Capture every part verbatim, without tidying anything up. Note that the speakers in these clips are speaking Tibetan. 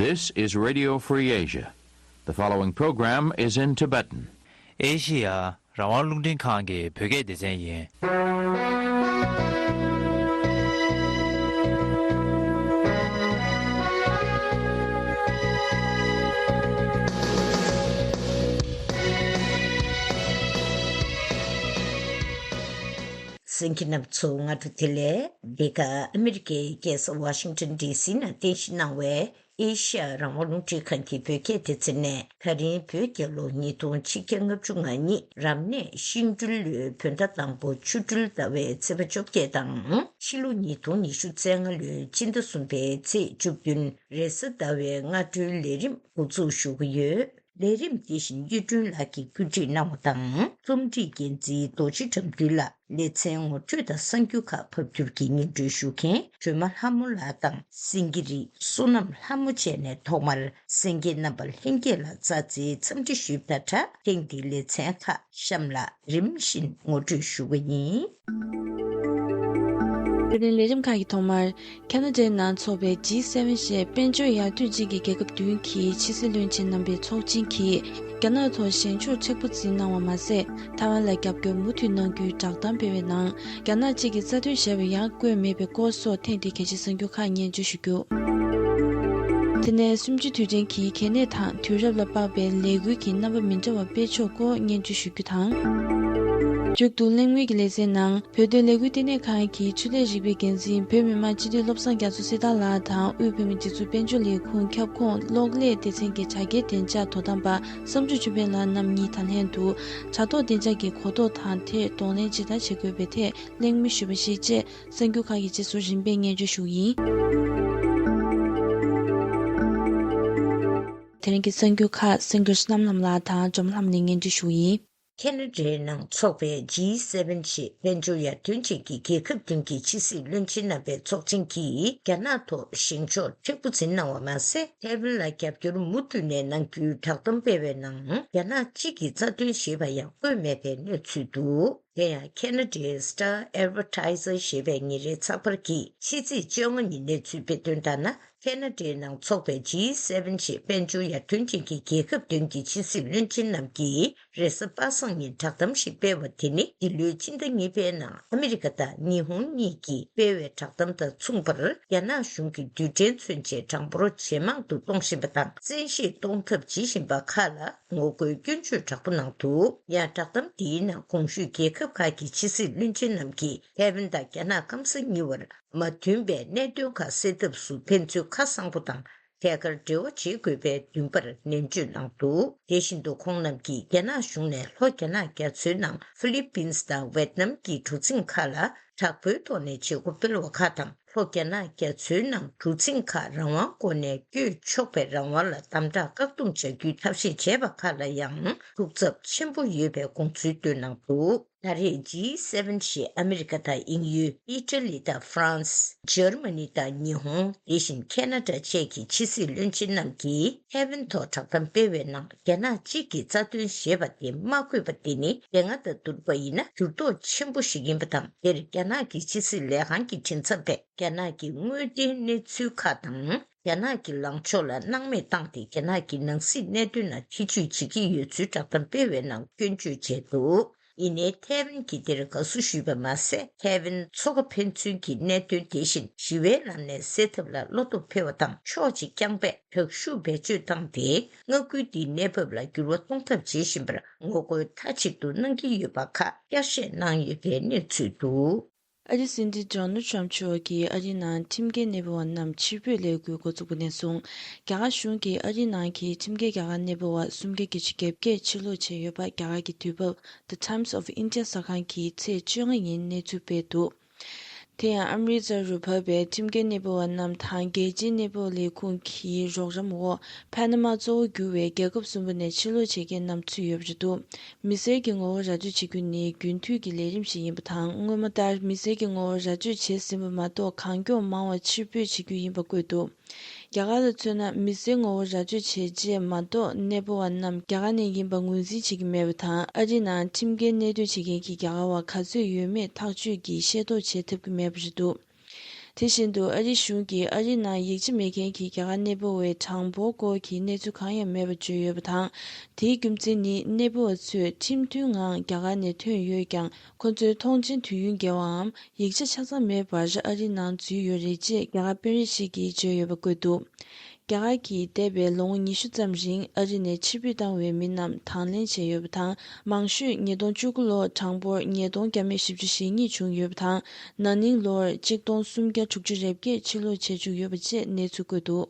This is Radio Free Asia. The following program is in Tibetan. ཨེ་ཤི་ཡ་རང་དབང་རླུང་འཕྲིན་ཁང་གི་བོད་སྐད་སྡེ་ཚན་ཡིན། གསན་མཁན་རྣམ་པ་ཚོ་སྔ་དྲོ་བདེ་ལེགས། འདི་ག་ཨ་མི་རི་ཀའི་རྒྱལ་ས་ཝ་ཤིང་ཊོན་ཌི་སི་ནང་རྟེན་གཞི་གནང་བའི་ཨེ་ཤ་ཡ་རང་དབང་རླུང་འཕྲིན་ཁང་གི་བོད་སྐད་སྡེ་ཚན་ནས། ད་རིང་བོད་རྒྱལ་ལོ་ཉིས་སྟོང་ཆིག་བརྒྱ་ལྔ་བཅུ་ང་གཉིས་རབ་གནས་ཤིང་སྦྲུལ་ལོའི་བོད་ཟླ་དང་པོ་ཆུ་སྦྲུལ་ཟླ་བའི་ཚེས་པ་བཅོ་བརྒྱད་དང་། ཕྱི་ལོ་ཉིས་སྟོང་ཉི་ཤུ་རྩ་ལྔ་ལོའི་སྤྱི་ཟླ་གསུམ་པའི་ཚེས་བཅུ་བདུན་རེས་གཟའ་ཟླ་བའི་སྔ་དྲོའི་ལས་རིམ་འགོ་འཛུགས་ཞུ་གི་ཡོད། ལས་རིམ་འདི་བཞིན་གཡུ་སྒྲོན་ལགས་ཀྱིས་བཀོད་སྒྲིག་གནང་བ་དང་། རྩོམ་སྒྲིག་འགན་འཛིན་རྡོ་རྗེ་དགྲ་འདུལ་ལགས། ལེ་ཚན་ངོ་སྤྲོད་དང་གསར་འགྱུར་ཁག་ཕབ་སྒྱུར་གྱིས་སྙན་སྒྲོན་ཞུ་མཁན་སྒྲོལ་མ་ལྷ་མོ་ལགས་དང་། སེང་གེ་རི། བསོད་ནམས་ལྷ་མོ་བཅས་ནས་ཐོག་མར་གསན་མཁན་རྣམ་པ་ལྷན་རྒྱས་ལ་ཛ་ཛིའི་འཚམས་འདྲི་ཞུས་པ་དང་སྦྲགས། ཐེངས་འདིའི་ལེ་ཚན་ཁག་གཤམ་ལ་རིམ་བཞིན་ངོ་སྤྲོད་ཞུ་གི་ཡིན། དེ་རིང་ལས་རིམ་ཁག་གི་ཐོག་མར། ཁ་ན་ཌའི་ནང་འཚོགས་པའི་ཇི་སེ་ཝེན་ཞེས་དཔལ་འབྱོར་ཡར་ཐོན་ཅན་གྱི་རྒྱལ་ཁབ་བདུན་གྱི་ཕྱི་སྲིད་བློན་ཆེན་རྣམ་པའི་ཚོགས་ཆེན་གྱིས། རྒྱ་ནག་ཐོག་བཞེངས་ཕྱོགས་མཁྲེགས་པོ་འཛིན་གནང་བ་མ་ཟད། ཐའེ་ཝན་ལ་རྒྱབ་སྐྱོར་མུ་མཐུད་གནང་རྒྱུའི་བསྒྲགས་གཏམ་སྤེལ་བའི་ནང་། རྒྱ་ནག་གཅིག་གིས་རྩ་དོན་བཞག་པའི་ཡང་བཀོད་མེད་པའི་སྐོར་སོགས་ཐེངས་འདིའི་གལ་ཆེའི་གསར་འགྱུར་ཁག་སྙན་སྒྲོན་ཞུ་རྒྱུ། དེ་ནས་གསུམ་བཅུའི་དུས་དྲན་གྱི་གལ་གནད་དང་དུས་རབས་ལ་དཔག་པའི་ལས་འགུལ་གྱི་རྣམ་པ་མི་འདྲ་བ་སྤེལ་ཕྱོགས་སྐོར་སྙན་སྒྲོན་ཞུ་རྒྱུ་དང་། མཇུག་ཏུ་གླེང་མོལ་གྱི་ལེ་ཚན་ནང་། བོད་དོན་ལས་འགུལ་ལྟེ་གནས་ཁང་གི་ཆུ་ལས་རིག་པའི་འགན་འཛིན་བོད་མི་མང་སྤྱི་འཐུས་བློ་བཟང་རྒྱ་མཚོ་སྲི་ཐར་ལགས་དང་། དབུས་བོད་མིའི་སྒྲིག་འཛུགས་དཔལ་འབྱོར་ལས་ཁུངས་ཁྱབ་ཁོངས་གློག་ཀླད་སྡེ་ཚན་གྱི་དྲ་རྒྱའི་བདེ་འཇགས་དོ་དམ་པ་བསམ་གྲུབ་ཆོས་འཕེལ་ལགས་རྣམ་གཉིས་ད་ལན་དུ། དྲ་ཐོག་བདེ་འཇགས་ཀྱི་གོ་རྟོགས་དང་དེར་གདོང་ལེན་ཇི་ལྟར་བྱེད་དགོས་པའི་ཐད་གླེང་མོལ་ཞུས་པ་ཞིག་བཅས། གསར་འགྱུར་ཁག་གི་རྗེས་སུ་རིམ་པས་སྙན་སྒྲོན་ཞུ་གི་ཡིན། དེ་རིང་གི་གསར་འགྱུར་ཁག་གསར་འགྱུར་བསོད་ནམས་ལྷ་མོ་ལགས་དང་འཇམ་ལྷམ་ནས་སྙན་སྒྲོན་ཞུ་གི་ཡིན། ཁེ་ན་ཌའི་ནང་འཚོགས་པའི་ཇི་སེ་ཝེན་ཞེས་དཔལ་འབྱོར་ཡར་ཐོན་ཅན་གྱི་རྒྱལ་ཁབ་བདུན་གྱི་ཕྱི་སྲིད་བློན་ཆེན་རྣམ་པའི་ཚོགས་ཆེན་གྱིས། རྒྱ་ནག་ཐོག་བཞེངས་ཕྱོགས་མཁྲེགས་པོ་འཛིན་གནང་བ་མ་ཟད། ཐའེ་ཝན་ལ་རྒྱབ་སྐྱོར་མུ་མཐུད་ནས་གནང་རྒྱུའི་བསྒྲགས་གཏམ་སྤེལ་བའི་ནང་། རྒྱ་ནག་གཅིག་གི་རྩ་དོན་ཞེས་པ་ཡང་བཀོད་མེད་པའི་གནས་ཚུལ་འདུག་དེ་ཡང་ཁེ་ན་ཌའི་Star Advertiser ཞེས་པའི་ཉིན་རེའི་ཚགས་པར་གྱིས་ཕྱི་ཚེས་བཅོ་ལྔ་ཉིན་གནས་ཚུལ་སྤེལ་དོན་ལྟར་ན། ཁེ་ན་ཌའི་ནང་འཚོགས་པའི་ཇི་སེ་ཝེན་ཞེས་དཔལ་འབྱོར་ཡར་ཐོན་ཅན་གྱི་རྒྱལ་ཁབ་བདུན་གྱི་ཕྱི་སྲིད་བློན་ཆེན་རྣམས་ཀྱིས་རེས་གཟའ་པ་སངས་ཉིན་བསྒྲགས་གཏམ་ཞིག་སྤེལ་བ་དེ་ནི། འདི་ལོའི་སྤྱི་ཟླ་གཉིས་པའི་ནང་ཨ་མི་རི་ཀ་དང་ཉི་ཧོང་གཉིས་ཀྱིས་སྤེལ་བའི་བསྒྲགས་གཏམ་དང་མཚུངས་པར། རྒྱ་ནག་གཞུང་གིས་རྡུལ་ཕྲན་མཚོན་ཆའི་གྲངས་འབོར་ཇེ་མང་དུ་གཏོང་བཞིན་པ་དང་། བཙན་ཤེད་གཏོང་ཐབས་བྱེད་བཞིན་པ་ཁག་ལ། ངོ་རྒོལ་སྐྱོན་བརྗོད་དྲག་པོ་གནང་འདུག་ཡང་བསྒྲགས་གཏམ་འདིའི་ནང་། གོང་ཞུས་རྒྱལ་ཁབ་ཁག་གི་ཕྱི་སྲིད་བློན་ཆེན་རྣམས་ཀྱིས། ཐའེ་ཝན་དང་རྒྱ་ནག་སྐམ་ས་གཉིས་བར་མ་མཐུན་པའི་གནད་དོན་ཁག་སེལ་ཐབས་སུ་ཕན་ཚུན་ཁ་གསང་པོ་དང་། ཐད་ཀར་འབྲེལ་བ་བྱེད་དགོས་པའི་འདུན་པར་ནན་བརྗོད་གནང་འདུག་དེ་བཞིན་དུ་ཁོང་རྣམས་ཀྱིས། རྒྱ་ནག་གཞུང་ནས་ལྷོ་རྒྱ་ནག་རྒྱ་མཚོའི་ནང་ཧྥི་ལི་པིན་སི་དང་ཝེད་ནམ་གྱི་གྲུ་གཟིངས་ཁག་ལ། དྲག་པོའི་ཐོག་ནས་བྱེད་སྒོ་སྤེལ་བ་ཁག་དང་། ལྷོ་རྒྱ་ནག་རྒྱ་མཚོའི་ནང་གྲུ་གཟིངས་ཁག་རང་དབང་སྒོ་ནས་བསྐྱོད་ཆོག་པའི་རང་དབང་ལ་དམ་དྲག་བཀག་སྡོམ་བྱ་རྒྱུའི་ཐབས་ཤེས་བྱས་པ་ཁག་ལ་ཡང་ཐུགས་འཚབ་ཆེན་པོ་ཡོད་པའི་དགོངས་ཚུལ་བཏོན་གནང་འདུག་ད་རེས་ཇི་སེ་ཝེན་ཞེས་ཨ་མི་རི་ཀ་དང་དབྱིན་ཡུལ། ཨི་ཊ་ལི་དང་ཧྥ་རན་སི། འཇར་མ་ནི་དང་ཉི་ཧོང་། དེ་བཞིན་ཁེ་ན་ཌ་བཅས་ཀྱི་ཕྱི་སྲིད་བློན་ཆེན་རྣམས་ཀྱིས་ཐའེ་ཝན་ཐོག་བསྒྲགས་གཏམ་སྤེལ་བའི་ནང་། རྒྱ་ནག་གཅིག་གི་རྩ་དོན་ཞེས་པ་དེ་མ་བཀོད་པ་དེ་ནི། དེ་སྔ་དང་བསྡུར་བ་ཡིན་ན་འགྱུར་ལྡོག་ཆེན་པོ་ཞིག་ཡིན་པ་དང་། དེར་རྒྱ་ནག་གི་ཕྱི་སྲིད་ལས་ཁང་གི་མགྲིན་ཚབ་པས། རྒྱ་ནག་གི་དངོས་བདེན་གནས་ཚུལ་ཁག་དང་། རྒྱ་ནག་གི་ལངས་ཕྱོགས་ལ་སྣང་མེད་བཏང་སྟེ། རྒྱ་ནག་གི་ནང་སྲིད་གནད་དོན་ལ་ཐེ་ཇུས་བྱེད་ཀྱི་ཡོད་ཚུལ་བསྒྲགས་གཏམ་སྤེལ་བའི་ནང་སྐྱོན་བརྗོད་བྱས་འདུག་ཡིན་ནའི་ཐའེ་ཝན་གྱིས་དེར་དགའ་བསུ་ཞུས་པ་མ་ཟད། ཐའེ་ཝན་མཚོ་ཁ་ཕན་ཚུན་གྱི་གནད་དོན་དེ་བཞིན་ཞི་བའི་ལམ་ནས་སེལ་ཐབས་ལ་བློ་སྟོབས་འཕེལ་བ་དང་། ཕྱོགས་གཅིག་རྐྱང་པས་དྲག་ཤུགས་བེད་སྤྱོད་བཏང་སྟེ། མངའ་ཁུལ་འདིའི་གནས་བབ་ལ་འགྱུར་བ་གཏོང་ཐབས་བྱེད་བཞིན་པར་ངོ་རྒོལ་མཐའ་གཅིག་ཏུ་གནང་གི་ཡོད་པ་ཁག་བསྐྱར་བཤད་གནང་ཡོད་པའི་གནས་ཚུལ་འདུག་ཨ་རིའི་སྲིད་འཛིན་ཌོ་ནལ་ཊམ་མཆོག་གིས་ཨ་རིའི་ནང་ཁྲིམས་འགལ་གནས་སྤོ་བ་རྣམས་ཕྱིར་འབུད་ལས་འགུལ་འགོ་བཙུགས་པ་ནས་བཟུང་། རྒྱ་གར་གཞུང་གིས་ཨ་རིའི་ནང་གི་ཁྲིམས་འགལ་རྒྱ་གར་གནས་སྤོ་བ་སུམ་བརྒྱ་བརྒྱད་ཅུ་གྱ་བརྒྱད་ཕྱིར་སློག་བྱས་ཡོད་པ། རྒྱ་གར་གྱི་དུས་བབ་The Times of India གསར་ཁང་གིས་ཚེས་བཅོ་ལྔ་ཉིན་གནས་ཚུལ་སྤེལ་འདུག་དེ་ཡང་ཨམ་རི་ཙར་རུ་བབས་པའི་ཁྲིམས་འགལ་གནས་སྤོ་བ་རྣམས་དང་། རྒྱལ་སྤྱིའི་གནས་སྤོ་ལས་ཁུངས་ཀྱི་རོགས་རམ་འོག་ཕ་ན་མ་གཙོ་བོ་གྱུར་བའི་རྒྱལ་ཁབ་གསུམ་པོ་ནས་ཕྱིར་སློག་བྱེད་མཁན་རྣམས་ཚུད་ཡོད་པ་རེད་འདུག་མི་སེར་གྱི་ངོ་བོ་ར་སྤྲོད་བྱེད་རྒྱུ་ནི་རྒྱུན་མཐུད་ཀྱི་ལས་རིམ་ཞིག་ཡིན་པ་དང་། སྔོན་མ་ལྟར་མི་སེར་གྱི་ངོ་བོ་ར་སྤྲོད་བྱས་ཟིན་པ་མ་གཏོགས། གང་མགྱོགས་མང་བ་ཕྱིར་འབུད་བྱེད་རྒྱུ་ཡིན་པ་བཀོད་འདུག་རྒྱ་གར་ལ་མཚོན་ན། མི་སེར་ངོ་བོ་ར་སྤྲོད་བྱས་རྗེས་མ་གཏོགས། གནས་སྤོ་བ་རྣམས་རྒྱ་གར་ནས་ཡིན་པ་ངོས་འཛིན་བྱེད་ཀྱི་མེད་པ་དང་། ཨ་རིའི་ནང་ཁྲིམས་འགལ་གནས་སྡོད་བྱེད་མཁན་གྱི་རྒྱ་གར་བ་ག་ཚོད་ཡོད་མེད་ཐག་གཅོད་ཀྱིས་ཤེས་རྟོགས་བྱེད་ཐུབ་ཀྱི་མེད་པ་རེད་འདུག་དེ་བཞིན་དུ་ཨ་རིའི་གཞུང་གིས་ཨ་རིའི་ནང་ཡིག་ཆ་མེད་མཁན་གྱི་རྒྱ་གར་གནས་སྤོ་བའི་གྲངས་འབོར་སྐོར་གྱི་གནས་ཚུལ་གང་ཡང་མེད་པར་བརྗོད་ཡོད་པ་དང་། དེའི་རྒྱུ་མཚན་ནི་གནས་སྤོ་བ་ཚོས་ཁྲིམས་མཐུན་ངང་རྒྱ་གར་ནས་ཐོན་ཡོད་ཀྱང་། ཁོ་ཚོའི་ཐོངས་མཆན་དུས་ཡུན་བརྒལ་བའམ་ཡིག་ཆ་ཆ་ཚང་མེད་པར་ཨ་རིའི་ནང་འཛུལ་ཡོད་རེད་ཅེས་རྒྱ་གར་དཔོན་རིགས་ཤིག་གིས་བརྗོད་ཡོད་པ་བཀོད་འདུག་རྒྱ་གར་གྱིས་འདས་པའི་ལོ་ངོ་ཉི་ཤུ་ཙམ་རིང་ཨ་རི་ནས་ཕྱིར་འབུད་བཏང་བའི་མི་རྣམས་དང་ལེན་བྱས་ཡོད་པ་དང་། མང་ཤོས་ཉིས་སྟོང་བཅུ་དགུ་ལོར་གྲངས་འབོར་ཉིས་སྟོང་བརྒྱ་མེད་བཞི་བཅུ་ཞེ་གཉིས་བྱུང་ཡོད་པ་དང་། ན་ནིང་ལོར་གཅིག་སྟོང་སུམ་བརྒྱ་དྲུག་ཅུ་རེ་བརྒྱད་ཕྱིར་ལོག་བྱས་བཅུག་ཡོད་པ་བཅས་གནས་ཚུལ་བཀོད་འདུག་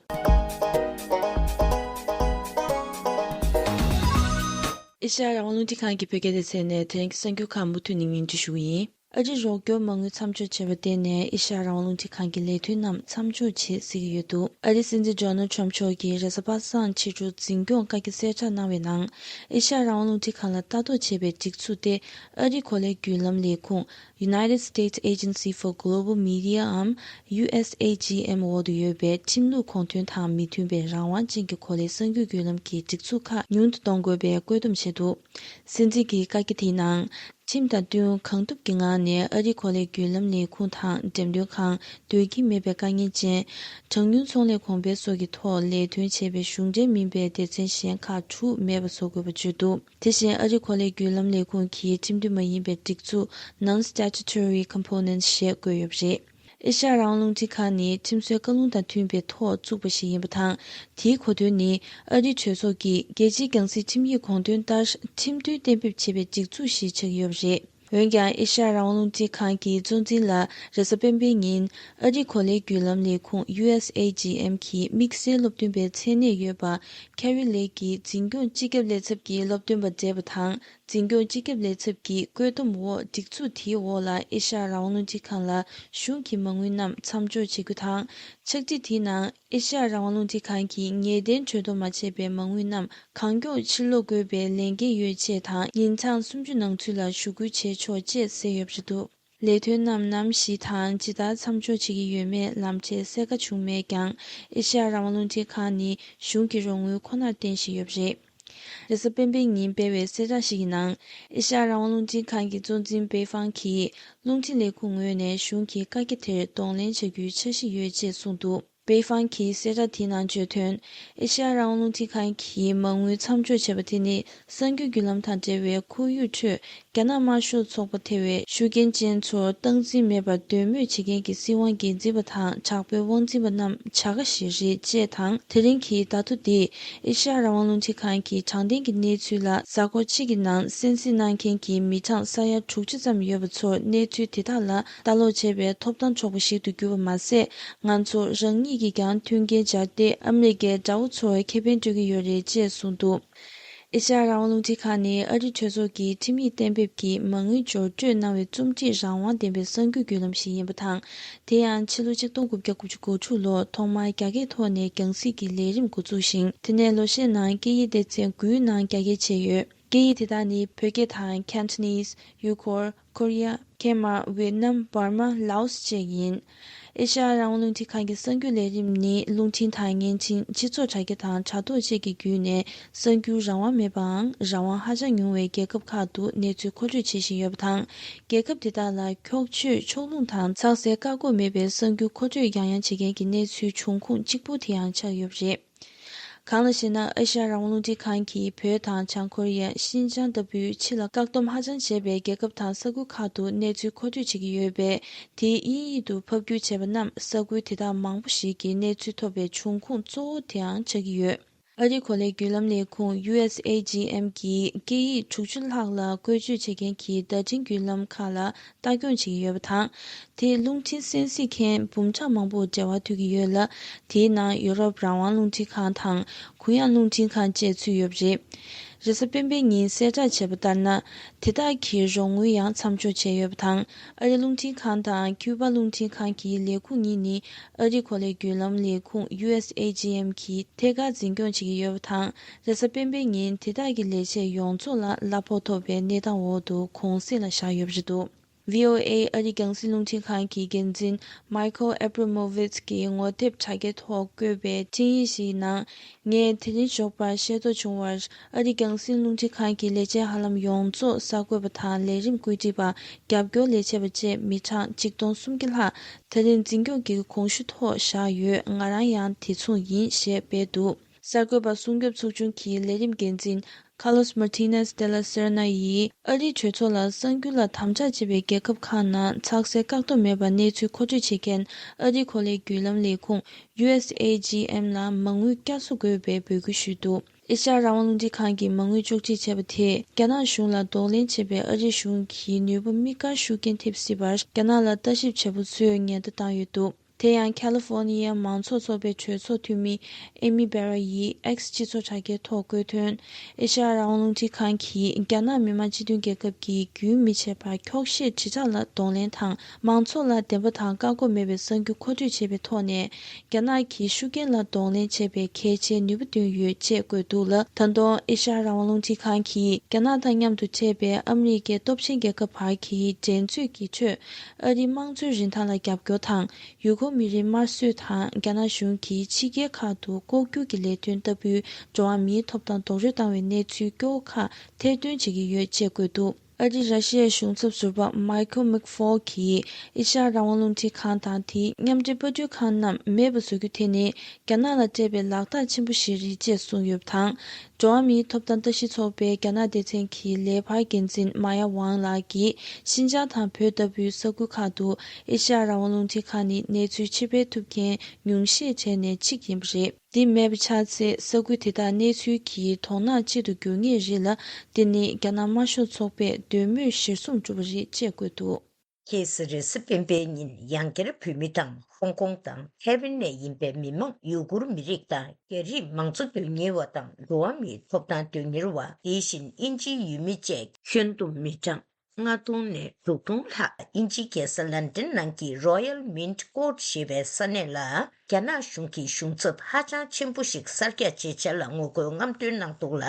ཨེ་ཤ་ཡ་རང་དབང་རླུང་འཕྲིན་ཁང་གི་བོད་སྐད་སྡེ་ཚན་ནས་དེ་རིང་གི་གསར་འགྱུར་ཁག་མུ་མཐུད་ནས་སྙན་སྒྲོན་ཞུ་གི་ཡིན། ཨ་རིའི་རོགས་སྐྱོར་མ་དངུལ་མཚམས་འཇོག་བྱས་པར་བརྟེན་ནས་ཨེ་ཤ་ཡ་རང་དབང་རླུང་འཕྲིན་ཁང་གི་ལས་དོན་རྣམས་མཚམས་འཇོག་བྱེད་སྲིད་ཀྱི་ཡོད་འདུག་ཨ་རིའི་སྲིད་འཛིན་ཌོ་ནལ་ཊམ་མཆོག་གིས་རེས་གཟའ་པ་སངས་ཕྱི་དྲོ་འཛིན་སྐྱོང་བཀའ་རྒྱ་གསལ་བསྒྲགས་གནང་བའི་ནང་། ཨེ་ཤ་ཡ་རང་དབང་རླུང་འཕྲིན་ཁང་ལ་ལྟ་རྟོག་བྱེད་པའི་སྒྲིག་འཛུགས་ཏེ། ཨ་རིའི་གོ་ལའི་བརྒྱུད་ལམ་ལས་ཁུངས་United States Agency for Global Media འམ། ཡུ་ཨེས་ཨེ་ཇི་ཨེམ་འོག་ཏུ་ཡོད་པའི་ཁྲིམས་ལུགས་གོང་མཐོན་དང་མི་མཐུན་པའི་རང་དབང་ཅན་གྱི་གོ་ལའི་གསར་འགྱུར་བརྒྱུད་ལམ་གྱི་སྒྲིག་འཛུགས་ཁག་ཉུང་དུ་གཏོང་དགོས་པའི་བཀོད་འདོམས་བྱས་འདུག་སྲིད་འཛིན་གྱི་བཀའ་རྒྱ་དེའི་ནང་། ཁྲིམས་དང་བསྟུན་གང་ཐུབ་ཀྱི་ངང་ནས་ཨ་རིའི་གོ་ལའི་བརྒྱུད་ལམ་ལས་ཁུངས་དང་འགྲེམས་སྟོན་ཁང་། སྡོད་ཁྱིམ་མེད་པའི་དཀའ་ངལ་ཅན། གྲངས་ཉུང་ཚོང་ལས་གོང་འཕེལ་སོགས་ཀྱི་ཐོག་ལས་དོན་བྱེད་པའི་གཞུང་འབྲེལ་མིན་པའི་སྡེ་ཚན་གཞན་ཁག་དྲུག་མེད་པ་བཟོ་དགོས་པ་བརྗོད་འདུག་དེ་བཞིན་ཨ་རིའི་གོ་ལའི་བརྒྱུད་ལམ་ལས་ཁུངས་ཀྱི་ཁྲིམས་མཐུན་མ་ཡིན་པའི་སྒྲིག་འཛུགས་Non-Statutory Components ཞེས་བཀོད་ཡོད་པ་རེད། ཨེ་ཤ་ཡ་རང་དབང་རླུང་འཕྲིན་ཁང་ནི་ཁྲིམས་སྲོལ་བཀའ་ལུང་དང་མཐུན་པའི་ཐོག་བཙུགས་པ་ཞིག་ཡིན་པ་དང་། དེའི་གོ་དོན་ནི་ཨ་རིའི་གྲོས་ཚོགས་ཀྱིས་རྒྱལ་སྤྱིའི་རྒྱང་སྲིང་ཁྲིམས་ཡིག་གོང་དོན་ལྟར་ཁྲིམས་མཐུན་གཏན་འབེབས་བྱས་པའི་སྒྲིག་འཛུགས་ཤིག་ཆགས་ཀྱི་ཡོད་པ་རེད། འོན་ཀྱང་། ཨེ་ཤ་ཡ་རང་དབང་རླུང་འཕྲིན་ཁང་གི་གཙོ་འཛིན་ལ་རེས་གཟའ་སྤེན་པའི་ཉིན་ཨ་རིའི་གོ་ལའི་བརྒྱུད་ལམ་ལས་ཁུངས་ཡུ་ཨེས་ཨེ་ཇི་ཨེམ་གྱི་དམིགས་བསལ་སློབ་སྟོན་པའི་མཚན་གནས་ཡོད་པ་ཁེ་རི་ལེག་གིས་འཛིན་སྐྱོང་སྤྱི་ཁྱབ་ལས་ཚབ་ཀྱི་སློབ་སྟོན་པ་བགྲེས་པ་དང་། འཛིན་སྐྱོང་སྤྱི་ཁྱབ་ལས་ཚབ་ཀྱི་བཀོད་འདོམས་འོག་སྒྲིག་འཛུགས་དེའི་འོག་ལ་ཨེ་ཤ་ཡ་རང་དབང་རླུང་འཕྲིན་ཁང་ལ་གཞུང་གི་མ་དངུལ་རྣམས་མཚམས་འཇོག་བྱེད་རྒྱུ་དང་། ཕྱག་བྲིས་དེའི་ནང་ཨེ་ཤ་ཡ་རང་དབང་རླུང་འཕྲིན་ཁང་གིས་ངེས་གཏན་གྲོས་བསྡུར་མ་བྱས་པའི་མ་དངུལ་རྣམས་གང་མགྱོགས་ཕྱིར་སློག་དགོས་པའི་ལས་འགན་ཡོད་ཅེས་དང་། ཉིན་གྲངས་སུམ་ཅུ་ནང་ཚུད་ལ་ཞུ་སྐུལ་བྱས་ཆོག་ཅེས་གསལ་ཡོད་པ་རེད་འདུག་ལས་དོན་རྣམས་ནམ་ཞིག་དང་ཇི་ལྟར་མཚམས་འཇོག་བྱེད་ཀྱི་ཡོད་མེད་ལམ་འཕྲལ་གསལ་ཁ་བྱུང་མེད་ཀྱང་། ཨེ་ཤ་ཡ་རང་དབང་རླུང་འཕྲིན་ཁང་ནི་གཞུང་གི་རོགས་དངུལ་ཁོ་ནར་བརྟེན་བཞིན་ཡོད་པ་རེད། རེས་གཟའ་སྤེན་པའི་ཉིན་སྤེལ་བའི་གསལ་བསྒྲགས་ཤིག་གི་ནང་། ཨེ་ཤ་ཡ་རང་དབང་རླུང་འཕྲིན་ཁང་གི་གཙོ་འཛིན་པེ་ཧྥང་གིས། རླུང་འཕྲིན་ལས་ཁུངས་ངོས་ནས་གཞུང་གི་བཀའ་རྒྱ་དེར་གདོང་ལེན་བྱ་རྒྱུའི་འཆར་གཞི་ཡོད་ཅེས་གསུངས་འདུག་པེ་ཧྥང་གིས་གསལ་བསྒྲགས་དེའི་ནང་བརྗོད་དོན། ཨེ་ཤ་ཡ་རང་དབང་རླུང་འཕྲིན་ཁང་གིས་མ་དངུལ་མཚམས་འཇོག་བྱས་པ་དེ་ནི། གསར་འགྱུར་བརྒྱུད་ལམ་དང་འབྲེལ་བའི་ཁོར་ཡུག་ཁྲོད། རྒྱ་ནག་དམར་ཤོག་ཚོགས་པ་ཐེ་བའི་ཤུགས་རྐྱེན་ཅན་ཚོར་སྟངས་འཛིན་མེད་པར་འདོད་མོས་བྱེད་མཁན་གྱི་སྲིད་དབང་སྒེར་འཛིན་པ་དང་དྲག་པོའི་དབང་འཛིན་པ་རྣམས་བྱ་དགའ་ཞིག་རེད་ཅེས་དང་། དེ་རིང་གི་བརྡ་ཐོ་འདིས་ཨེ་ཤ་ཡ་རང་དབང་རླུང་འཕྲིན་ཁང་གི་དྲང་བདེན་གྱི་གནས་ཚུལ་ལ་གཟའ་འཁོར་གཅིག་གི་ནང་གསན་གཟིགས་གནང་མཁན་གྱི་མི་གྲངས་ས་ཡ་དྲུག་ཅུ་ཙམ་ཡོད་པ་ཚོར་གནས་ཚུལ་དེ་དག་ལ་ལྟ་ཀློག་བྱེད་པའི་ཐོབ་ཐང་འཕྲོག་པ་ཞིག་ཏུ་གྱུར་པ་མ་ཟད། ང་ཚོ་རང་ཉིད་ཀྱིས་ཀྱང་མཐུན་རྐྱེན་སྦྱར་ཏེ་ཨ་མི་རི་ཀའི་དགྲ་བོ་ཚོར་ཁེ་ཕན་སྤྲོད་ཀྱི་ཡོད་རེད་ཅེས་གསུངས་འདུག་ཨེ་ཤ་ཡ་རང་དབང་རླུང་འཕྲིན་ཁང་ནི་ཨ་རིའི་གྲོས་ཚོགས་ཀྱི་ཁྲིམས་ཡིག་གཏན་འབེབས་ཀྱིས་མ་དངུལ་འབྱོར་སྤྲོད་གནང་བའི་རྩོམ་སྒྲིག་རང་དབང་ལྡན་པའི་གསར་འགྱུར་བརྒྱུད་ལམ་ཞིག་ཡིན་པ་དང་། དེ་ཡང་ཕྱི་ལོ་ཆིག་སྟོང་དགུ་བརྒྱ་དགུ་བཅུ་གོ་དྲུག་ལོར་ཐོག་མར་རྒྱ་སྐད་ཐོག་ནས་རྒྱང་སྲིང་གི་ལས་རིམ་འགོ་བཙུགས་ཤིང་། དེ་ནས་ལོ་ཤས་ནང་སྐད་ཡིག་སྡེ་ཚན་དགུའི་ནང་རྒྱ་སྐད་བྱས་ཡོད། སྐད་ཡིག་དེ་དག་ནི་བོད་སྐད་དང་། Cantonese། Uyghur། Korea། Khmer། Vietnam། Burma། Laos བཅས་ཡིན། ཨེ་ཤ་ཡ་རང་དབང་རླུང་འཕྲིན་ཁང་གི་གསར་འགྱུར་ལས་རིམ་ནི་རླུང་འཕྲིན་དང་། བརྙན་འཕྲིན། སྤྱི་ཚོགས་དྲ་རྒྱ་དང་དྲ་ཐོག་བཅས་ཀྱི་བརྒྱུད་ནས་གསར་འགྱུར་རང་དབང་མེད་པའམ་རང་དབང་ཧ་ཅང་ཉུང་བའི་རྒྱལ་ཁབ་ཁག་ཏུ་གནས་ཚུལ་མཁོ་སྤྲོད་བྱེད་བཞིན་ཡོད་པ་དང་། རྒྱལ་ཁབ་དེ་དག་ལ་འཁྱོག་བརྗོད། ཕྱོགས་ལྷུང་དང་། ཚགས་གསལ་བཀག་འགོག་མེད་པའི་གསར་འགྱུར་མཁོ་སྤྲོད་ཡང་ཡང་བྱེད་མཁན་གྱི་གནས་ཚུལ་འབྱུང་ཁུངས་གཅིག་པུ་དེ་ཡང་ཆགས་ཡོད་པ་རེད། གང་ལགས་ཤེ་ན། ཨེ་ཤ་ཡ་རང་དབང་རླུང་འཕྲིན་ཁང་གིས་བོད་དང་བྱང་ཀོ་རི་ཡ། ཤིན་ཅང་ལྟ་བུའི་ཕྱི་ལ་བཀག་སྡོམ་ཧ་ཅང་བྱས་པའི་རྒྱལ་ཁབ་དང་ས་ཁུལ་ཁག་ཏུ་གནས་ཚུལ་མཁོ་སྤྲོད་བྱེད་ཀྱི་ཡོད་པས། དེའི་དབྱིན་ཡིག་ཏུ་ཕབ་བསྒྱུར་བྱས་པ་རྣམས་ས་ཁུལ་དེ་དག་མང་པོ་ཞིག་གི་གནས་ཚུལ་ཐོབ་པའི་འབྱུང་ཁུངས་གཙོ་བོ་དེའང་ཆགས་ཀྱི་ཡོད། ཨ་རིའི་གོ་ལའི་བརྒྱུད་ལམ་ལས་ཁུངས་ཡུ་ཨེས་ཨེ་ཇི་ཨེམ་གྱིས་སྐད་ཡིག་དྲུག་ཅུ་ལྷག་ལ་བཀོལ་སྤྱོད་བྱེད་མཁན་གྱི་བརྡ་འཕྲིན་བརྒྱུད་ལམ་ཁག་ལ་ལྟ་སྐྱོང་བྱེད་ཀྱི་ཡོད་པ་དང་། དེས་རླུང་འཕྲིན་གསན་གཟིགས་མཁན་འབུམ་ཕྲག་མང་པོར་འབྲེལ་བ་མཐུད་ཀྱི་ཡོད་ལ། དེའི་ནང་ཡོ་རོབ་རང་དབང་རླུང་འཕྲིན་ཁང་དང་། གུ་ཡངས་རླུང་འཕྲིན་ཁང་བཅས་ཚུད་ཡོད་པ་རེད། རེས་གཟའ་སྤེན་པའི་ཉིན་གསལ་བསྒྲགས་བྱས་པ་ལྟར་ན། དེ་དག་གི་རོགས་དངུལ་ཡང་མཚམས་འཇོག་བྱས་ཡོད་པ་དང་། ཨ་རི་རླུང་འཕྲིན་ཁང་དང་ཁྱུ་པ་རླུང་འཕྲིན་ཁང་གི་ལས་ཁུངས་གཉིས་ནི། ཨ་རིའི་གོ་ལའི་བརྒྱུད་ལམ་ལས་ཁུངས་ཡུ་ཨེས་ཨེ་ཇི་ཨེམ་གྱིས་ཐད་ཀར་འཛིན་སྐྱོང་བྱེད་ཀྱི་ཡོད་པ་དང་། རེས་གཟའ་སྤེན་པའི་ཉིན་དེ་དག་གི་ལས་བྱེད་ཡོངས་རྫོགས་ལ་གླ་ཕོགས་ཐོབ་པའི་གནས་སྟངས་འོག་ཏུ་གུང་གསེང་ལ་བཞག་ཡོད་པ་རེད་འདུག་ཝི་ཨོ་ཨེ་ཨ་རིའི་རྒྱང་སྲིང་རླུང་འཕྲིན་ཁང་གི་འགན་འཛིན་Michael Abramovich གྱིས་ངོ་དེབ་དྲ་རྒྱའི་ཐོག་བཀོད་པའི་འཕྲིན་ཡིག་ཞིག་ནང་། ངས་དེ་རིང་ཞོགས་པར་ཤེས་རྟོགས་བྱུང་བར། ཨ་རིའི་རྒྱང་སྲིང་རླུང་འཕྲིན་ཁང་གི་ལས་བྱེད་ཧ་ལམ་ཡོངས་རྫོགས་གསར་འགོད་པ་དང་ལས་རིམ་བཀོད་སྒྲིག་པ། རྒྱབ་སྐྱོར་ལས་བྱེད་པ་བཅས་མི་གྲངས་གཅིག་སྟོང་སུམ་བརྒྱ་ལྷག་ད་རིང་འཛིན་སྐྱོང་གི་གོང་ཞུ་ཐོག་བཞག་ཡོད། ང་རང་ཡང་དེ་མཚུངས་ཡིན་ཞེས་སྤེལ་འདུག་གསར་འགོད་པ་སྲུང་སྐྱོབ་ཚོགས་ཆུང་གི་ལས་རིམ་འགན་འཛིན་Carlos Martinez de la Serna ཡིས། ཨ་རིའི་གྲོས་ཚོགས་ལ་གསར་འགྱུར་ལ་དམ་དྲག་བྱེད་པའི་རྒྱལ་ཁབ་ཁག་ནང་ཚགས་སེལ་བཀག་སྡོམ་མེད་པར་གནས་ཚུལ་མཁོ་སྤྲོད་བྱེད་མཁན་ཨ་རིའི་གོ་ལའི་བརྒྱུད་ལམ་ལས་ཁུངས་ཡུ་ཨེས་ཨེ་ཇི་ཨེམ་ལ་མ་དངུལ་བསྐྱར་གསོ་དགོས་པའི་འབོད་སྐུལ་ཞུས་འདུག་ཨེ་ཤ་ཡ་རང་དབང་རླུང་འཕྲིན་ཁང་གིས་མ་དངུལ་གཅོག་འཕྲི་བྱས་པ་དེས། རྒྱ་ནག་གཞུང་ལ་གདོང་ལེན་བྱེད་པའི་ཨ་རིའི་གཞུང་གི་ནུས་པ་དམིགས་བཀར་ཤུགས་རྐྱེན་ཐེབས་སྲིད་པར། རྒྱ་ནག་ལ་ལྟ་ཞིབ་བྱེད་པོ་ཚོས་ཉེན་བརྡ་བཏང་ཡོད་འདུག་དེ་ཡང་ཁ་ལི་ཧྥོ་ནི་ཡའི་མང་ཚོགས་ཚོགས་པའི་གྲོས་ཚོགས་འཐུས་མི་ཨེ་མི་སྦེ་ར་ཡིས་ཨེགས་སྤྱི་ཚོགས་དྲ་རྒྱའི་ཐོག་བཀོད་དོན། ཨེ་ཤ་ཡ་རང་དབང་རླུང་འཕྲིན་ཁང་གིས་རྒྱ་ནག་མི་དམངས་སྤྱི་མཐུན་རྒྱལ་ཁབ་ཀྱི་རྒྱུན་མི་ཆད་པར་འཁྱོག་བཤད་དྲིལ་བསྒྲགས་ལ་གདོང་ལེན་དང་། མང་ཚོགས་ལ་བདེན་པ་དང་བཀག་འགོག་མེད་པའི་གསར་འགྱུར་མཁོ་སྤྲོད་བྱེད་པའི་ཐོག་ནས། རྒྱ་ནག་གི་ཤུགས་རྐྱེན་ལ་གདོང་ལེན་བྱེད་པའི་གལ་ཆེའི་ནུས་པ་བཏོན་ཡོད་ཅེས་བཀོད་འདུག་ལ། ད་དུང་ཨེ་ཤ་ཡ་རང་དབང་རླུང་འཕྲིན་ཁང་གིས་རྒྱ་ནག་དང་མཉམ་དུ་འཕྲད་པའི་ཨ་མི་རི་ཀའི་སྟོབས་ཆེན་རྒྱལ་ཁབ་བར་གྱི་འགྲན་རྩོད་ཀྱི་ཁྲོད། ཨ་རིའི་དམངས་གཙོའི་རིན་ཐང་ལ་རྒྱབ་སྐྱོར་དང་། ཡུལ་སྐོར་མི་རིགས་དམར་གསོད་དང་། རྒྱ་ནག་གཞུང་གིས་ཕྱི་རྒྱལ་ཁག་ཏུ་ལྐོག་གྱུར་གྱི་ལས་དོན་ལྟ་བུའི་འགྲོ་བ་མིའི་ཐོབ་ཐང་རྡོག་རོལ་བཏང་བའི་གནས་ཚུལ་སྐྱོ་བོ་ཁག་ཐེར་འདོན་བྱེད་ཀྱི་ཡོད་ཅེས་བཀོད་འདུག་ཨ་རི་ར་ཤི་ཡའི་གཞུང་ཚབ་ཟུར་པ་Michael McFaul གྱིས་ཨེ་ཤ་ཡ་རང་དབང་རླུང་འཕྲིན་ཁང་དང་དེའི་མཉམ་འབྲེལ་པར་སྐྲུན་ཁང་རྣམས་མེད་པ་བཟོ་རྒྱུ་དེ་ནི་རྒྱ་ནག་ལ་སྤྲད་པའི་ལག་རྟགས་ཆེན་པོ་ཞིག་རེད་ཅེས་གསུངས་ཡོད་པ་དང་། འགྲོ་བ་མིའི་ཐོབ་ཐང་ལྟ་ཞིབ་ཚོགས་པའི་རྒྱ་ནག་སྡེ་ཚན་གྱི་ལས་འཕར་འགན་འཛིན་Maya Wang ལགས་ཀྱིས་ཤིན་ཅང་དང་བོད་ལྟ་བུའི་ས་ཁུལ་ཁག་ཏུ་ཨེ་ཤ་ཡ་རང་དབང་རླུང་འཕྲིན་ཁང་ནི་གནས་ཚུལ་ཕྱིར་སྤེལ་ཐུབ་མཁན་ཉུང་ཤས་བྱས་ནས་གཅིག་ཡིན་པ་རེད། འདི་མེད་པ་ཆགས་ཚེ་ས་ཁུལ་དེ་དག་གནས་ཚུལ་གྱི་དོགས་སྣང་ཆེ་རུ་འགྱུར་ངེས་རེད་ལ། འདི་ནི་རྒྱ་ནག་དམར་ཤོག་ཚོགས་པས་འདོད་མོས་གཞིར་བཟུང་བསྒྲུབས་པ་རེད་ཅེས་བཀོད་འདུག །ཁེ་སི་རེས་གཟའ་སྤེན་པའི་ཉིན་ཡང་བསྐྱར་བོད་མི་དང་ཧོང་ཀོང་དང་ཐའེ་ཝན་ནས་ཡིན་པའི་མི་མང་ཡུ་གུར་མི་རིགས་དང་རྒྱ་རིགས་མང་གཙོ་དོན་གཉེར་བ་དང་འགྲོ་བ་མིའི་ཐོབ་ཐང་དོན་གཉེར་བ། དེ་བཞིན་དབྱིན་ཇིའི་ཡུལ་མི་བཅས་ཁྱོན་བསྡོམས་མི་གྲངས་ལྔ་སྟོང་ནས་དྲུག་སྟོང་ལྷག་དབྱིན་ཇིའི་རྒྱལ་ས་ལན་ཀྲན་ནང་གི་Royal Mint Court ཞེས་པའི་ས་གནས་ལ་རྒྱ་ནག་གཞུང་གི་གཞུང་ཚབ་ཧ་ཅང་ཆེན་པོ་ཞིག་གསར་རྒྱག་བྱེད་འཆར་ལ་ངོ་རྒོལ་རྔམ་སྟོན་གནང་འདུག་ལ།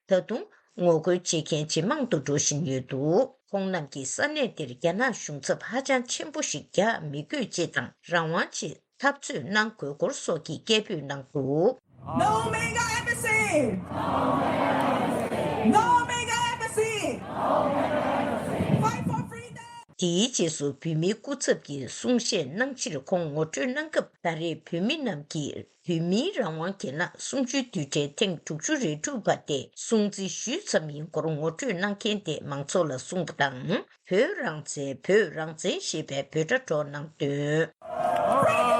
ད་དུང་ངོ་རྒོལ་བྱེད་མཁན་ཇེ་མང་དུ་འགྲོ་བཞིན་ཡོད་འདུག །ཁོང་རྣམས་ཀྱིས་ས་གནས་འདིར་རྒྱ་ནག་གཞུང་ཚབ་ཧ་ཅང་ཆེན་པོ་ཞིག་རྒྱག་མི་དགོས་ཅེས་དང་རང་དབང་ཆེད་འཐབ་རྩོད་གནང་དགོས་སྐོར་སོགས་ཀྱི་སྐད་འབོད་གནང་འདུག ། No MAGA embassy! No MAGA embassy! Fight for freedom! དེའི་རྗེས་སུ་བོད་མིའི་སྐུ་ཚབ་ཀྱིས་གསུང་བཤད་གནང་ཕྱིར་ཁོང་ངོ་སྤྲོད་གནང་སྐབས། ད་རེས་བོད་མི་རྣམས་ཀྱིས་བོད་མིའི་རང་དབང་རྒྱལ་ན་གསུམ་བཅུའི་དུས་དྲན་ཐེངས་དྲུག་ཅུ་རེ་དྲུག་པ་དེ་སྲུང་བརྩི་ཞུས་ཙམ་ཡིན་སྐོར་ངོ་སྤྲོད་གནང་མཁན་དེས་མང་ཚོགས་ལ་གསུངས་པ་དང་། བོད་རང་བཙན། བོད་རང་བཙན་ཞེས་པའི་འབོད་སྒྲ་སྒྲོག་གནང་དོན།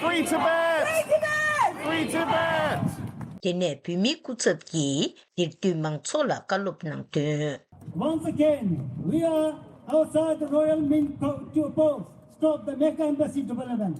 Free Tibet! Free Tibet! Free Tibet! དེ་ནས་བོད་མིའི་སྐུ་ཚབ་ཀྱིས་འདིར་འདུས་མང་ཚོགས་ལ་བཀའ་སློབ་གནང་དོན། Once again, we are outside the Royal Mint to oppose, stop the mega embassy development.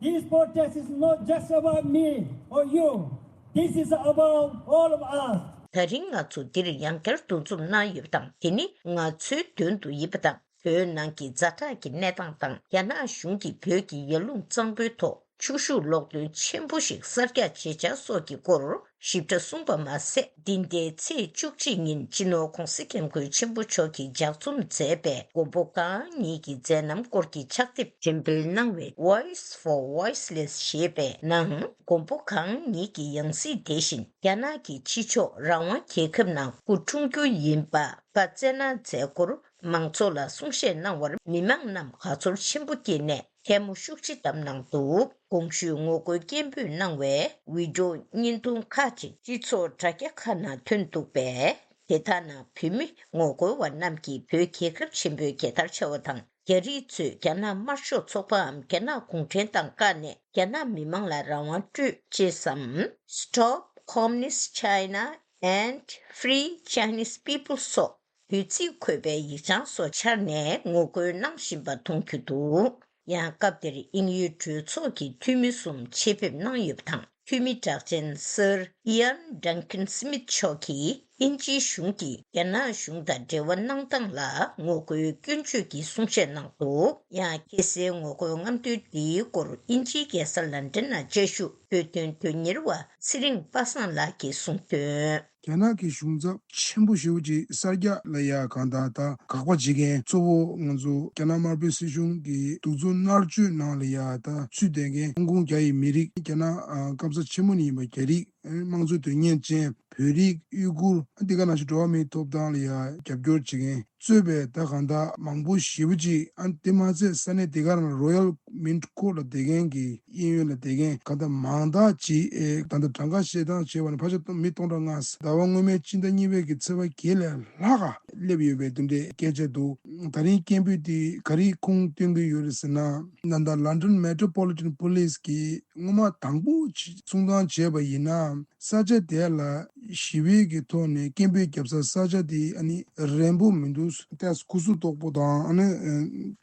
This protest is not just about me or you. This is about all of us. ད་རིང་ང་ཚོ་འདིར་ཡང་བསྐྱར་འདུ་འཛོམས་གནང་ཡོད་པ་དང་། དེ་ནི་ང་ཚོའི་དོན་དུ་ཡིན་པ་དང་། བོད་ནང་གི་ཛ་དྲག་གི་གནས་སྟངས་དང་། རྒྱ་ནག་གཞུང་གིས་བོད་ཀྱི་ཡར་ཀླུང་གཙང་པོའི་ཐོག་ཆུ་ཤུགས་གློག་འདོན་ཆེན་པོ་ཞིག་གསར་རྒྱག་བྱེད་འཆར་སོགས་ཀྱི་སྐོར་ཞིབ་ཕྲ་གསུངས་པ་མ་ཟད། འདི་ཟླའི་ཚེས་བཅུ་གཅིག་ཉིན་སྤྱི་ནོར་༧གོང་ས་༧སྐྱབས་མགོན་ཆེན་པོ་མཆོག་གིས་ལྗགས་རྩོམ་མཛད་པའི་མགོན་པོ་གང་ཉིད་ཀྱི་མཛད་རྣམ་སྐོར་གྱི་ཕྱག་དེབ་འགྲེམས་སྤེལ་གནང་བའི་Voice for Voiceless ཞེས་པའི་ནང་། མགོན་པོ་གང་ཉིད་ཀྱི་ཡང་སྲིད་དེ་བཞིན་རྒྱ་ནག་གི་ཕྱི་ཕྱོགས་རང་དབང་རྒྱལ་ཁབ་ནང་སྐུ་འཁྲུངས་རྒྱུ་ཡིན་པ་བཀའ་སྩལ་གནང་མཛད་སྐོར་མང་ཚོགས་ལ་གསུང་བཤད་གནང་བར་མི་མང་རྣམས་དགའ་ཚོར་ཆེན་པོ་སྐྱེས་ནས་ཐལ་མོ་ཤུགས་ཆེ་བསྡམས་གནང་འདུག །གོང་ཞུས་ངོ་རྒོལ་སྐད་འབོད་གནང་བའི་བི་ཌི་ཡོ་བརྙན་ཐུང་ཁག་ཅིག་སྤྱི་ཚོགས་དྲ་རྒྱ་ཁག་ནང་ཐོན་འདུག་པས། དེ་དག་ནང་བོད་མི་ངོ་རྒོལ་བ་རྣམས་ཀྱིས་བོད་རྒྱལ་ཁབ་ཆེན་པོའི་རྒྱལ་དར་འཕྱར་བ་དང་། རྒྱ་རིགས་ཚོས་རྒྱ་ནག་དམར་ཤོག་ཚོགས་པའམ་རྒྱ་ནག་གུང་ཁྲན་ཏང་བཀག་ནས་རྒྱ་ནག་མི་མང་ལ་རང་དབང་སྤྲོད་ཅེས་སམ། Stop Communist China and Free Chinese People སོགས་འབོད་ཚིག་འཁོད་པའི་ཡིག་བྱང་སོགས་འཕྱར་ནས་ངོ་རྒོལ་གནང་བཞིན་པ་མཐོང་རྒྱུ་འདུག །ཡང་སྐབས་དེར་དབྱིན་ཡུལ་གྲོས་ཚོགས་ཀྱི་འཐུས་མི་གསུམ་ཆེད་ཕེབས་གནང་ཡོད་པ་དང་། འཐུས་མི་གྲགས་ཅན་Sir Ian Duncan Smith མཆོག་གིས་དབྱིན་ཇིའི་གཞུང་གིས་རྒྱ་ནག་གཞུང་དང་འབྲེལ་བ་གནང་སྟངས་ལ་ངོ་རྒོལ་སྐྱོན་བརྗོད་ཀྱི་གསུང་བཤད་གནང་འདུག །ཡང་ཁ་སའི་ངོ་རྒོལ་རྔམ་སྟོན་འདིའི་སྐོར་དབྱིན་ཇིའི་རྒྱལ་ས་ལན་ཀྲན་ནང་བཅའ་བཞུགས་བོད་དོན་དོན་གཉེར་བ་ཚེ་རིང་པ་སངས་ལགས་ཀྱིས་གསུངས་དོན། རྒྱ་ནག་གི་གཞུང་ཚབ་ཆེན་པོ་ཞེ་པོ་ཅིག་གསར་རྒྱག་ལ་ཡ་གང་ལྟར་ད་དགག་པ་བྱེད་མཁན་གཙོ་བོ་ང་ཚོ་རྒྱ་ནག་དམར་པོའི་སྲིད་གཞུང་གི་གདུག་རྩུབ་མནར་གཅོད་ནང་ལ་ཡ་ད་ཚུད་བསྡད་མཁན་ཧོང་ཀོང་རྒྱ་ཡི་མི་རིགས། རྒྱ་ནག་ཨ་སྐམ་ས་ཆེན་མོ་ནས་ཡིན་པ་རྒྱ་རིགས། དམངས་གཙོ་དོན་གཉེར་ཅན་བོད་རིགས། ཡུ་གུར། འདི་ག་ནང་བཞིན་འགྲོ་བ་མིའི་ཐོབ་ཐང་ལ་ཡ་རྒྱབ་སྐྱོར་བྱེད་མཁན་གཙོས་པའི་ད་གང་ལྟར་མང་པོ་ཞེ་པོ་ཅིག་ཨ་དེ་མ་ཚད་ས་གནས་དེ་ག་རང་ལ་Royal Mint Court ལ་བསྡད་མཁན་གྱི་གཡས་གཡོན་ལ་བསྡད་མཁན་གང་ལྟར་མང་དག་ཅིག་ཨེ་ད་ལྟ་གྲངས་ཀ་བཤད་སྟངས་བྱས་པ་ན་ཕལ་ཆེར་མི་སྟོང་ཕྲག་ལྔ། ཟླ་བ་སྔོན་མའི་སྤྱི་ཟླ་གཉིས་པའི་གི་ཚེས་པ་བརྒྱད་ལས་ལྷག་ག་སླེབས་ཡོད་པའི་དེ་འདྲའི་སྐད་ཆ་འདུག་ད་རིང་སྐད་འབོད་དེ་ག་རེ་ཁུངས་སྟོན་གྱི་ཡོད་རེད་ཟེར་ན། ད་ལྟ་London Metropolitan Police གིས་སྔོན་མ་དང་པོ་གསུང་སྟངས་བྱས་པ་ཡིན་ན། ས་ཆ་དེ་ལ་ཞི་བའི་གི་ཐོག་ནས་སྐད་འབོད་བརྒྱབ་ས་ས་ཆ་དེ་ཨ་ནི་རན་པོ་མི་འདུག་ཏོག་ཙམ་སྐུ་གཟུགས་དོག་པོ་དང་ཨ་ནི་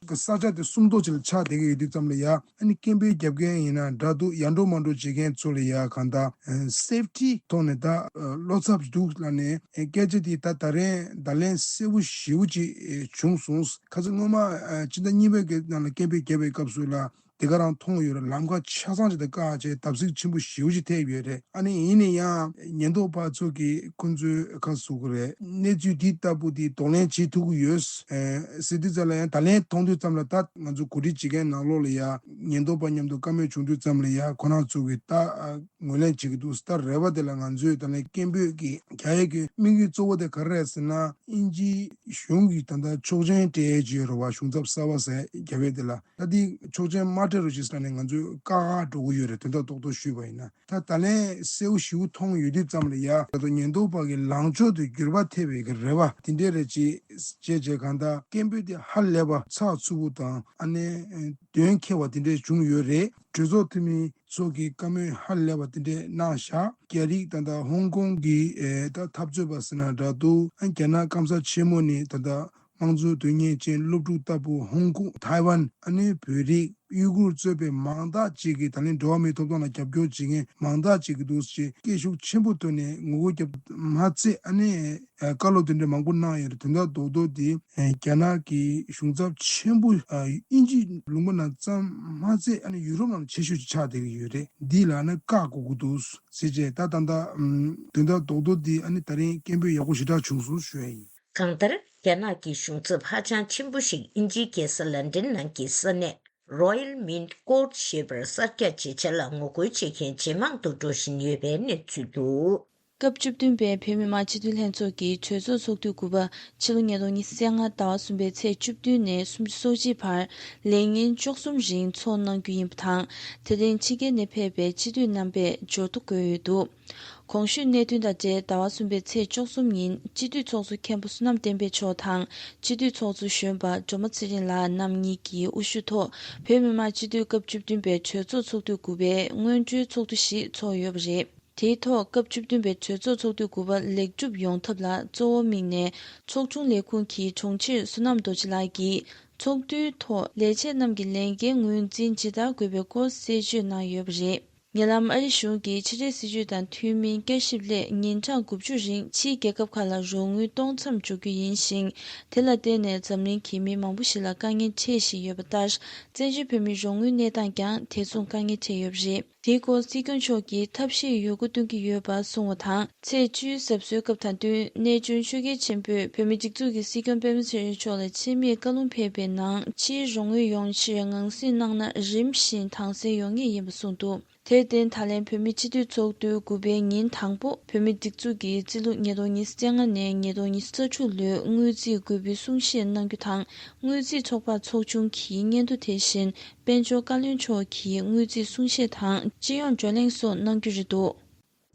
ས་ཆ་དེ་སུམ་མདོ་ཅིག་ལ་ཆགས་བསྡད་ཀྱི་ཡོད་དུས་ཙམ་ལ་ཡ། ཨ་ནི་སྐད་འབོད་བརྒྱབ་མཁན་ཡིན་ན་འདྲ་འདུག་ཡར་འགྲོ་མར་འགྲོ་བྱེད་མཁན་ཚོ་ལ་ཡ་གང་ལྟར་safety ཐོག་ནས་ད་བློ་འཚབ་འདུག་ལབ་ནས་སྐད་ཆ་དེ་ད་ད་རེས་བརྡ་ལན་གསལ་པོ་ཞེ་པོ་ཅིག་བྱུང་སོང་། ཁ་སང་སྔོན་མ་སྤྱི་ཟླ་གཉིས་པའི་གི་ནང་ལ་སྐད་འབོད་བརྒྱབ་པའི་སྐབས་སུ་ལ། དེ་ག་རང་མཐོང་ཡོད་རེད། ལམ་ཁ་ཆ་ཚང་ཅིག་དང་བཀག་བྱས་བརྡབ་གསིག་ཆེན་པོ་ཞེ་པོ་ཅིག་ཐེབས་ཡོད་རེད། ཨ་ནི་ཡིན་ན་ཡང་ཉེན་རྟོག་པ་ཚོ་གིས་ཁོང་ཚོའི་ཁ་ཟུག་གི་རེད། གནས་ཚུལ་འདི་ལྟ་བུ་འདི་གདོང་ལེན་བྱེད་ཐུབ་ཀྱི་ཡོད་ཟེར་དུས་ཙམ་ལ་ཡང་ད་ལན་མཐོང་དུས་ཙམ་ལ་ད་ང་ཚོ་གོ་སྒྲིག་བྱེད་མཁན་ནང་ལོགས་ལ་ཡང་ཉེན་རྟོག་པ་མཉམ་དུ་བཀའ་མོལ་བྱུང་དུས་ཙམ་ལ་ཡང་ཁོ་རང་ཚོ་གིས་ད་ངོས་ལེན་བྱེད་ཀྱི་འདུག་ད་རེ་བ་དེ་ལ་ང་ཚོས་ད་ལན་སྐད་འབོད་ཀྱི་རྒྱག་ཡས་ཀྱི་དམིགས་ཡུལ་གཙོ་བོ་དེ་ག་རེ་རེད་ཟེར་ན། དབྱིན་ཇིའི་གཞུང་གིས་ད་ལྟ་ཆོག་མཆན་སྤྲད་ཀྱི་ཡོད་རེད་བ། གཞུང་ཚབ་གསར་པ་ཟེར་རྒྱབ་ཡས་དེ་ལ། ད་འདི་ཆོག་མཆན་མ་སྤྲད་རོགས་ཞེས་ཟེར་ནས་ང་ཚོས་བཀག་འགོག་འགྲོ་གི་ཡོད་རེད། དོན་དག་རྡོག་རྡོག་ཞུས་པ་ཡིན་ན། ད་ད་ལན་གསལ་པོ་ཞེ་པོ་མཐོང་ཡོད་དུས་ཙམ་ལ་ཡ། ད་དུང་ཉེན་རྟོག་པ་གི་ལངས་ཕྱོགས་དེ་འགྱུར་བ་ཐེབས་པའི་གི་རེ་བ་དེ་འདྲས་རེད། ཅེས་བྱས་བྱས་གང་ལྟར་སྐད་འབོད་དེ་ཧ་ལས་པ་ཚགས་ཚུད་པོ་དང་ཨ་ནི་དོན་འཁྱོལ་བ་དེ་འདྲས་བྱུང་ཡོད་རེད། གྲོས་ཚོགས་འཐུས་མི་ཚོ་གིས་བཀའ་མོལ་ཧ་ལས་པ་དེ་འདྲས་གནང་བཞག་རྒྱ་རིགས་ད་ལྟ་ཧོང་ཀོང་གི་ཨེ་ད་འཐབ་རྩོད་པ་ཟེར་ན་འདྲ་འདུག་ཨ་རྒྱ་ནག་སྐམ་ས་ཆེན་མོ་ནས་ད་ལྟ་དམངས་གཙོ་དོན་གཉེར་ཅན་སློབ་ཕྲུག་ལྟ་བུ་ཧོང་ཀོང་ཐའེ་ཝན་ཨ་ནི་བོད་རིགས་ཡུ་གུར་གཙོས་པའི་མང་དག་ཅིག་གིས་ད་ལན་འགྲོ་བ་མིའི་ཐོབ་ཐང་ལ་རྒྱབ་སྐྱོར་བྱེད་མཁན་མང་དག་ཅིག་གིས་འདུག་ཅེས་སྐད་ཤུགས་ཆེན་པོ་བཏོན་ནས་ངོ་རྒོལ་བརྒྱབ་མ་ཚད་ཨ་ནི་བཀའ་སློབ་དེ་འདྲ་མང་པོ་གནང་ཡོད་རེད། དོན་དག་རྡོག་རྡོག་དེ་རྒྱ་ནག་གི་གཞུང་ཚབ་ཆེན་པོ་དབྱིན་ཇི་ལུང་པ་ནང་ཙམ་མ་ཚད་ཨ་ནི་ཡུ་རོབ་ནང་ཆེ་ཤོས་ཅིག་ཆགས་བསྡད་ཀྱི་ཡོད་རེད། འདི་ལ་ནི་བཀག་དགོས་ཀྱི་འདུག་ཟེར་བྱས་ད་ད་ལྟ་དོན་དག་རྡོག་རྡོག་འདི་ཨ་ནི་ད་རིང་སྐད་འབོད་ཡག་པོ་ཞེ་དྲག་བྱུང་སོང་ཞུ་ཡ་ཡིན། གང་ལྟར། རྒྱ་ནག་གི་གཞུང་ཚབ་ཧ་ཅང་ཆེན་པོ་ཞིག་དབྱིན་ཇིའི་རྒྱལ་ས་ལན་ཀྲན་ནང་གི་ས་གནས་Royal Mint Court ཞེས་པར་གསར་རྒྱག་བྱེད་འཆར་ལ་ངོ་རྒོལ་བྱེད་མཁན་ཇེ་མང་དུ་འགྲོ་བཞིན་ཡོད་པའི་གནས་ཚུལ་འདུག་སྐབས་བཅུ་བདུན་པའི་བོད་མི་མང་སྤྱི་འཐུས་ལྷན་ཚོགས་ཀྱི་གྲོས་ཚོགས་ཚོགས་དུས་དགུ་པ་ཕྱི་ལོ་ཉིས་སྟོང་ཉི་ཤུ་རྩ་ལྔ་ཟླ་བ་གསུམ་པའི་ཚེས་བཅུ་བདུན་ནས་སུམ་ཅུ་སོ་གཅིག་བར་ལས་ཉིན་བཅུ་གསུམ་རིང་ཚོགས་གནང་རྒྱུ་ཡིན་པ་དང་། དེ་རིང་ཕྱི་རྒྱལ་ནས་ཕེབས་པའི་སྤྱི་འཐུས་རྣམ་པས་འབྱོར་ཐོ་འགོད་ཡོད་འདུག་གོང་ཞུས་གནད་དོན་དང་འབྲེལ་ཟླ་བ་གསུམ་པའི་ཚེས་བཅུ་གསུམ་ཉིན་སྤྱི་འཐུས་ཚོགས་གཙོ་མཁན་པོ་བསོད་ནམས་བསྟན་འཕེལ་མཆོག་དང་སྤྱི་འཐུས་ཚོགས་གཙོ་གཞོན་པ་སྒྲོལ་མ་ཚེ་རིང་ལགས་རྣམ་གཉིས་ཀྱིས་དབུ་བཞུགས་ཐོག་བོད་མི་མང་སྤྱི་འཐུས་སྐབས་བཅུ་བདུན་པའི་གྲོས་ཚོགས་ཚོགས་དུས་དགུ་པའི་སྔོན་འགྲོའི་ཚོགས་འདུ་ཞིག་ཚོགས་ཡོད་པ་རེད། དེའི་ཐོག་སྐབས་བཅུ་བདུན་པའི་གྲོས་ཚོགས་ཚོགས་དུས་དགུ་པ་ལེགས་གྲུབ་ཡོང་ཐབས་ལ་གཙོ་བོ་དམིགས་ནས་ཚོགས་ཆུང་ལས་ཁུངས་ཀྱི་དྲུང་ཆེ་བསོད་ནམས་རྡོ་རྗེ་ལགས་ཀྱིས་ཚོགས་འདུའི་ཐོག་ལས་བྱེད་རྣམས་ཀྱི་ལས་འགན་ངོས་འཛིན་ཇི་ལྟར་དགོས་པའི་སྐོར་གསལ་བརྗོད་གནང་ཡོད་པ་རེད། ཉེ་ལམ་ཨ་རི་གཞུང་གི་ཕྱི་དྲིལ་སྲིད་ཇུས་དང་འཐུས་མིའི་བསྐྱར་ཞིབ་སླད་ཉིན་གྲངས་དགུ་བཅུ་རིང་ཕྱིའི་རྒྱལ་ཁབ་ཁག་ལ་རོགས་དངུལ་གཏོང་མཚམས་འཇོག་རྒྱུ་ཡིན་ཞིང་། དེ་ལ་བརྟེན་ནས་འཛམ་གླིང་གི་མི་མང་པོ་ཞིག་ལ་དཀའ་ངལ་འཕྲད་བཞིན་ཡོད་པ་ལྟར། བཙན་བྱོལ་བོད་མིའི་རོགས་དངུལ་གནས་སྟངས་ཀྱང་དེ་མཚུངས་དཀའ་ངལ་འཕྲད་ཡོད་པ་རེད། དེའི་སྐོར་སྲིད་སྐྱོང་མཆོག་གིས་ཐབས་ཤེས་ཡོད་རྒུ་བཏོན་གྱི་ཡོད་པ་གསུངས་པ་དང་། ཚེས་བཅུའི་གཟབ་གསོལ་སྐབས་དང་བསྟུན་གནས་ཆུང་ཆོས་རྒྱལ་ཆེན་པོས་བོད་མིའི་སྒྲིག་འཛུགས་ཀྱི་སྲིད་སྐྱོང་པད་མ་ཚེ་རིང་མཆོག་ལ་ཆེད་མེད་བཀའ་ལུང་ཕེབས་པའི་ནང་ཕྱིའི་རོགས་དངུལ་ཡོང་ཕྱིར་ངང་སྲིང་གནང་ན་རིམ་བཞིན་དྭངས་གསལ་ཡོང་ངེས་ཡིན་པ་གསུངས་འདུག་དེར་བརྟེན་ད་ལན་བོད་མིའི་སྤྱི་འཐུས་ཚོགས་དུས་དགུ་པའི་ཉིན་དང་པོ་བོད་མིའི་སྒྲིག་འཛུགས་ཀྱི་རྩིས་ལོ་ཉིས་སྟོང་ཉི་ཤུ་རྩ་ལྔ་ནས་ཉིས་སྟོང་ཉི་ཤུ་རྩ་དྲུག་ལོའི་དངུལ་རྩིས་དགོས་འབུལ་གསུང་བཤད་གནང་རྒྱུ་དང་། དངུལ་རྩིས་ཚོགས་པ་ཚོགས་ཆུང་གི་སྙན་ཐོ་དེ་བཞིན་དཔལ་འབྱོར་བཀའ་བློན་མཆོག་གི་དངུལ་རྩིས་གསུང་བཤད་དང་སྤྱི་ཡོངས་བགྲོ་གླེང་སོགས་གནང་རྒྱུ་རེད་འདུག་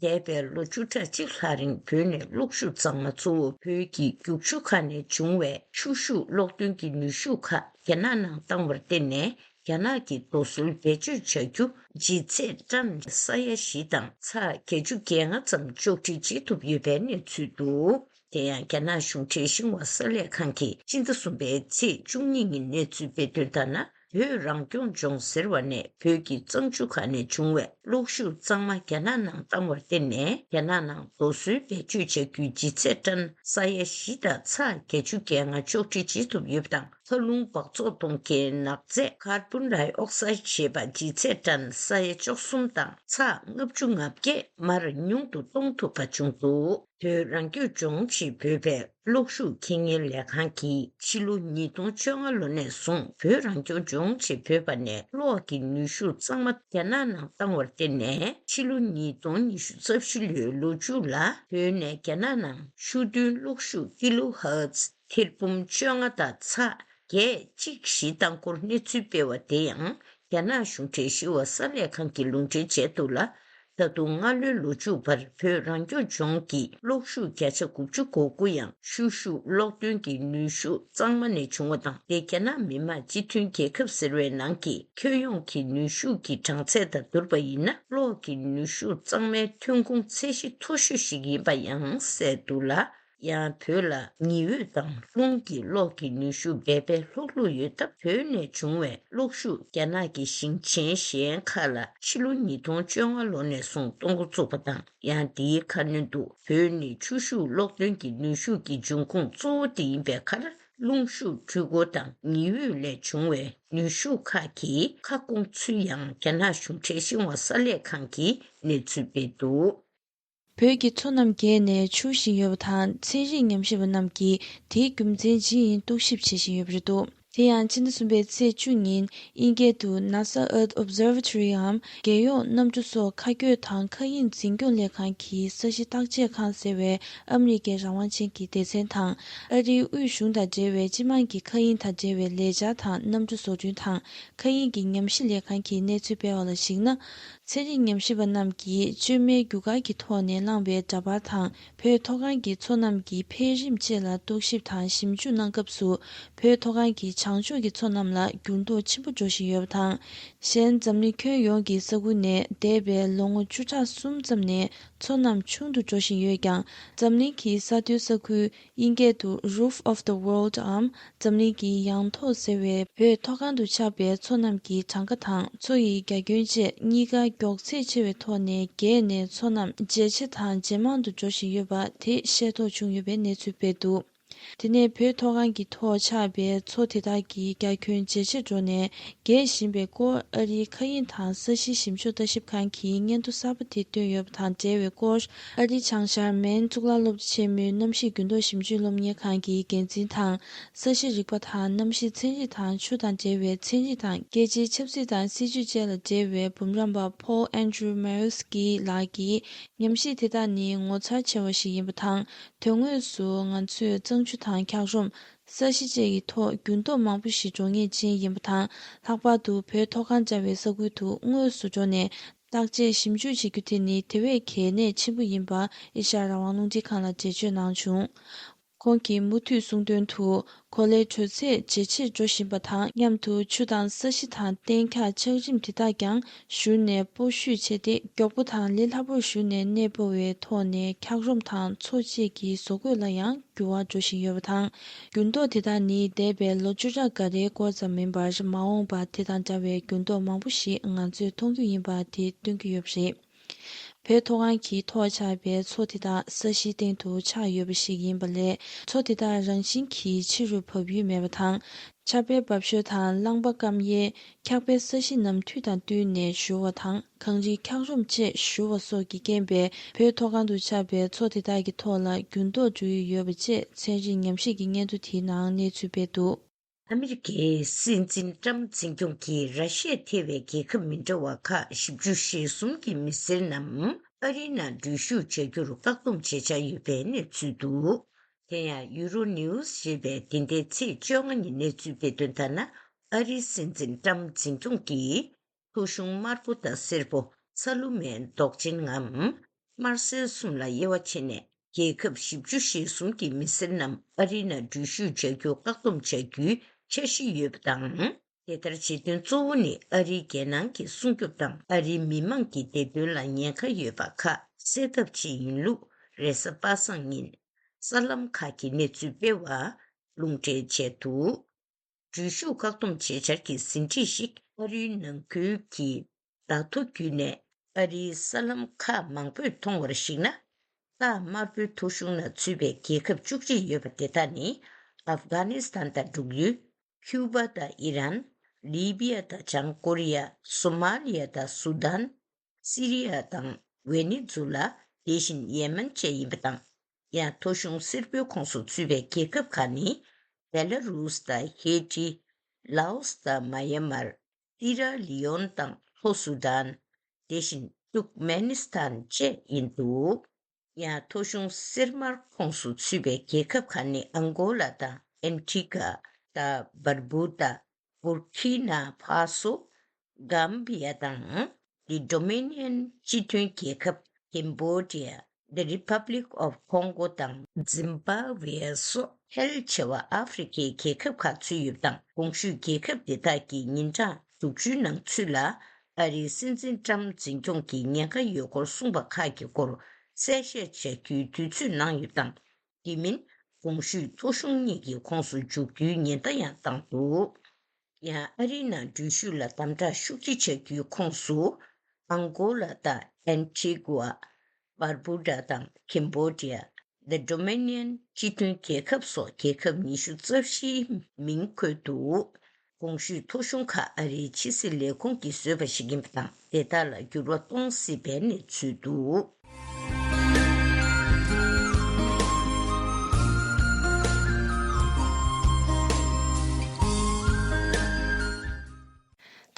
འདས་པའི་ལོ་བཅུ་ཕྲག་གཅིག་ལྷག་རིང་བོད་ནས་གློག་ཤུགས་གཙང་མ་གཙོ་བོ་བོད་ཀྱི་རྒྱུག་ཆུ་ཁ་ནས་བྱུང་བའི་ཆུ་ཤུགས་གློག་འདོན་གྱི་ནུས་ཤུགས་ཁག་རྒྱ་ནག་ནང་བཏང་བར་བརྟེན་ནས། རྒྱ་ནག་གི་རྡོ་སོལ་བེད་སྤྱོད་བྱ་རྒྱུ་ལྗིད་ཚད་ཊན་ས་ཡ་བཞི་དང་ཚེག་བརྒྱད་ཅུ་གྱ་ལྔ་ཙམ་གཅོག་འཕྲི་བྱེད་ཐུབ་ཡོད་པའི་གནས་ཚུལ་འདུག་དེ་ཡང་རྒྱ་ནག་གཞུང་འབྲེལ་ཤིན་ཧྭ་གསར་ལས་ཁང་གིས་སྤྱི་ཟླ་གསུམ་པའི་ཚེས་བཅུ་གཉིས་ཉིན་གནས་ཚུལ་སྤེལ་དོན་ལྟར་ན། བོད་རང་སྐྱོང་ལྗོངས་ཟེར་བ་ནས་བོད་ཀྱི་གཙང་ཆུ་ཁ་ནས་བྱུང་བའི་གློག་ཤུགས་གཙང་མ་རྒྱ་ནག་ནང་བཏང་བར་བརྟེན་ནས། རྒྱ་ནག་ནང་རྡོ་སོལ་བེད་སྤྱོད་བྱ་རྒྱུའི་ལྗིད་ཚད་ཊན་ས་ཡ་བཞི་དང་ཚེག་བརྒྱད་ཅུ་གྱ་ལྔ་གཅོག་འཕྲི་བྱེད་ཐུབ་ཡོད་པ་དང་། མཐའ་རླུང་འབག་བཙོག་གཏོང་མཁན་ནག་རྫས་ཀར་བུན་ཌའི་ཨོག་སའིཌ་ཞེས་པ་ལྗིད་ཚད་ཊན་ས་ཡ་བཅུ་གསུམ་དང་ཚེག་ལྔ་བཅུ་ང་བརྒྱད་མར་ཉུང་དུ་གཏོང་ཐུབ་པ་བྱུང་འདུག་བོད་རང་སྐྱོང་ལྗོངས་ཆེད་བོད་པའི་གློག་ཤུགས་ཁེ་གཉེར་ལས་ཁང་གིས་ཕྱི་ལོ་ཉིས་སྟོང་བཅོ་ལྔ་ལོ་ནས་བཟུང་བོད་རང་སྐྱོང་ལྗོངས་ཆེད་བོད་པ་ནས་གློག་གི་ནུས་ཤུགས་གཙང་མ་རྒྱ་ནག་ནང་བཏང་བར་བརྟེན་ནས་ཕྱི་ལོ་ཉིས་སྟོང་ཉི་ཤུ་རྩ་བཞི་ལོའི་ལོ་མཇུག་ལ་བོད་ནས་རྒྱ་ནག་ནང་ཤུགས་འདོན་གློག་ཤུགས་ཀི་ལོ་ཧར་ཛི་ཐེར་འབུམ་བཅོ་ལྔ་དང་ཚེག་བརྒྱད་གཅིག་བཞི་བཏང་སྐོར་གནས་ཚུལ་སྤེལ་བ་དེ་ཡང་རྒྱ་ནག་གཞུང་འབྲེལ་ཞི་བ་གསར་ལས་ཁང་གིས་ལུང་འདྲེན་བྱས་འདུག་ལ། ད་དུང་སྔ་ལོའི་ལོ་མཇུག་བར་བོད་རང་སྐྱོང་ལྗོངས་ཀྱི་གློག་ཤུགས་བརྒྱ་ཆ་དགུ་བཅུ་གོ་དགུ་ཡང་ཤུག་ཤུག་གློག་འདོན་གྱི་ནུས་ཤུགས་གཙང་མ་ནས་བྱུང་བ་དང་། དེ་རྒྱ་ནག་མི་དམངས་སྤྱི་མཐུན་རྒྱལ་ཁབ་ཟེར་བའི་ནང་གི་ཁྱོན་ཡོངས་ཀྱི་ནུས་ཤུགས་ཀྱི་གྲངས་ཚད་དང་བསྡུར་བ་ཡིན་ན། གློག་གི་ནུས་ཤུགས་གཙང་མའི་ཐོན་ཁུངས་ཚད་གཞི་མཐོ་ཤོས་ཤིག་ཡིན་པ་ཡང་གསལ་འདུག་ལ། ཡང་བོད་ལ་ཉི་འོད་དང་རླུང་གི་གློག་གི་ནུས་ཤུགས་འབད་པས་ལྷུག་ལྷུག་ཡོད་སྟབས། བོད་ནས་བྱུང་བའི་གློག་ཤུགས་རྒྱ་ནག་གི་ཞིང་ཆེན་གཞན་ཁག་ལ་ཕྱི་ལོ་ཉིས་སྟོང་བཅོ་ལྔ་ལོ་ནས་བཟུང་གཏོང་འགོ་བཙུགས་པ་དང་། ཡང་དེའི་ཁ་སྣོན་དུ་བོད་ནི་ཆུ་ཤུགས་གློག་འདོན་གྱི་ནུས་ཤུགས་ཀྱི་འབྱུང་ཁུངས་གཙོ་བོ་དེ་ཡིན་པའི་ཁར། རླུང་ཤུགས་འཕྲུལ་འཁོར་དང་ཉི་འོད་ལས་བྱུང་བའི་ནུས་ཤུགས་ཁག་གི་ཁ་སྐོང་ཚུལ་ཡང་རྒྱ་ནག་གཞུང་འབྲེལ་ཤི་ཝང་གསར་ལས་ཁང་གིས་གནས་ཚུལ་སྤེལ་འདུག། བོད་ཀྱི་མཚོ་རྣམས་རྒྱས་ནས་འཕྱུར་བཞིན་ཡོད་པ་དང་། ཚན་རིག་ཉམས་ཞིབ་པ་རྣམས་ཀྱིས་དེའི་རྒྱུ་མཚན་ཇི་ཡིན་རྟོག་ཞིབ་བྱེད་བཞིན་ཡོད་པ་རེད་འདུག། དེ་ཡང་ཕྱི་ཟླ་གསུམ་པའི་ཚེས་བཅུ་ཉིན་དབྱིན་སྐད་དུ་NASA Earth Observatory འམ། རྒྱལ་ཡོངས་གནམ་གྲུ་སོགས་མཁའ་སྐྱོད་དང་མཁའ་དབྱིངས་འཛིན་སྐྱོང་ལས་ཁང་གི་ས་གཞི་བརྟག་དཔྱད་ཁང་ཟེར་བའི་ཨ་མི་རི་ཀའི་རང་དབང་ཅན་གྱི་སྡེ་ཚན་དང་། ཨ་རིའི་དབུས་གཞུང་དང་འབྲེལ་བའི་སྤྱི་དམངས་ཀྱི་མཁའ་དབྱིངས་དང་འབྲེལ་བའི་ལས་འཆར་དང་གནམ་གྲུ་བཟོ་སྐྲུན་དང་མཁའ་དབྱིངས་ཀྱི་ཉམས་ཞིབ་ལས་ཁང་གིས་གནས་ཚུལ་སྤེལ་བ་ལ་གཞིགས་ན། ཚན་རིག་ཉམས་ཞིབ་པ་རྣམས་ཀྱིས་བཅོས་མའི་རྒྱུ་སྐར་གྱི་ཐོག་ནས་བླངས་པའི་འདྲ་པར་དང་། བོད་མཐོ་སྒང་གི་མཚོ་རྣམས་ཀྱི་འཕེལ་རིམ་བཅས་ལ་རྟོག་ཞིབ་དང་ཞིབ་འཇུག་གནང་སྐབས་སུ། བོད་མཐོ་སྒང་གི་བྱང་ཕྱོགས་ཀྱི་མཚོ་རྣམས་ལ་འགྱུར་ལྡོག་ཆེན་པོ་འགྲོ་བཞིན་ཡོད་པ་དང་། གཞན་འཛམ་གླིང་ཁྱོན་ཡོངས་ཀྱི་ས་ཁུལ་ནས་འདས་པའི་ལོ་ངོ་བཅུ་ཕྲག་གསུམ་ཙམ་ནས་མཚོ་རྣམས་ཆུང་དུ་འགྲོ་བཞིན་ཡོད་ཀྱང་། འཛམ་གླིང་གི་ས་མཐོའི་ས་ཁུལ། དབྱིན་སྐད་དུ་Roof of the World འམ། འཛམ་གླིང་གི་ཡང་ཐོག་ཟེར་བའི་བོད་མཐོ་སྒང་དུ་ཆགས་པའི་མཚོ་རྣམས་ཀྱི་གྲངས་ཀ་དང་མཚོ་ཡི་རྒྱ་ཁྱོན་བཅས་གཉིས་ཀ་མགྱོགས་ཚད་ཆེ་བའི་ཐོག་ནས་རྒྱས་ནས་མཚོ་རྣམས་ཇེ་ཆེ་དང་ཇེ་མང་དུ་འགྲོ་བཞིན་ཡོད་པ་དེ་ཤེས་རྟོགས་བྱུང་ཡོད་པའི་གནས་ཚུལ་སྤེལ་འདུག། དེ་ནས་བོད་མཐོ་སྒང་གི་ཐོག་ཆགས་པའི་མཚོ་དེ་དག་གི་རྒྱ་ཁྱོན་ཇེ་ཆེར་འགྲོ་ནས་རྒྱས་བཞིན་པའི་སྐོར། ཨ་རིའི་མཁའ་དབྱིངས་དང་ས་གཞི་ཞིབ་འཇུག་ལྟ་ཞིབ་ཁང་གིས་སྙན་ཐོ་གསར་པ་དེ་བཏོན་ཡོད་པ་དང་འབྲེལ་བའི་སྐོར། ཨ་རིའི་བྱང་ཤར་མེན་གཙུག་ལག་སློབ་གྲྭ་ཆེན་མོའི་གནམ་གཤིས་འགྱུར་ལྡོག་ཞིབ་འཇུག་སློབ་གཉེར་ཁང་གི་འགན་འཛིན་དང་། ས་གཤིས་རིག་པ་དང་གནམ་གཤིས་ཚན་རིག་དང་ཆུ་དང་འབྲེལ་བའི་ཚན་རིག་དང་། རྒྱལ་སྤྱིའི་ཆབ་སྲིད་དང་སྲིད་ཇུས་བཅས་ལ་འབྲེལ་བའི་འབུམ་རམས་པ་Paul Andrew Mayoski ལགས་ཀྱིས། ཉམས་ཞིབ་དེ་དག་ནི་ངོ་མཚར་ཆེ་བ་ཞིག་ཡིན་པ་དང་། དོན་དངོས་སུ་ང་ཚོས་གཙང་ཆུ་དང་འཁྱགས་རོམ། ས་གཞི་བཅས་ཀྱི་ཐོག་འགྱུར་ལྡོག་མང་པོ་ཞིག་འགྲོ་ངེས་ཅན་ཡིན་པ་དང་། ལྷག་པར་དུ་བོད་མཐོ་སྒང་འདྲ་བའི་ས་ཁུལ་དུ་དངོས་སུ་འགྲོ་ནས་བརྟག་དཔྱད་ཞིབ་འཇུག་བྱེད་རྒྱུ་དེ་ནི་དེ་བས་གལ་གནད་ཆེན་པོ་ཡིན་པ་ཨེ་ཤ་ཡ་རང་དབང་རླུང་འཕྲིན་ཁང་ལ་འགྲེལ་བརྗོད་གནང་བྱུང་། ཁོང་གིས་མུ་མཐུད་གསུངས་དོན་དུ། གོ་ལའི་དྲོད་ཚད་ཇེ་ཆེར་འགྲོ་བཞིན་པ་དང་མཉམ་དུ་ཆུ་དང་ས་གཞི་དང་གཏན་འཁྱགས་ཆགས་རིམ་དེ་དག་ཀྱང་ཞུ་ནས་སྤོ་བཤུད་བྱས་ཏེ། མགྱོགས་པོ་དང་ལས་སླ་པོར་ཞུ་ནས་གནས་སྤོ་བའི་ཐོག་ནས་འཁྱགས་རོམ་དང་མཚོ་བཅས་ཀྱི་བཟོ་བཀོད་ལ་ཡང་འགྱུར་བ་འགྲོ་བཞིན་ཡོད་པ་དང་། འགྱུར་ལྡོག་དེ་དག་ནི་འདས་པའི་ལོ་བཅུ་ཕྲག་འགའ་རེའི་སྐོར་ཙམ་མིན་པར། མ་འོངས་པར་དེ་དང་འདྲ་བའི་འགྱུར་ལྡོག་མང་པོ་ཞིག་ང་ཚོས་མཐོང་རྒྱུ་ཡིན་པ་དེ་སྟོན་གྱི་ཡོད་པ་རེད། བོད་མཐོ་སྒང་གི་ཐོག་ཆགས་པའི་མཚོ་དེ་དག་ས་གཞིའི་སྟེང་དུ་ཆགས་ཡོད་པ་ཞིག་ཡིན་པ་ལས། མཚོ་དེ་དག་རང་བཞིན་གྱིས་ཕྱི་རུ་བབས་ཡུལ་མེད་པ་དང་། ཆར་པའི་འབབ་ཞོད་དང་རླངས་པ་སྐམ་ཡས། འཁྱགས་པའི་ས་གཞི་ནམ་དུས་དང་བསྟུན་ནས་བཞུར་བ་དང་། གངས་རིའི་འཁྱགས་རོམ་བཅས་བཞུར་བ་སོགས་ཀྱི་རྐྱེན་པས། བོད་མཐོ་སྒང་དུ་ཆགས་པའི་མཚོ་དེ་དག་གི་ཐོག་ལ་འགྱུར་ལྡོག་འགྲོ་ཡི་ཡོད་པ་བཅས། ཚན་རིག་ཉམས་ཞིབ་ཀྱི་སྙན་ཐོ་དེའི་ནང་གནས་ཚུལ་སྤེལ་འདུག། ཨ་མི་རི་ཀའི་སྲིད་འཛིན་ཀྲམ་འཛིན་སྐྱོང་གིས་ར་ཤི་ཡ་ཐེ་བའི་རྒྱལ་ཁབ་མི་འདྲ་བ་ཁག་བཞི་བཅུ་ཞེ་གསུམ་གྱི་མི་སེར་རྣམས་ཨ་རིའི་ནང་འགྲུལ་བཞུད་བྱ་རྒྱུར་བཀག་སྡོམ་བྱེད་འཆར་ཡོད་པའི་གནས་ཚུལ་འདུག། དེ་ཡང་ཡུ་རོ་ནིའུ་སི་ཞེས་པས་འདི་ཟླའི་ཚེས་བཅོ་ལྔ་ཉིན་གནས་ཚུལ་སྤེལ་དོན་ལྟར་ན། ཨ་རིའི་སྲིད་འཛིན་ཀྲམ་འཛིན་སྐྱོང་གིས་ཐོ་གཞུང་དམར་པོ་དང་སེར་པོ། ཚ་ལུ་མའི་མདོག་ཅན་ངམ། དམར་སེར་གསུམ་ལ་དབྱེ་བ་ཕྱེ་ནས། རྒྱལ་ཁབ་བཞི་བཅུ་ཞེ་གསུམ་གྱི་མི་སེར་རྣམས་ཨ་རིའི་ནང་འགྲུལ་བཞུད་བྱ་རྒྱུ་བཀག་སྡོམ་བྱ་རྒྱུའི་འཆར་གཞི་ཡོད་པ་དང་། དེ་ལྟར་བྱེད་དོན་གཙོ་བོ་ནི་ཨ་རིའི་རྒྱལ་ནང་གི་སྲུང་སྐྱོབ་དང་ཨ་རིའི་མི་དམངས་ཀྱི་བདེ་དོན་ལ་ཉེན་ཁ་ཡོད་པ་ཁག་སེལ་ཐབས་ཆེད་ཡིན་ལུགས་རེས་གཟའ་པ་སངས་ཉིན་གསར་ལམ་ཁག་གི་གནས་ཚུལ་སྤེལ་བར་ལུང་འདྲེན་བྱས་འདུག། འགྲུལ་བཞུད་བཀག་སྡོམ་བྱེད་འཆར་གྱི་ཟིན་བྲིས་ཤིག་ཨ་རིའི་ནང་ཁུལ་གྱི་བརྡ་ཐོ་བརྒྱུད་ནས་ཨ་རིའི་གསར་ལམ་ཁག་མང་པོས་མཐོང་བར་གཞིགས་ན། རྟགས་དམར་པོའི་ཐོ་གཞུང་ནང་ཚུད་པའི་རྒྱལ་ཁབ་བཅུ་གཅིག་ཡོད་པ་དེ་དག་ནི། ཨབ་གྷ་ནི་སི་ཐན་དང་འབྲུག་ཡུལ། ཁྱུ་པ་དང་ཨི་རན། ལི་བི་ཡ་དང་བྱང་ཀོ་རི་ཡ། སོ་མ་ལི་ཡ་དང་སུ་དཱན། སི་རི་ཡ་དང་ཝེ་ནེ་ཛུ་ལ། དེ་བཞིན་ཡེ་མེན་བཅས་ཡིན་པ་དང་། ཡང་ཐོ་གཞུང་སེར་པོའི་ཁོངས་སུ་ཚུད་པའི་རྒྱལ་ཁབ་ཁག་ནི། བེ་ལ་རུས་དང་ཧེ་ཊི། ལའོ་སི་དང་མ་ཡན་མར། སི་ར་ལི་ཡོན་དང་ལྷོ་སུ་ཌན། དེ་བཞིན་ཏུར་ཀ་མེ་ནི་སི་ཐན་བཅས་ཡིན་འདུག་ཡང་ཐོ་གཞུང་སེར་དམར་ཁོངས་སུ་ཚུད་པའི་རྒྱལ་ཁབ་ཁག་ནི་ཨང་གོ་ལ་དང་ཨན་ཊི་ག་དང་བར་བུ་ད། བུར་ཁི་ན་ཕ་སོ། གམ་བི་ཡ་དང་། The Dominion སྤྱི་མཐུན་རྒྱལ་ཁབ། Cambodia, The Republic of Congo དང་འཛིམ་བྷ་ཝེ་སོགས་ཕལ་ཆེ་བ་ཨ་ཧྥེ་རི་ཁའི་རྒྱལ་ཁབ་ཁག་ཚུད་ཡོད་པ་དང་། གོང་ཞུས་རྒྱལ་ཁབ་དེ་དག་གིས་ཉིན་གྲངས་དྲུག་ཅུའི་ནང་ཚུད་ལ་ཨ་རིའི་སྲིད་འཛིན་ཏྲམ་འཛིན་སྐྱོང་གི་ཉེན་ཁ་ཡོད་སྐོར་གསུངས་པ་ཁག་གི་སྐོར་གསལ་བཤད་བྱ་རྒྱུའི་དུས་ཚོད་གནང་ཡོད་པ་དང་། དེ་མིན་གོང་ཞུས་ཐོ་གཞུང་གཉིས་ཀྱི་ཁོངས་སུ་འཇུག་རྒྱུའི་ཉེན་བརྡ་ཡང་བཏང་འདུག་ཡང་ཨ་རིའི་ནང་འགྲུལ་བཞུད་ལ་དམ་དྲག་ཤུགས་ཆེ་བྱ་རྒྱུའི་ཁོངས་སུ། ཨང་གོ་ལ་དང་ཨན་ཊི་གུ་ཨ། བར་བུ་ཌ་དང་ཁེམ་བོ་ཌི་ཡ། The Dominion སྤྱི་མཐུན་རྒྱལ་ཁབ་སོགས་རྒྱལ་ཁབ་ཉི་ཤུ་རྩ་བཞིའི་མིང་འཁོད་འདུག་གོང་ཞུས་ཐོ་གཞུང་ཁག་ཨ་རིའི་ཕྱི་སྲིད་ལས་ཁུངས་ཀྱིས་བཟོས་པ་ཞིག་ཡིན་པ་དང་། དེ་དག་ལ་འགྱུར་བ་གཏོང་སྲིད་པའི་གནས་ཚུལ་འདུག་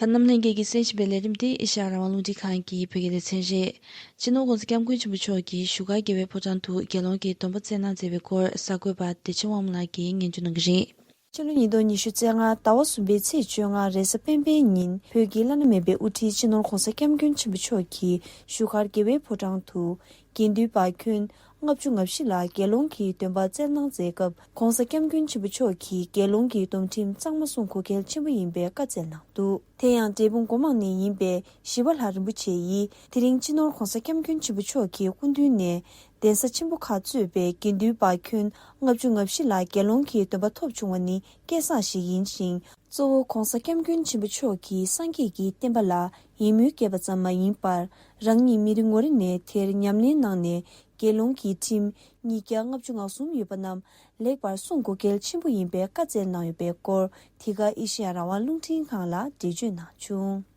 ད་རྣམ་གླིང་སྐད་ཀྱི་གསན་བཞིན་པའི་ལས་རིམ་འདི་ཨེ་ཤ་ཡ་རང་དབང་རླུང་འཕྲིན་ཁང་གི་བོད་སྐད་སྡེ་ཚན་རེད། སྤྱི་ནོར་༸གོང་ས་༸སྐྱབས་མགོན་ཆེན་པོ་མཆོག་གིས་བཞུགས་སྒར་རྒྱལ་བའི་ཕོ་བྲང་དུ་རྒྱལ་ཡོངས་ཀྱི་སྡོམ་པ་བསྩལ་གནང་མཛད་པའི་སྐོར་གསར་འགོད་པ་བདེ་ཆེན་དབང་མོ་ལགས་ཀྱིས་སྙན་སྒྲོན་གནང་གི་རེད། ཕྱི་ལོ་ཉིས་སྟོང་ཉི་ཤུ་རྩ་ལྔ་ཟླ་བ་གསུམ་པའི་ཚེས་བཅོ་ལྔ་རེས་གཟའ་སྤེན་པའི་ཉིན་བོད་ཀྱི་བླ་ན་མེད་པའི་དབུ་ཁྲིད་སྤྱི་ནོར་༸གོང་ས་༸སྐྱབས་མགོན་ཆེན་པོ་མཆོག་གིས་བཞུགས་སྒར་རྒྱལ་བའི་ཕོ་བྲང་དུ་དགེ་འདུན་པ་ཁྱོན་ལྔ་བཅུ་ང་བཞི་ལ་དགེ་སློང་གི་སྡོམ་པ་བསྩལ་གནང་མཛད་སྐབས། ༸གོང་ས་༸སྐྱབས་མགོན་ཆེན་པོ་མཆོག་གིས་དགེ་སློང་གི་སྡོམ་ཁྲིམས་གཙང་མ་སྲུང་དགོས་གལ་ཆེན་པོ་ཡིན་པའི་བཀའ་སྩལ་གནང་འདུག་དེ་ཡང་འབྲས་སྤུངས་སྒོ་མང་ནས་ཡིན་པའི་ཞི་བ་ལྷ་རིན་པོ་ཆེ་ཡིས་དེ་རིང་སྤྱི་ནོར་༸གོང་ས་༸སྐྱབས་མགོན་ཆེན་པོ་མཆོག་གི་སྐུ་མདུན་ནས་གདན་ས་ཆེན་པོ་ཁག་གཙོས་པའི་དགེ་འདུན་པ་ཁྱོན་ལྔ་བཅུ་ང་བཞི་ལ་དགེ་སློང་གི་སྡོམ་པ་ཐོབ་བྱུང་བ་ནི་སྐལ་བཟང་ཞིག་ཡིན་ཞིང་། གཙོ་བོ་༸གོང་ས་༸སྐྱབས་མགོན་ཆེན་པོ་མཆོག་གིས་སངས་རྒྱས་ཀྱི་བསྟན་པ་ལ་ཡིད་སྨོན་སྐྱེས་པ་ཙམ་མ་ཡིན་པར། རང་ཉིད་མི་རེ་ངོ་རེ་ནས་དེར་ཉམས་ལེན་གནང་ནས། དགེ་སློང་གི་ཁྲིམས་ཉིས་བརྒྱ་ལྔ་བཅུ་ང་གསུམ་ཡོད་པ་རྣམས་ལེགས་པར་སྲུང་དགོས་གལ་ཆེན་པོ་ཡིན་པའི་བཀའ་སྩལ་གནང་ཡོད་པའི་སྐོར། འདི་ག་ཨེ་ཤེ་ཡ་རང་དབང་རླུང་འཕྲིན་ཁང་ལ་འགྲེལ་བརྗོད་གནང་བྱུང་།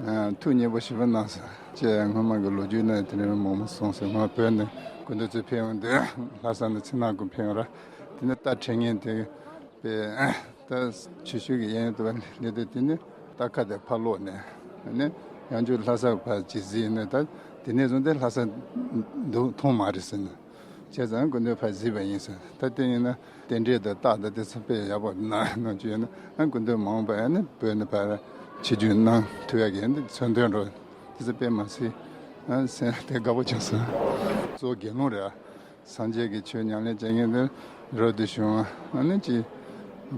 ཨ། ཐུགས་མཉེས་པོ་ཞེ་པོ་གནང་སོང་། ཅེས་སྔོན་མ་གི་ལོ་རྒྱུས་ནང་དེ་འདྲའི་མང་པོ་གསུངས་སོང་། ང་བོད་ནས་སྐུ་མདུན་ཚོ་ཕེབས་ཡོང་དུས་ལྷ་ས་ནས་ཚེ་ནག་ཀུན་ཕེབས་ཡོང་ར། དེ་ནས་རྟ་ཁྲིད་མཁན་དེ་པས་ད་ཆུ་ཤུལ་གྱི་གཡས་གཡོན་དུ་བ་སླེབས་དུས། དེ་ནས་རྟ་ཁ་དེ་ཕར་སློག་ནས། ཨ་ནི་ཡང་བསྐྱར་ལྷ་ས་ཕར་ཅིག་གཟིགས་ནས། ད་དེ་ནས་བཟུང་སྟེ་ལྷ་ས་འདུག་མཐོང་མ་རེད་ཟེར་ནས། བྱས་ཙང་སྐུ་མདུན་ཕར་གཟིགས་པ་ཡིན་ཟེར། ད་དེ་ཡིན་ན་རྟེན་འབྲེལ་དང་རྟགས་དང་དེ་ཚོ་དཔེ་ཡག་པོ་གནང་གནང་རྒྱུ་ཡོད་ན། ཨ། སྐུ་མདུན་མ་འོངས་པ་ཡང་ནི་བོད་ནས་ཕར་ཆིབས་བསྒྱུར་གནང་ཐུབ་ཡག་གི་མཚོན་དོན་རོ་དེ་ཚོ་དཔེ་མ་སྲིད། ཨ། སེམས་དེ་དགའ་པོ་བྱུང་སོང་། གཙོ་བོ་དགེ་སློང་རེད། སངས་རྒྱས་ཀྱི་ཆོས་ཉམས་ལེན་བྱེད་མཁན་དེ་རོ་དེ་བྱུང་། ཨ་ནི་ཅི་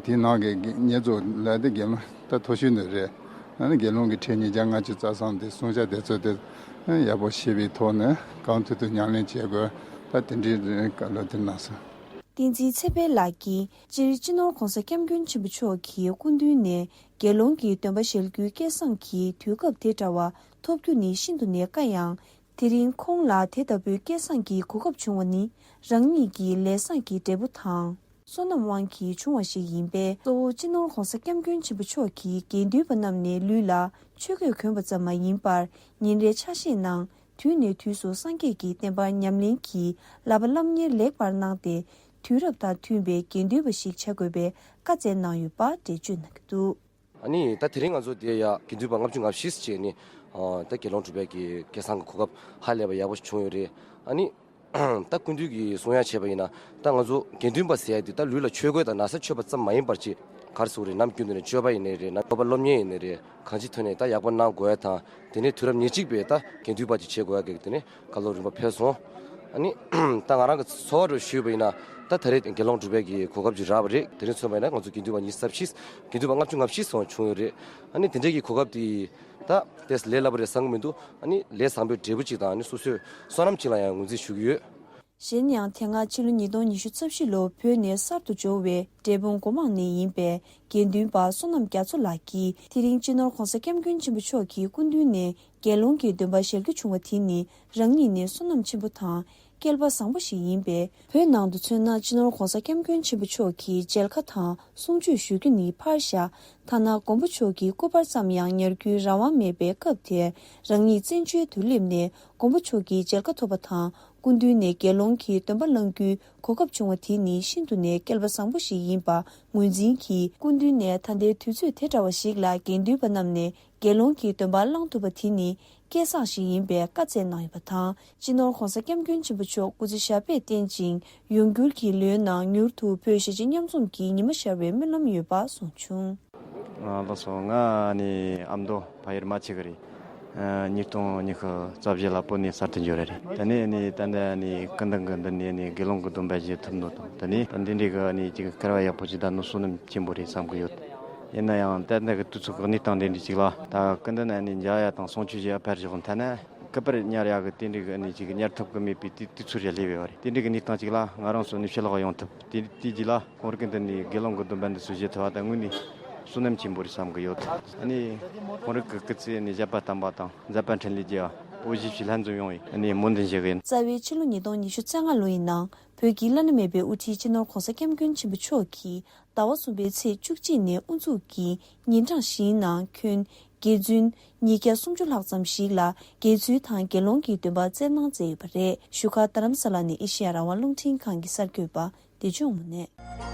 དེའི་ནང་གི་བསྙེན་རྫོགས་ལ་དེ་དགེ་སློང་ད་མཐོ་ཤོས་ནས་རེད། ཨ་ནི་དགེ་སློང་གི་ཁྲིད་ཉིས་བརྒྱ་ལྔ་བཅུ་རྩ་གསུམ་དེ་བསྲུང་བྱ་དེ་ཚོ་དེ་ཡག་པོ་ཤེས་པའི་ཐོག་ནས་གང་ཐུབ་ཐུབ་ཉམས་ལེན་བྱེད་དགོས། ད་དེ་འདྲའི་བཀའ་སློབ་དེ་གནང་སོང་། བསྟན་འཛིན་ཚེ་འཕེལ་ལགས་ཀྱིས་སྤྱིར་སྤྱི་ནོར་༸གོང་ས་༸སྐྱབས་མགོན་ཆེན་པོ་མཆོག་གི་སྐུ་མདུན་ནས་དགེ་སློང་གི་སྡོམ་པ་བཞེས་རྒྱུའི་སྐལ་བཟང་གི་དུས་སྐབས་དེ་འདྲ་བ་ཐོབ་རྒྱུ་ནི་ཤིན་ཏུ་ནས་དཀའ་ཡང་། དེ་རིང་ཁོང་ལ་དེ་ལྟ་བུའི་སྐལ་བཟང་གི་གོ་སྐབས་བྱུང་བ་ནི། རང་ཉིད་ཀྱི་ལས་བཟང་གི་འབྲས་བུ་དང་བསོད་ནམས་དབང་གིས་བྱུང་བ་ཞིག་ཡིན་པས། གཙོ་བོ་སྤྱི་ནོར་༸གོང་ས་༸སྐྱབས་མགོན་ཆེན་པོ་མཆོག་གིས་དགེ་འདུན་པ་རྣམས་ནས་ལུས་ལ་ཆོས་གོས་གོན་པ་ཙམ་མ་ཡིན་པར། ཉིན་རེའི་ཆ་ཤས་ནང་དུས་ནས་དུས་སུ་སངས་རྒྱས་ཀྱི་བསྟན་པར་ཉམས་ལེན་གྱིས་བསླབ་པ་སློབ་གཉེར་ལེགས་པར་གནང་སྟེ། དུས་རབས་དང་མཐུན་པའི་དགེ་འདུན་པ་ཞིག་བྱ་དགོས་པའི་བཀའ་སྩལ་གནང་ཡོད་པ་འགྲེལ་བརྗོད་གནང་གི་འདུག་ཨ་ནི་ད་དེ་རིང་ང་ཚོ་འདིར་ཡ་དགེ་འདུན་པ་ལྔ་བཅུ་ང་བཞི་ཅིག་ནི། ཨ། ད་དགེ་སློང་སྒྲུབ་པའི་གི་སྐལ་བཟང་གི་གོ་སྐབས་ཧ་ལས་པ་ཡག་པོ་ཞིག་བྱུང་ཡོད་རེད། ཨ་ནི་ད་སྐུ་མདུན་གྱིས་གསུང་ཡ་བྱས་པ་ཡིན་ན། ད་ང་ཚོ་དགེ་འདུན་པ་ཟེར་ཡ་དེ་ད་ལུས་ལ་ཆོས་གོས་དང་ན་བཟའ་མཆོད་པ་ཙམ་མ་ཡིན་པར། ཅིག་ག་རེ་ཟེར་དགོས་རེད། ནམ་རྒྱུན་དུ་ནས་སྤྱོད་པ་ཡིན་ནའི་རེད། ནམ་སློབ་པ་སློབ་གཉེར་ཡིན་ནའི་རེད། གང་ཅིའི་ཐོག་ནས་ད་ཡག་པོ་གནང་དགོས་ཡ་དང་། དེ་ནས་དུས་རབས་ཉེར་གཅིག་པའི་ད་དགེ་འདུན་པ་ཅིག་བྱེད་དགོས་ཡ་གི་དེ་ནས་བཀའ་སློབ་རིམ་པ་ཕེབས་སོང་། ཨ་ནི་ད་ང་རང་གི་ཚོར་བ་རུ་ཞུས་པ་ཡིན་ན། ད་ད་རེས་དགེ་སློང་སྒྲུབ་པའི་གི་གོ་སྐབས་ཅིག་རག་པ་རེད། དེ་རིང་མཚོན་པ་ཡིན་ན་ང་ཚོ་དགེ་འདུན་པ་ཉི་ཤུ་རྩ་བཞི། དགེ་འདུན་པ་ལྔ་བཅུ་ང་བཞི་སོང་བྱུང་ཡོད་རེད། ཨ་ནི་དེ་འདྲའི་གི་གོ་སྐབས་དེ་ད་དེས་ལས་སླ་པོ་རེད་བསམ་གྱི་མི་འདུག་ཨ་ནི་ལས་བཟང་པོའི་འབྲས་བུ་ཅིག་དང་། ཨ་ནི་སོ་སོའི་བསོད་ནམས་ཅིག་ལ་ཡང་ངོས་འཛིན་ཞུ་གི་ཡོད། གཞན་ཡང་། དེ་སྔ་ཕྱི་ལོ་ཉིས་སྟོང་ཉི་ཤུ་རྩ་བཞི་ལོ་བོད་ནས་གསར་དུ་འབྱོར་བའི་འབྲས་སྤུངས་སྒོ་མང་ནས་ཡིན་པའི་དགེ་འདུན་པ་བསོད་ནམས་རྒྱ་མཚོ་ལགས་ཀྱིས། དེ་རིང་སྤྱི་ནོར་༸གོང་ས་༸སྐྱབས་མགོན་ཆེན་པོ་མཆོག་གི་སྐུ་མདུན་ནས་དགེ་སློང་གི་སྡོམ་པ་བཞེས་རྒྱུ་བྱུང་བ་དེ་ནི་རང་ཉིད་ནས་བསོད་ནམས་ཆེན་པོ་དང་སྐལ་པ་བཟང་པོ་ཞིག་ཡིན་པས། བོད་ནང་དུ་མཚོན་ན། སྤྱི་ནོར་༸གོང་ས་༸སྐྱབས་མགོན་ཆེན་པོ་མཆོག་གིས་མཇལ་ཁ་དང་གསུང་ཆོས་ཞུ་རྒྱུ་ནི་ཕར་བཞག་ཐ་ན་མགོན་པོ་མཆོག་གི་སྐུ་པར་ཙམ་ཡང་ཉར་རྒྱུའི་རང་དབང་མེད་པའི་སྐབས་དེར། རང་ཉིད་བཙན་བྱོལ་དུ་སླེབས་ནས་མགོན་པོ་མཆོག་གི་མཇལ་ཁ་ཐོབ་པ་དང་། སྐུ་མདུན་ནས་དགེ་སློང་གི་སྡོམ་པ་བླང་རྒྱུའི་གོ་སྐབས་བྱུང་བ་དེ་ནི་ཤིན་ཏུ་ནས་སྐལ་པ་བཟང་པོ་ཞིག་ཡིན་པ་ངོས་འཛིན་གྱིས། སྐུ་མདུན་ནས་ད་ལྟའི་དུས་ཚོད་དེ་འདྲ་བ་ཞིག་ལ་དགེ་འདུན་པ་རྣམས་ནས་དགེ་སློང་གི་སྡོམ་པ་བླང་ཐུབ་པ་དེ་ནི་སྐལ་བཟང་ཞིག་ཡིན་པའི་བཀའ་སྩལ་གནང་ཡོད་པ་དང་། སྤྱི་ནོར་༧གོང་ས་༧སྐྱབས་མགོན་ཆེན་པོ་མཆོག་སྐུ་ཚེ་ཞབས་པད་བརྟན་ཅིང་། ཡོང་འགྱུར་གྱི་ལོའི་ནང་མྱུར་དུ་བོད་གཞིས་བྱེས་མཉམ་འཛོམས་ཀྱི་ཉི་མ་ཤར་བའི་སྨོན་ལམ་ཡོད་པ་གསུངས་བྱུང་། ལགས་སོ། ང་ནི་ཨ་མདོ་ཕ་ཡུལ་རྨ་ཆེ་གི་རེད། ཨ། ཉིས་སྟོང་ཉི་ཤུ་རྩ་བཞི་ལ་བོད་ནས་གསར་དུ་འབྱོར་རེད། ད་ནི་ནི་ད་ལྟ་ནི་སྐུ་མདུན་གྱི་མདུན་ནས་ནི་དགེ་སློང་གི་སྡོམ་པ་བཞེས་ཐུབ་འདུག་དང་། ད་ནི་ད་འདི་འདྲའི་གི་ནི་ཅིག་སྐལ་བ་ཡག་པོ་ཅིག་དང་ནི་བསོད་ནམས་ཆེན་པོ་རེད་བསམ་གི་ཡོད། ཡིན་ན་ཡང་ད་ལྟ་གི་དུས་ཚོད་ཀྱི་གནས་སྟངས་འདི་འདྲ་ཅིག་ལ། ད་སྐུ་མདུན་ནས་ནི་མཇལ་ཡ་དང་གསུང་ཆོས་བྱེད་ཡ་ཕར་ཞོག་ཐ་ན་སྐུ་པར་ཉར་ཡ་གི་དེ་འདྲའི་གི་ནི་ཅིག་ཉར་ཐུབ་གི་མེད་པའི་དུས་དུས་ཚོད་རེ་སླེབས་ཡོད་རེད། དེ་འདྲའི་གི་གནས་སྟངས་ཅིག་ལ་ང་རང་ཚོ་ནི་ཕྱི་ལོགས་ཡོང་ཐུབ། དེ་དེ་རྗེས་ལ་ཁོང་རང་གི་འདི་ནི་དགེ་སློང་གི་སྡོམ་པ་འདི་ཚོ་བཞེས་ཐུབ་པ་དང་དངོས་ནས་བསོད་ནམས་ཆེན་པོ་རེད་བསམ་གི་ཡོད། ཨ་ནི་ཁོང་རང་གི་སྐུ་ཚེ་ནི་བཞད་པ་དམ་པ་དང་མཛད་པ་འཕྲིན་ལས་རྒྱས་པ། བོད་གཞིས་བྱེས་ལྷན་འཛོམས་ཡོང་བའི་ཨ་ནི་སྨོན་འདུན་ཞུ་གི་ཡིན། རྩ་བའི་ཕྱི་ལོ་ཉིས་སྟོང་ཉི་ཤུ་རྩ་ལྔ་ལོ་ཡི་ནང་བོད་ཀྱི་བླ་ན་མེད་པའི་དབུ་ཁྲིད་སྤྱི་ནོར་༧གོང་ས་༧སྐྱབས་མགོན་ཆེན་པོ་མཆོག་གིས་ཟླ་བ་གསུམ་པའི་ཚེས་བཅུ་གཅིག་ནས་དབུ་འཛུགས་ཀྱིས་ཉིན་གྲངས་བཞིའི་ནང་ཁྱོན་དགེ་ཚུལ་ཉིས་བརྒྱ་སུམ་ཅུ་ལྷག་ཙམ་ཞིག་ལ་དགེ་ཚུལ་དང་དགེ་སློང་གི་སྡོམ་པ་སྩལ་གནང་མཛད་ཡོད་པ་རེད། བཞུགས་སྒར་རྡ་རམ་ས་ལ་ནས་ཨེ་ཤེ་ཡ་རང་དབང་རླུང་འཕྲིན་ཁང་གི་གསར་འགོད་པ་བདེ་སྐྱོང་དངོས་གནས།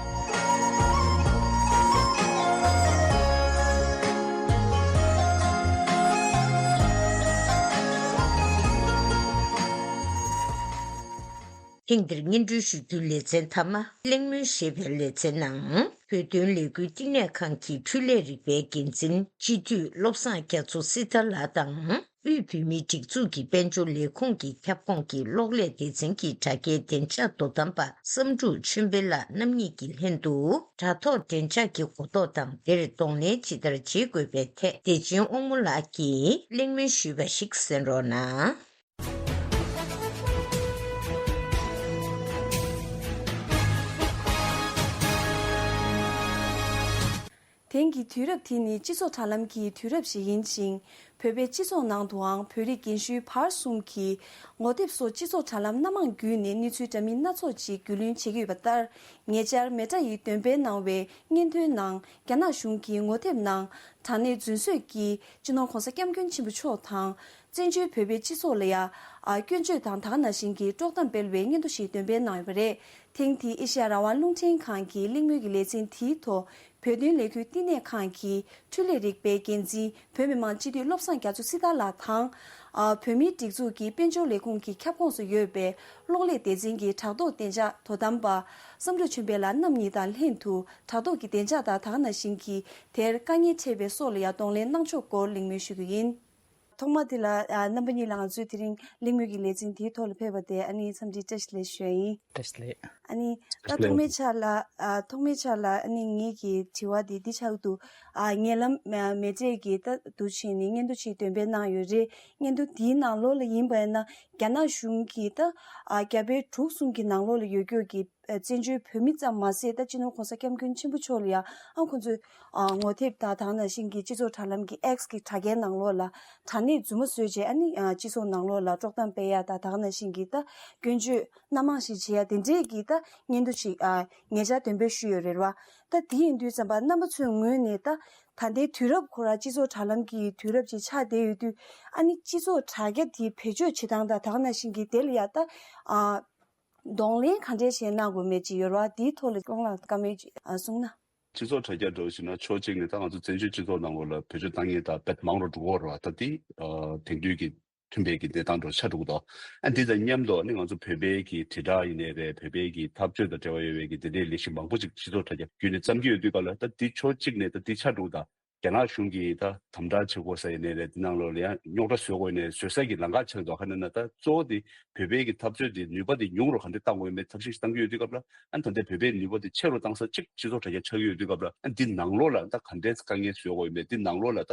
ཐེངས་འདིར་སྙན་སྒྲོན་ཞུ་རྒྱུའི་ལེ་ཚན་མཐའ་མ། གླེང་མོལ་ཞེས་པའི་ལེ་ཚན་ནང་། བོད་དོན་ལས་འགུལ་བསྟི་གནས་ཁང་གི་འཕྲུལ་ལས་རིག་པའི་འགན་འཛིན་སྤྱི་འཐུས་བློ་བཟང་རྒྱ་མཚོ་སྲི་ཐར་ལགས་དང་། དབུས་བོད་མིའི་སྒྲིག་འཛུགས་ཀྱི་དཔལ་འབྱོར་ལས་ཁུངས་ཀྱི་ཁྱབ་ཁོངས་ཀྱི་གློག་ཀླད་སྡེ་ཚན་གྱི་དྲ་རྒྱའི་བདེ་འཇགས་དོ་དམ་པ་བསམ་འགྲུབ་ཆོས་འཕེལ་ལགས་རྣམ་གཉིས་ཀྱིས་ལྷན་དུ། དྲ་ཐོག་བདེ་འཇགས་ཀྱི་གོ་རྟོགས་དང་། དེར་གདོང་ལེན་ཇི་ལྟར་བྱེད་དགོས་པའི་ཐད། བདེ་ཆེན་དབང་མོ་ལགས་ཀྱིས་གླེང་མོལ་ཞུས་པ་ཞིག་གསན་རོགས་གནང་། དེང་གི་དུས་རབས་དེ་ནི་སྤྱི་ཚོགས་དྲ་ལམ་གྱི་དུས་རབས་ཤིག་ཡིན་ཞིང་། བོད་པའི་སྤྱི་ཚོགས་ནང་དུའང་བོད་རིགས་རྒན་གཞོན་བར་གསུམ་གྱིས་ངོ་དེབ་སོགས་སྤྱི་ཚོགས་དྲ་ལམ་སྣ་མང་བརྒྱུད་ནས་གནས་ཚུལ་འདྲ་མིན་སྣ་ཚོགས་ཅིག་བརྒྱུད་ལེན་བྱེད་ཀྱི་ཡོད་པ་ལྟར། ཉེ་ཆར་མེ་ཏྲ་ཡིས་འདོན་སྤེལ་གནང་བའི་སྙན་ཐོའི་ནང་། རྒྱ་ནག་གཞུང་གིས་ངོ་དེབ་ནང་དྲ་གནས་རྫུན་བཟོས་ཀྱིས་སྤྱི་ནོར་༧གོང་ས་༧སྐྱབས་མགོན་ཆེན་པོ་མཆོག་དང་། བཙན་བྱོལ་བོད་པའི་སྤྱི་ཚོགས་ལ་ཡ། ཨ། སྐྱོན་བརྗོད་དང་། ད་ག་ནང་བཞིན་གྱི་དཀྲོག་གཏམ་སྤེལ་བའི་སྙན་ཐོ་ཞིག་འདོན་སྤེལ་གནང་ཡོད་པ་རེད། ཐེངས་འདིའི་ཨེ་ཤེ་ཡ་རང་དབང་རླུང་འཕྲིན་ཁང་གི་གླེང་མོལ་གྱི་ལེ་ཚན་དེའི་ཐོག་བོད་དོན་ལས་འགུལ་བསྟི་གནས་ཁང་གི་འཕྲུལ་ལས་རིག་པའི་འགན་འཛིན། བོད་མི་མང་སྤྱི་འཐུས་བློ་བཟང་རྒྱ་མཚོ་སྲི་ཐར་ལགས་དང་། ཨ། བོད་མིའི་སྒྲིག་འཛུགས་ཀྱི་དཔལ་འབྱོར་ལས་ཁུངས་ཀྱི་ཁྱབ་ཁོངས་སུ་ཡོད་པའི་གློག་ཀླད་སྡེ་ཚན་གྱི་དྲ་ཐོག་བདེ་འཇགས་དོ་དམ་པ་བསམ་གྲུབ་ཆོས་འཕེལ་ལགས་རྣམ་གཉིས་དང་ལྷན་དུ། དྲ་ཐོག་གི་བདེ་འཇགས་དང་། ད་ག་ནང་བཞིན་གྱི་དེར་དཀའ་ངལ་འཕྲད་པའི་སོགས་ལ་ཡང་གདོང་ལེན་གནང་ཕྱོགས་སྐོར་གླེང་མོལ་ཞུ་རྒྱུ་ཡིན། ཐོག་མ་དེ་ལ། ཨ། རྣམ་པ་གཉིས་ལ་ང་ཚོས་དེ་རིང་གླེང་མོལ་གྱི་ལེ་ཚན་དེའི་ཐོག་ལ་ཕེབས་པ་དེ་ཨ་ནི་འཚམས་འདྲི་བཀྲ་ཤིས་བདེ་ལེགས་ཞུ་ཡ་ཡིན། བཀྲ་ཤིས་བདེ་ལེགས། ཨ་ནི་ད་ཐོག་མའི་ཆ་ལ། ཨ། ཐོག་མའི་ཆ་ལ་ཨ་ནི་ངེད་ཀྱི་དྲི་བ་དེ་འདི་ཆགས་འདུག་ཨ། ཉེ་ལམ་མེ་ཏྲ་གིས་ད་འདུག་བྱས་ནས་སྙན་ཐོ་ཞིག་འདོན་སྤེལ་གནང་ཡོད་རེད། སྙན་ཐོ་དེའི་ནང་ལོགས་ལ་ཡིན་པ་ཡིན་ན། རྒྱ་ནག་གཞུང་གིས་ད། ཨ། རྒྱ་བལ་འབྲུག་གསུམ་གྱི་ནང་ལོགས་ལ་ཡོད་རྒྱུ་གི། ཨ། བཙན་བྱོལ་བོད་མི་ཙམ་མ་ཟད། ད་སྤྱི་ནོར་༧གོང་ས་༧སྐྱབས་མགོན་ཆེན་པོ་མཆོག་ལ་ཡང་། ཨ། ཁོང་ཚོས། ཨ། ངོ་དེབ་དང་། ད་ག་ནང་བཞིན་གྱི་སྤྱི་ཚོགས་དྲ་ལམ་གྱི་X་གི་དྲ་རྒྱའི་ནང་ལོགས་ལ་དྲ་གནས་རྫུན་མ་བཟོས་བྱས། ཨ་ནི། ཨ། སྤྱི་ཚོགས་ནང་ལོགས་ལ་དཀྲོག་གཏམ་སྤེལ་ཡ་དང་། ད་ག་ནང་བཞིན་གྱི་ད་སྐྱོན་བརྗོད་སྣ་མང་ཞིག་བྱེད་ཡ་དེ་འདྲས་ཀྱི་ད་སྙན་ཐོ་ཞིག་ཨ། ཉེ་ཆར་འདོན་སྤེལ་ཞུས་ཡོད་རེད་བ། ད་དེ་ཡིན་དུས་ཙམ་པ་རྣམ་པ་ཚོའི་ངོས་ནས་ད་ད་ལྟའི་དུས་རབས་ཁོ་རང་སྤྱི་ཚོགས་དྲ་ལམ་གྱི་དུས་རབས་ཅིག་ཆགས་བསྡད་ཡོད་དུས། ཨ་ནི་སྤྱི་ཚོགས་དྲ་རྒྱ་དེ་བེད་སྤྱོད་བྱེད་སྟངས་དང་། ད་ག་ནང་བཞིན་གྱི་དེ་ལ་ཡ་ད། ཨ། གདོང་ལེན་ག་འདྲས་བྱས་གནང་དགོས་མེད་ཅིག་ཡོད་རེད་བ། དེའི་ཐོག་ལ་ཁོང་ལ་བཀའ་མོལ་ཅིག་ཨ། གསུངས་ན། སྤྱི་ཚོགས་དྲ་རྒྱ་འདྲ་བོ་ཞིག་ན། ཕྱོགས་གཅིག་ནས་ད་ང་ཚོ་བཙན་བྱོལ་སྤྱི་ཚོགས་ནང་ལོགས་ལ་བེད་སྤྱོད་བཏང་མཁན་ད་དཔེ་མང་རུ་འགྲོ་གི་ཡོད་རེད་བ། ད་དེ། ཨ། དེང་དུས་ཀྱི་མཐུན་པའི་གི་གནས་སྟངས་འདྲ་བོ་ཆགས་འགྲོ་གི་འདུག་ཨ། འདི་དང་མཉམ་དུ་ནི་ང་ཚོ་བོད་པའི་གི་དྲིལ་བསྒྲགས་ཡིན་ནའི་རེད། བོད་པའི་གི་འཐབ་རྩོད་དང་འབྲེལ་བ་ཡོད་པའི་གི་དེ་འདྲའི་ལས་གཞི་མང་པོ་ཅིག་སྤྱི་ཚོགས་དྲ་རྒྱ་བརྒྱུད་ནས་བརྩམས་ཀྱི་ཡོད་དུས་སྐབས་ལ། ད་འདི་ཕྱོགས་གཅིག་ནས་ད་འདི་ཆགས་འགྲོ་གི་ད། རྒྱ་ནག་གཞུང་གིས་ད་དམ་དྲག་བྱེད་དགོས་ས་ཡིན་ནའི་རེད། དེ་ནང་ལོགས་ལ་ཡང་རྙོག་དྲ་བཟོ་དགོས་ནའི་བཟོ་ས་གི་ལམ་ཁ་ཆགས་འདུག་ཁ་ན་ན། ད་གཙོ་བོ་དེ་བོད་པའི་གི་འཐབ་རྩོད་དེ་ནུས་པ་དེ་ཉུང་རུ་ག་འདྲ་བཏང་དགོས་ཡིན་མིན་ཐབས་ཤེས་ཤིག་བཏང་གི་ཡོད་དུས་སྐབས་ལ། ཨ། ད་ལྟ་བོད་པའི་ནུས་པ་དེ་ཆེ་རུ་བཏང་ས་གཅིག་སྤྱི་ཚོགས་དྲ་རྒྱ་ཆགས་ཀྱི་ཡོད་དུས་སྐབས་ལ། ཨ། འདི་ནང་ལོགས་ལ་ད་ག་འདྲའི་དཀའ་ངལ་བཟོ་དགོས་ཡིན་མིན། འདི་ནང་ལོགས་ལ་ད་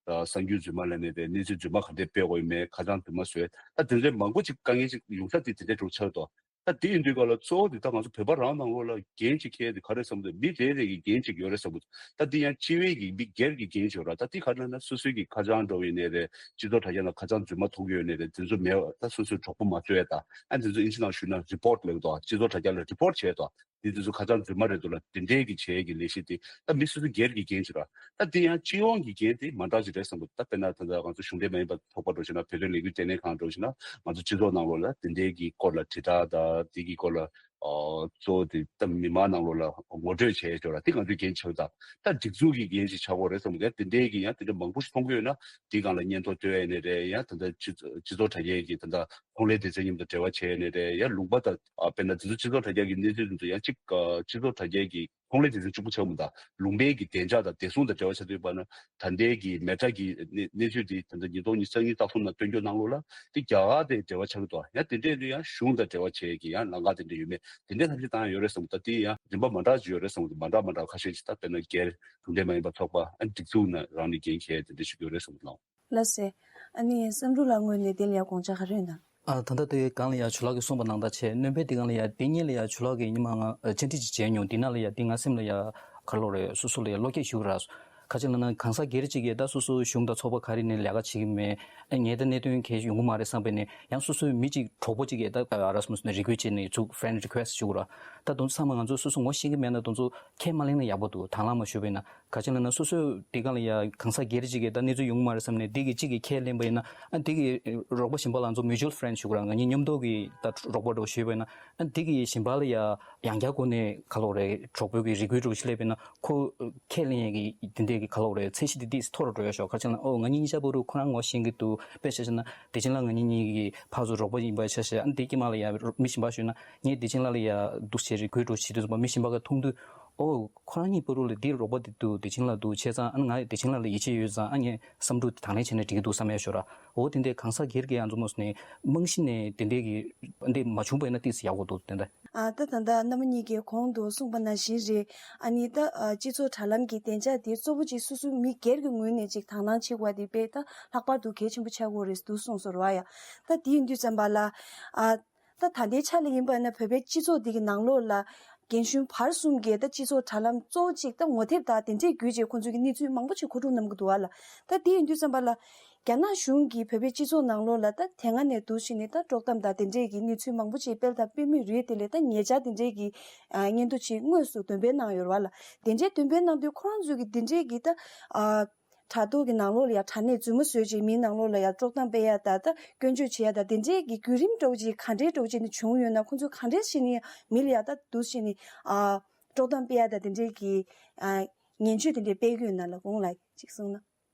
གསར་འགྱུར་རྫུན་མ་ལབ་ནའི་རེད། གནས་ཚུལ་རྫུན་མ་ག་འདྲ་སྤེལ་དགོས་ཡིན་མིན། ཁ་བྱང་རྫུན་མ་བཟོས། ད་དེ་འདྲའི་མང་པོ་ཅིག་དཀའ་ངལ་ཅིག་ཡོང་ས་དེ་དེ་འདྲའི་འགྲོ་ཆགས་འདུག་ད་དེ་ཡིན་དུས་སྐབས་ལ་གཙོ་བོ་དེ་ད་ང་ཚོ་བོད་པ་རང་ནང་ལོགས་ལ་འགན་ཅིག་འཁྱེར་དེ་ག་རེ་བསམ་དུས། མི་རེ་རེ་གི་འགན་ཅིག་ཡོད་རེད་བསམ་དུས། ད་དེ་ཡང་སྤྱི་བའི་གི་མི་སྒེར་གྱི་འགན་ཅིག་ཡོད་ར། ད་དེ་ག་རེ་ན་སོ་སོའི་གི་ཁ་བྱང་འདྲ་བོ་ཡིན་ནའི་རེད། སྤྱི་ཚོགས་དྲ་རྒྱ་ནང་ཁ་བྱང་རྫུན་མ་མཐོང་གི་ཡོད་ནའི་རེད། དེ་ཚོ་མེད་པ། ད་སོ་སོའི་གྲོགས་པོ་མ་བཟོས་ཡ་ད། ཨ། དེ་ཚོ་ཨིན་ཇི་ནང་ཞུས་ན་རི་པོར་ཊི་ལབ་ཀྱི་འདུག་སྤྱི་ཚོགས་དྲ་རྒྱ་ལ་རི་པོར་ཊི་བྱས་འདུག་འདི་དེ་ཚོ་ཁ་བྱང་རྫུན་མ་རེད་འདུག་ལ། དེ་འདྲའི་གི་བྱེད་ཡས་ཀྱི་ལས་གཞི་དེ་ད་མི་སོ་སོ་སྒེར་གྱི་འགན་ཞིག་ར། ད་དེ་ཡང་སྤྱི་ཡོངས་ཀྱི་འགན་དེ་མ་འདྲ་ཞིག་རེད་བསམ་གི་འདུག་ད་དཔེར་ན་ད་ལྟ་ང་ཚོ་གཞུང་འབྲེལ་མ་ཡིན་པ་ཚོགས་པ་འགྲོ་ཞིག་ན། བོད་དོན་ལས་འགུལ་ལྟེ་གནས་ཁང་འགྲོ་ཞིག་ན། ང་ཚོ་སྤྱི་ཚོགས་ནང་ལོགས་ལ་དེ་འདྲའི་གི་སྐོར་ལ་དྲིལ་བསྒྲགས་དང་དེ་གི་སྐོར་ལ་ཨོ་གཙོ་བོ་དེ་ད་མི་མང་ནང་ལོགས་ལ་ངོ་སྤྲོད་བྱས་ཡོད་ར། དེ་ང་ཚོའི་འགན་ཆགས་དང་། ད་སྒྲིག་འཛུགས་ཀྱི་འགན་ཞིག་ཆགས་ཀྱི་ཡོད་རེད་བསམ་གི་འདུག་དེ་འདྲའི་གི་ཡང་དེ་འདྲ་མང་པོ་ཞིག་མཐོང་གི་ཡོད་ན། དེའི་སྒང་ལ་སྙན་ཐོ་སྟོན་ཡ་ནས་རེད། ཡང་ད་ལྟ་སྤྱི་སྤྱི་ཚོགས་དྲ་རྒྱའི་གི་ད་ལྟ་ཁོངས་ལས་སྡེ་ཚན་མཉམ་དུ་འབྲེལ་བ་བྱས་ནས་རེད། ཡང་ལུང་པ་དང་ཨ་དཔེར་ན་དེ་ཚོ་སྤྱི་ཚོགས་དྲ་རྒྱ་གི་གནས་ཚུལ་དེ་ཚོ་ཡང་གཅིག་ཨ་སྤྱི་ཚོགས་དྲ་རྒྱའི་གི་ཁོངས་ལས་སྡེ་ཚན་གཅིག་པུ་ཆགས་མི་འདུག་ལུང་པའི་གི་བདེ་འཇགས་དང་བདེ་སྲུང་དང་འབྲེལ་བ་ཆགས་བསྡད་པ་ན། ད་ལྟའི་གི་མེ་ཏྲ་གི་གནས་གནས་ཚུལ་དེ་ད་ལྟ་ཉིས་སྟོང་ཉི་ཤུ་རྩ་གཉིས་ལྟ་ཚུལ་ནང་སྟོན་རྒྱུ་ནང་ལོགས་ལ་དེ་རྒྱ་གར་དང་འབྲེལ་བ་ཆགས་ཀྱི་འདུག་ཡང་དེ་འདྲས་དུ་ཡང་གཞུང་དང་འབྲེལ་བ་བྱས་ཀྱི་ཡང་ལམ་ཁ་དེ་འདྲས་ཡོད་མེད་དེ་འདྲས་ཐམས་ཅད་བཏང་ཡ་ཡོད་རེད་བསམ་གི་འདུག་ད་དེ་ཡང་རིམ་པ་མ་འདྲ་ཅིག་ཡོད་རེད་བསམ་གི་འདུག་མ་འདྲ་མ་འདྲ་ཁ་ཤས་ཅིག་ད་དཔེར་ན་སྒེར་གཞུང་འབྲེལ་མ་ཡིན་པ་ཚོགས་པ་ཨ་སྒྲིག་འཛུགས་ནང་རང་ནས་འགན་འཁྱེར་དེ་འདྲས་ཞིག་ཡོད་རེད་བསམ་གི་འདུག་ལགས། ལགས་སེ། ཨ་ནི་བསམ་འགྲུབ་ལགས་ངོས་ནས་དེ་ལ་ཡང་དགོངས་འཆར་ག་རེ་ཡོད་ན། ཨ་ད་ལྟ་དེ་སྒང་ལ་ཡ་ཇོ་ལགས་ཀྱིས་གསུངས་པ་ནང་ལྟར་བྱས་སྣོན་པའི་དེ་སྒང་ལ་ཡ་དེ་སྔོན་ལ་ཡ་ཇོ་ལགས་ཀྱིས་ཉི་མ་ང་བཅར་འདྲི་ཅིག་བྱས་མྱོང་། དེ་ནང་ལ་ཡ་དེ་ང་སེམས་ལ་ཡ་ག་ལོ་རེད། སོ་སོ་ལ་ཡ་བློ་སྐྱེད་ཞུ་གི་ར། ག་ཅི་ལབ་ན་གང་ཟག་སྒེར་གཅིག་གིས་ད་སོ་སོ་གཞུང་དང་ཚོགས་པ་ག་རེ་ནས་ལས་ཀ་བྱེད་ཀྱི་མེད། ཨ་ངས་ད་གནད་དོན་གལ་ཡོང་གི་མ་རེད་བསམ་པས་ནས་ཡང་སོ་སོའི་མི་གཅིག་གྲོགས་པོ་གཅིག་གིས་ད་ཨ་ར་སོ་མ་སོ་ནས་རི་ཀུ་ཨེ་ཊི་བྱས་ནས་ཚུར་ཕེ་རེན་ཌི་རི་ཀུ་ཨེ་ཊི་ཞུ་གི་ར། ད་དེ་ཚོ་ཚང་མ་ང་ཚོ་སོ་སོ་ངོ་ཤེས་ཀྱི་མེད་ན་དེ་ཚོ་ཁས་མ་ལེན་ན་ཡག་པོ་འདུག་དང་བླངས་མ་ཞུས་པས་ན། ག་ཅི་ལབ་ན་སོ་སོས་དེ་སྒང་ལ་ཡ་གང་ཟག་སྒེར་གཅིག་གིས་ད་གནས་ཚུལ་ཡོང་གི་མ་རེད་བསམ་ནས་དེ་གི་གཅིག་གིས་ཁས་ལེན་པ་ཡིན་ན། ཨ་དེ་གི་རོགས་པ་གཞན་པ་ལ་ང་ཚོ་mutual friend ཞུ་གི་ར། ང་གཉིས་མཉམ་དུ་གི་ད་རོགས་པ་འདྲ་བོ་ཞུས་པ་ཡིན་ན། ཨ་དེ་གི་གཞན་པ་ལ་ཡ་ཡང་བསྐྱར་སྒོ་ནས་ག་ལབ་དགོས་རེད། གྲོགས་པོའི་གི་རེ་སྐུལ་འདྲ་བོ་ཞིག་སླེབས་པ་ཡིན་ན་ཁོ་ཁས་ལེན་ཡས་ཀྱི་དེ་འདྲས་ཀྱི་ག་ལབ་དགོས་རེད། ཚད་གཞི་དེ་ཏོག་ཙམ་མཐོ་རུ་འགྲོ་ཡ་ཤོག་ག་ཅི་ལབ་ན་ཨོ་ང་གཉིས་གཉིས་ཆ་བོ་རུ་ཁོ་རང་ངོ་ཤེས་ཀྱི་འདུག་དཔེ་བཞག་ན་བདེ་ཆེན་ལགས་ང་གཉིས་གཉིས་ཀྱི་ཕར་ཚུར་རོགས་པ་ཡིན་པ་ཆ་བཞག་ཨ་དེ་དཀྱིལ་མ་ལ་ཡ་མི་གཞན་པ་ཞུས་ན། ངས་བདེ་ཆེན་ལགས་ལ་ཡ་འདུག་བྱས་རེ་སྐུལ་འདྲ་བོ་བྱེད་དུས་ཙམ་པ་མི་གཞན་པ་ག་མཐོང་དུས། ཨོ། ཁོ་རང་གཉིས་བར་དུ་ལ་འདི་རོགས་པ་འདི་འདུག་བདེ་ཆེན་ལགས་འདུག་བྱས་ཙང་ཨ་ནི་ང་བདེ་ཆེན་ལགས་ལ་ཡིད་ཆེས་ཡོད་ཙང་ཨ་ངས་བསམ་ཚུལ་དེ་དང་ལེན་བྱས་ན་འགྲིག་གི་འདུག་བསམ་ཡ་ཤོར་ར། འོ་དེ་འདྲའི་གང་ཟག་སྒེར་གྱི་ཡང་འཛོམས་མོ་ནས་རྨང་གཞི་ནས་དེ་འདྲའི་གི་འདི་མ་བྱུང་བ་ཡིན་ན་ཏོག་ཙམ་ཡག་པོ་འདུག་དེ་འདྲ། ཨ་ད་ད་ལྟ་རྣམ་པ་གཉིས་ཀྱིས་གོང་དུ་གསུངས་པ་ནང་བཞིན་རེད། ཨ་ནི་ད་ཨ་སྤྱི་ཚོགས་དྲ་ལམ་གྱི་བདེ་འཇགས་དེ་གཙོ་བོ་གཅིག་སོ་སོའི་མི་སྒེར་གྱི་ངོས་ནས་ཅིག་དང་བླངས་བྱེད་དགོས་པ་དེ་དཔེ་ད་ལྷག་པར་དུ་གལ་ཆེན་པོ་ཆགས་ཀྱི་ཡོད་རེད་འདུག་གསུངས་སོང་ར་ཡ། ད་དེ་ཡིན་དུས་ཙམ་པ་ལ་ཨ། ད་ད་ལྟའི་ཆ་ལ་ཡིན་པ་ན་བོད་པའི་སྤྱི་ཚོགས་འདི་གི་ནང་ལོགས་ལ་རྒན་གཞོན་བར་གསུམ་གྱིས་ད་སྤྱི་ཚོགས་དྲ་ལམ་གཙོ་བོ་གཅིག་ད་ངོ་དེབ་དང་དེ་འདྲས་བརྒྱུད་བྱས་ཁོང་ཚོའི་གི་གནས་ཚུལ་མང་པོ་ཅིག་མཁོ་སྒྲུབ་གནང་གི་འདུག་བ་ལ། ད་དེ་ཡིན་དུས་ཙམ་པ་ལ་རྒྱ་ནག་གཞུང་གིས་བོད་པའི་སྤྱི་ཚོགས་ནང་ལོགས་ལ་ད་དེ་སྔ་ནས་འདུག་བྱས་ནས་ད་དཀྲོག་གཏམ་དང་དེ་འདྲས་ཀྱི་གནས་ཚུལ་མང་པོ་ཅིག་སྤེལ་དང་སྤེལ་མུས་རེད། དེ་ལས་ད་ཉེ་ཆར་དེ་འདྲས་ཀྱི་ཨ་སྙན་ཐོ་ཅིག་དངོས་སུ་འདོན་སྤེལ་གནང་ཡོད་རེད་བ་ལ། དེ་འདྲས་འདོན་སྤེལ་གནང་དུས་ཁོ་རང་ཚོས་ཀྱི་དེ་འདྲས་ཀྱི་ད་ཨ། དྲ་ཐོག་གི་ནང་ལོགས་ལ་ཡང་དྲ་གནས་རྫུན་མ་བཟོས་བྱས་མིའི་ནང་ལོགས་ལ་ཡང་དཀྲོག་གཏམ་སྤེལ་ཡ་དང་ད་སྐྱོན་བརྗོད་བྱེད་ཡ་དང་དེ་འདྲས་ཀྱི་བརྒྱུད་རིམ་འདྲ་བོ་ཅིག་ག་འདྲས་འདྲ་བོ་ཅིག་ནས་བྱུང་ཡོད་ན། ཁོང་ཚོས་ག་འདྲས་ཤིག་ནས་མི་ལ་ཡང་ད་འདུག་ཤིག་ནས་ཨ་དཀྲོག་གཏམ་སྤེལ་ཡ་དང་དེ་འདྲས་ཀྱི་ཨ་ངན་བྱུས་དེ་འདྲས་སྤེལ་གྱི་ཡོད་ན་ལ་གོང་ལ་ཅིག་གསུངས་ན།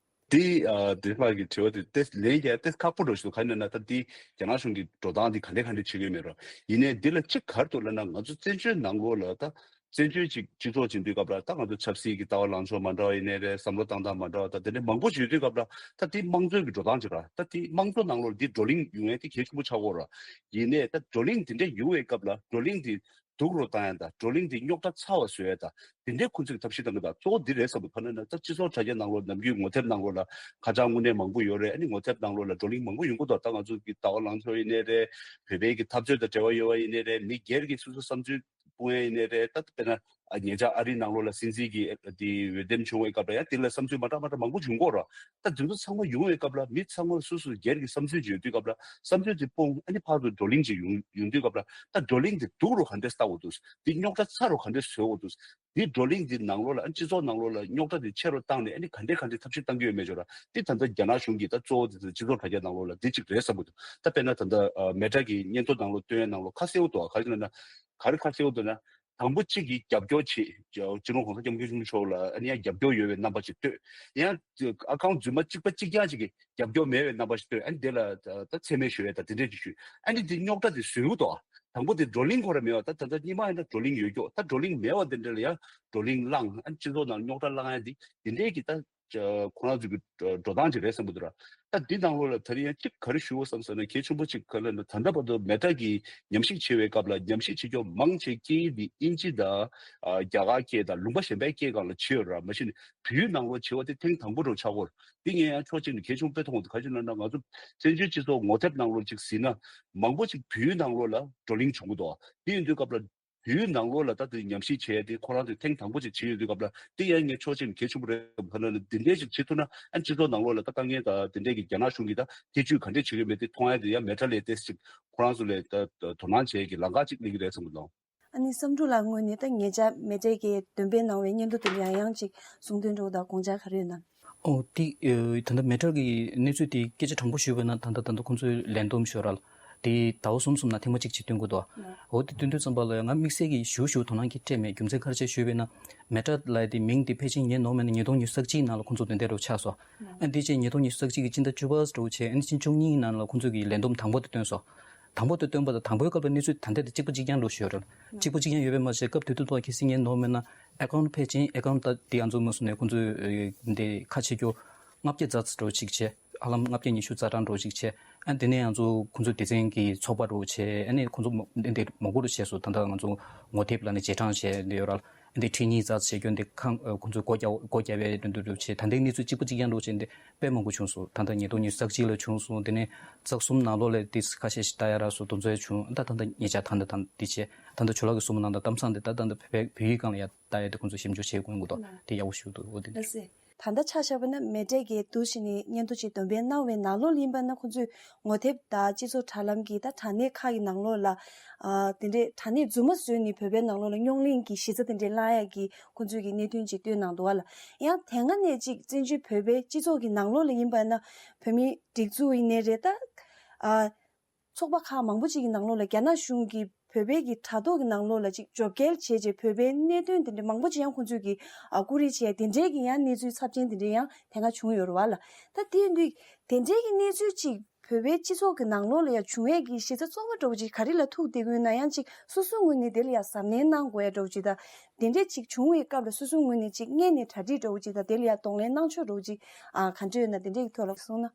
དེ་ཨ་དེ་ཕ་གི་དྲི་བ་དེ་ཏེ་ལན་རྒྱག་ཏེ་ཁག་པོ་འགྲོ་ཞིག་འདུག་ག་ཡིན་ན་ད་དེ་རྒྱ་ནག་གཞུང་གི་འགྲོ་སྟངས་དེ་ག་འདྲས་ག་འདྲས་བྱེད་ཀྱི་ཡོད་མེད་རོ། ཡིན་ནའི་འདི་ལ་གཅིག་ག་རེ་འདུག་ལབ་ན་ང་ཚོ་བཙན་བྱོལ་ནང་ལོགས་ལ་ད། བཙན་བྱོལ་གཅིག་སྤྱི་ཚོགས་ཅིག་དུས་སྐབས་ལ་ད་ང་ཚོ་ཆབ་སྲིད་ཀྱི་ལྟ་བ་ལངས་ཕྱོགས་མ་འདྲ་བ་ཡིན་ནའི་རེད། བསམ་བློ་བཏང་སྟངས་མ་འདྲ་བ་ད་དེ་འདྲའི་མང་པོ་ཞིག་ཡོད་དུས་སྐབས་ལ་ད་དེ་དམངས་གཙོའི་གི་འགྲོ་སྟངས་ཅིག་ར། ད་དེ་དམངས་གཙོ་ནང་ལོགས་འདི་བགྲོ་གླེང་ཡོང་ཡ་དེ་གལ་ཆེན་པོ་ཆགས་ཀྱི་ཡོད་ར། ཡིན་ནའི་ད་བགྲོ་གླེང་དེ་འདྲ་ཡོང་བའི་སྐབས་ལ་བགྲོ་གླེང་དེ་སྡུག་རུ་བཏང་ཡ་ད་བགྲོ་གླེང་དེ་རྙོག་དྲ་ཚ་བ་བཟོ་ཡ་ད་དེ་འདྲའི་ཁོ་ཚོས་ཐབས་ཤེས་བཏང་གི་ད་གཙོ་བོ་འདི་རེད་བསམ་གི། ཐ་ན་ན་ད་སྤྱི་ཚོགས་དྲ་རྒྱ་ནང་ལོགས་ནམ་རྒྱུན་ངོ་དེབ་ནང་ལོགས་ལ་ཁ་བྱང་དངོས་གནས་མང་པོ་ཡོད་རེད། ཨ་ནི་ངོ་དེབ་ནང་ལོགས་ལ་བགྲོ་གླེང་མང་པོ་ཡོང་གི་འདུག་ད་ང་ཚོ་གི་ལྟ་བ་ལངས་ཕྱོགས་ཡིན་ནའི་རེད། བོད་པའི་གི་འཐབ་རྩོད་དང་འབྲེལ་བ་ཡོད་པ་ཡིན་ནའི་རེད། མི་སྒེར་གྱི་སོ་སོ་བསམ་ཚུལ་སྤུངས་ཡ་ཡིན་ནའི་རེད། ད་དཔེར་ན་ཨ་ཉེ་ཆར་ཨ་རི་ནང་ལོགས་ལ་སྲིད་འཛིན་གྱི་ཨ་དེ་འོས་འདེམས་བྱུང་བའི་སྐབས་ལ་ཡང་དེ་ལ་བསམ་ཚུལ་མ་འདྲ་མ་འདྲ་མང་པོ་བྱུང་གི་ཡོད་རེད། ད་དེ་ཚོ་ཚང་མ་ཡོང་བའི་སྐབས་ལ་མི་ཚང་མ་སོ་སོ་སྒེར་གྱི་བསམ་ཚུལ་ཅིག་ཡོད་དུས་སྐབས་ལ་བསམ་ཚུལ་དེ་སྤུངས། ཨ་ནི་ཕར་ཚུར་བགྲོ་གླེང་ཅིག་ཡོང་ཡོང་དུས་སྐབས་ལ་ད་བགྲོ་གླེང་དེ་སྡུག་རུ་ག་འདྲས་བཏང་དགོས་འདུག་དེ་རྙོག་དྲ་ཚ་རུ་ག་འདྲས་བཟོ་དགོས་འདུག་དེ་བགྲོ་གླེང་དེ་ནང་ལོགས་ལ་ཨ་སྤྱི་ཚོགས་ནང་ལོགས་ལ་རྙོག་དྲ་དེ་ཆེ་རུ་བཏང་ནས་ཨ་ནི་ག་འདྲས་ག་འདྲས་ཐབས་ཤེས་བཏང་གི་ཡོད་མེད་ཅིག་ར། དེ་ད་ལྟ་རྒྱ་ནག་གཞུང་གིས་ད་གཙོ་བོ་དེ་སྤྱི་ཚོགས་དྲ་རྒྱ་ནང་ལོགས་ལ་དེ་གཅིག་རེད་བསམ་གི་འདུག་ད་དཔེར་ན་ད་ལྟ་ཨ་མེ་ཏྲ་གི་སྙན་ཐོ་ནང་ལོགས་བཏོན་ཡ་ནང་ལོགས་ཁ་གསལ་པོ་འདུག་ག་རེ་ལབ་ན། ག་རེ་ཁ་གསལ་པོ་འདུག་ན། དང་པོ་གཅིག་གིས་རྒྱབ་སྐྱོར་བྱེད། སྤྱི་ནོར་གོང་ས་སྐྱབས་མགོན་ཆེན་པོ་མཆོག་ལ་ཨ་ནི་ཡང་རྒྱབ་སྐྱོར་ཡོད་པའི་རྣམ་པ་ཞིག་བཏོད། ཡང་ཨ་ཁའུན་ཊི་རྫུན་མ་གཅིག་པ་གཅིག་རྐྱང་གཅིག་གིས་རྒྱབ་སྐྱོར་མེད་པའི་རྣམ་པ་ཞིག་བཏོད། ཨ་ནི་དེ་ལ་ད་ད་མཚན་སྨད་ཞུ་ཡས་དང་དེ་འདྲས་ཅིག་ཞུས། ཨ་ནི་དེ་རྙོག་དྲ་དེ་བཟོས་འདུག་དང་པོ་དེ་བགྲོ་གླེང་ཁོ་ར་མེད་པ། ད་ད་ལྟ་སྔོན་མ་ཡིན་ན་བགྲོ་གླེང་ཡོད་ཀྱོག་ད་བགྲོ་གླེང་མེད་པ་དེ་འདྲ་ལ་ཡང་བགྲོ་གླེང་བསླངས། ཨ་ནི་སྤྱི་ཚོགས་ནང་རྙོག་དྲ་བསླངས་ཡ་དེ་དེ་འདྲས་ཀྱི་ད་ཁོ་རང་ཚོ་གི་འགྲོ་སྟངས་ཅིག་རེད་བསམ་གི་འདུག་ར། ད་འདི་ནང་ལོགས་ལ་ད་རིང་ཡང་གཅིག་ག་རེ་ཞུ་དགོས་བསམ་ཟེར་ན་གལ་ཆེན་པོ་གཅིག་ག་ལ་ན་ད་ལྟ་བར་དུ་མེ་ཏྲ་གི་ཉམས་ཞིབ་བྱེད་པའི་སྐབས་ལ་ཉམས་ཞིབ་བྱེད་ཀྱོག་མང་ཆེ་སྐད་ཡིག་འདི་དབྱིན་ཇི་དང་རྒྱ་གར་སྐད་དང་ལུང་པ་གཞན་པའི་སྐད་སྒང་ལ་བྱེད་ཡོད་ར། མ་གཞི་ནས་བོད་ཡིག་ནང་ལོགས་བྱེད་པ་དེ་ཐེངས་དང་པོ་འདྲ་ཆགས་ཀྱི་ཡོད་རེད། འདི་ངས་ཡང་ཕྱོགས་གཅིག་ནས་གལ་ཆེན་པོ་དཔེ་མཐོང་གི་འདུག་ག་ཅི་ལབ་ན་ང་ཚོ་བཙན་བྱོལ་སྤྱི་ཚོགས་ངོ་དེབ་ནང་ལོགས་ཅིག་གཟིགས་ན་མང་པོ་ཅིག་བོད་ཡིག་ནང་ལོགས་ལ་བགྲོ་གླེང་བྱུང་གི་འདུག་དེ་ཡིན་དུས་སྐབས་ལ་བོད་ཡིག་ནང་ལོགས་ལ་ད་དེ་ཉམས་ཞིབ་བྱས་ཏེ་ཁོ་རང་ཚོས་ཐེངས་དང་པོ་ཅིག་བྱས་ཡོད་དུས་སྐབས་ལ་དེ་ཡང་ངས་ཕྱོགས་གཅིག་ནས་གལ་ཆེན་པོ་རེད་བསམ་གི་འདུག་འདི་འདྲས་ཅིག་བྱེད་ཐུབ་ན་ཨ་སྤྱི་ཚོགས་ནང་ལོགས་ལ་ད་དཀའ་ངལ་དང་དེ་འདྲས་ཀྱི་རྒྱ་ནག་གཞུང་གིས་ད་ཐེ་བྱུས་ག་འདྲས་བྱེད་ཀྱི་མེད་དེ་མཐོང་ཡ་དེ་ཡང་མེ་ཏྲ་ལས་ཏེ་ཅིག་ཁོ་རང་ཚོ་ལས་ད་དོ་སྣང་བྱེད་ཀྱི་ལམ་ཁ་ཅིག་སླེབས་ཀྱི་རེད་བསམ་གི་འདུག་ཨ་ནི་བསམ་འགྲུབ་ལགས་ངོས་ནས་ད་ཉེ་ཆར་མེ་ཏྲེ་གིས་འདོན་སྤེལ་གནང་བའི་སྙན་ཐོ་དེ་ལ་ཡང་ཡང་ཅིག་གསུང་དོན་འདྲ་བོ་དང་དགོངས་འཆར་ག་རེ་ཡོད་ན། ཨོ་དེ་ཨ་ད་ལྟ་མེ་ཏྲེ་གི་གནས་ཚུལ་དེ་སྐད་ཆ་དྲང་པོ་ཞུས་པ་ན་ད་ལྟ་ད་ལྟ་ཁོང་ཚོའི་ལས་བསྡོམས་ཤོར་ར་དེ་ཟླ་བ་གསུམ་གསུམ་ནང་ཐེངས་མ་གཅིག་ཅིག་བཏོན་དགོས་འདུག་ཨོ་དེ་བཏོན་དུས་ཙམ་པ་ལ་ང་དམིགས་བསལ་གྱི་ཞུ་ཞུ་དོ་སྣང་གིས་སྤྲད་མེད། རྒྱུ་མཚན་ག་རེ་བྱས་ཞུས་པ་ན་མེ་ཏྲེ་ལབ་ཡ་དེ་མིང་དེ་ཕལ་ཆེར་ཉན་མྱོང་མེད་ན་ཉིས་སྟོང་ཉི་ཤུ་རྩ་གཅིག་ནང་ལ་ཁོང་ཚོ་དེ་འདྲ་རུ་ཆགས་སོང་། ཨ་འདི་བྱས་ཉིས་སྟོང་ཉི་ཤུ་རྩ་གཅིག་གི་སྤྱི་ཟླ་བཅུ་པ་འདྲ་བོ་བྱས་ཨ་ནི་ཕྱི་ཟླ་བཅུ་གཉིས་ནང་ལ་ཁོང་ཚོ་གི་ལས་བསྡོམས་དང་པོ་དེ་བཏོན་སོང་། དང་པོ་དེ་བཏོན་པ་དང་དང་པོའི་སྐབས་ལ་གནས་ཚུལ་ད་ལྟ་དེ་གཅིག་པ་གཅིག་རྐྱང་འདྲ་བོ་ཞིག་ཡོད་རེད། གཅིག་པ་གཅིག་རྐྱང་ཡོད་པས་མ་ཟད་སྐབས་དེ་དུས་ཐོག་ཁ་སང་ཉན་མྱོང་མེད་ན་ཨེ་ཀའུན་ཊི་ཕལ་ཆེར་ཨེ་ཀའུན་ཊི་ད་དེ་ང་ཚོ་མ་སོང་ནས་ཁོང་ཚོས་འདི་ཁ་ཕྱེ་རྒྱུ་ལྔ་བརྒྱ་ཙམ་འདྲ་བོ་ཅིག་བྱས། ཧ་ལམ་ལྔ་བརྒྱ་ཉི་ཤུ་རྩ་གྲངས་འདྲ་བོ་ཅིག་བྱས། ཨ་དེ་ནས་ང་ཚོ་ཁོང་ཚོ་སྡེ་ཚན་གྱི་ཚོགས་པ་འདྲ་བོ་བྱས། ཨ་ནས་ཁོང་ཚོ་མ་འདི་འདི་མང་པོ་འདྲ་བྱས་སོང་། ད་ལྟ་ང་ཚོ་ངོ་དེབ་ལབ་ནས་རྗེས་དྲན་བྱས་འདི་ཡོད་ར། འདི་ཁྲི་གཉིས་ཙམ་བྱས་རྒྱུ་འདི་ཁང་ཨ་ཁོང་ཚོས་སྒོ་རྒྱག་སྒོ་རྒྱག་པའི་འདི་འདྲ་བྱས། ད་ལྟའི་གནས་ཚུལ་གཅིག་པ་གཅིག་རྐྱང་འདྲ་བོ་བྱས་འདི་དཔེ་མང་པོ་བྱུང་སོང་། ད་ལྟ་ཉིས་སྟོང་ཉི་ཤུ་རྩ་གཅིག་ལ་བྱུང་སོང་། དེ་ནས་རྩ་གསུམ་ནང་ལོགས་ལ་འདི་ཁ་ཤས་ཤིག་ལྟ་ཡ་རག་སོང་། དེ་ཚོ་བྱུང་། ད་ད་ལྟ་ཉེ་ཆར་ད་ལྟ་ད་འདི་བྱས། ད་ལྟ་ཇོ་ལགས་ཀྱིས་གསུངས་པ་ནང་ལྟར་གཏམ་བཟང་འདི་ད་ད་ལྟ་བོད་བོད་ཡིག་སྒང་ལ་ཡ་ལྟ་ཡ་དེ་ཁོང་ཚོས་ཞིབ་འཇུག་བྱེད་དགོས་འདུག་དེ་ཡག་པོ་ཞིག་འདུག་འོ་དེ་འདྲ། ལགས་སེ། ད་ལྟ་ཆ་བཞག་པ་ན་མེ་ཏྲེ་གིས་འདུག་བྱས་ནས་སྙན་ཐོ་ཅིག་འདོན་སྤེལ་གནང་བའི་ནང་ལོགས་ལ་ཡིན་པ་ན་ཁོང་ཚོས་ངོ་དེབ་དང་སྤྱི་ཚོགས་དྲ་ལམ་གྱི་ད་དྲ་གནས་ཁག་གི་ནང་ལོགས་ལ་ཨ་དེ་འདྲའི་དྲ་གནས་རྫུན་མ་བཟོས་ནས་བོད་པའི་ནང་ལོགས་ལ་རྙོག་གླེང་གི་གཞི་རྩ་དེ་འདྲའི་བསླངས་ཡ་གི་ཁོང་ཚོས་ཀྱི་གནད་དོན་ཅིག་བཏོན་གནང་འདུག་བ་ལ། ཡང་དེ་སྔ་ནས་ཅིག་བཙན་བྱོལ་བོད་པའི་སྤྱི་ཚོགས་ཀྱི་ནང་ལོགས་ལ་ཡིན་པ་ན་བོད་མིའི་སྒྲིག་འཛུགས་ཡིན་ནའི་རེད། ད་ཨ་ཚོགས་པ་ཁག་མང་པོ་ཅིག་གི་ནང་ལོགས་ལ་རྒྱ་ནག་གཞུང་གིས་བོད་པའི་གི་དྲ་ཐོག་གི་ནང་ལོགས་ལ་ཅིག་འཇོག་འགེལ་བྱས་རྗེས་བོད་པའི་གནད་དོན་དེ་འདྲ་མང་པོ་ཅིག་ཡང་ཁོང་ཚོས་ཀྱི་ཨ་བཀོད་སྒྲིག་བྱས། དེ་འདྲའི་གི་ཡང་གནས་ཚུལ་ཚབས་ཆེན་དེ་འདྲའི་ཡང་དེ་སྔ་བྱུང་ཡོད་རེད་བ་ལ། ད་དེ་ཡིན་དུས་དེ་འདྲའི་གི་གནས་ཚུལ་ཅིག་བོད་པའི་སྤྱི་ཚོགས་ཀྱི་ནང་ལོགས་ལ་ཡང་བྱུང་ཡས་ཀྱི་གཞི་རྩ་གཙོ་བོ་འདྲ་བོ་ཅིག་ག་རེ་ལ་ཐུག་བསྡད་ཀྱི་ཡོད་ན། ཡང་ཅིག་སོ་སོའི་ངོས་ནས་དེ་ལ་ཡང་གཟབ་ནན་གནང་དགོས་ཡ་འདྲ་བོ་ཅིག་དང་། དེ་འདྲས་ཅིག་བྱུང་བའི་སྐབས་ལ་སོ་སོའི་ངོས་ནས་ཅིག་སྔས་ནས་གྲ་སྒྲིག་འདྲ་བོ་ཅིག་དང་དེ་ལ་ཡང་གདོང་ལེན་གནང་ཕྱོགས་འདྲ་བོ་ཅིག་ཨ་ག་འདྲས་ཡོད་ན་དེ་འདྲས་ཀྱི་ཐོག་ལ་གསུངས་ན།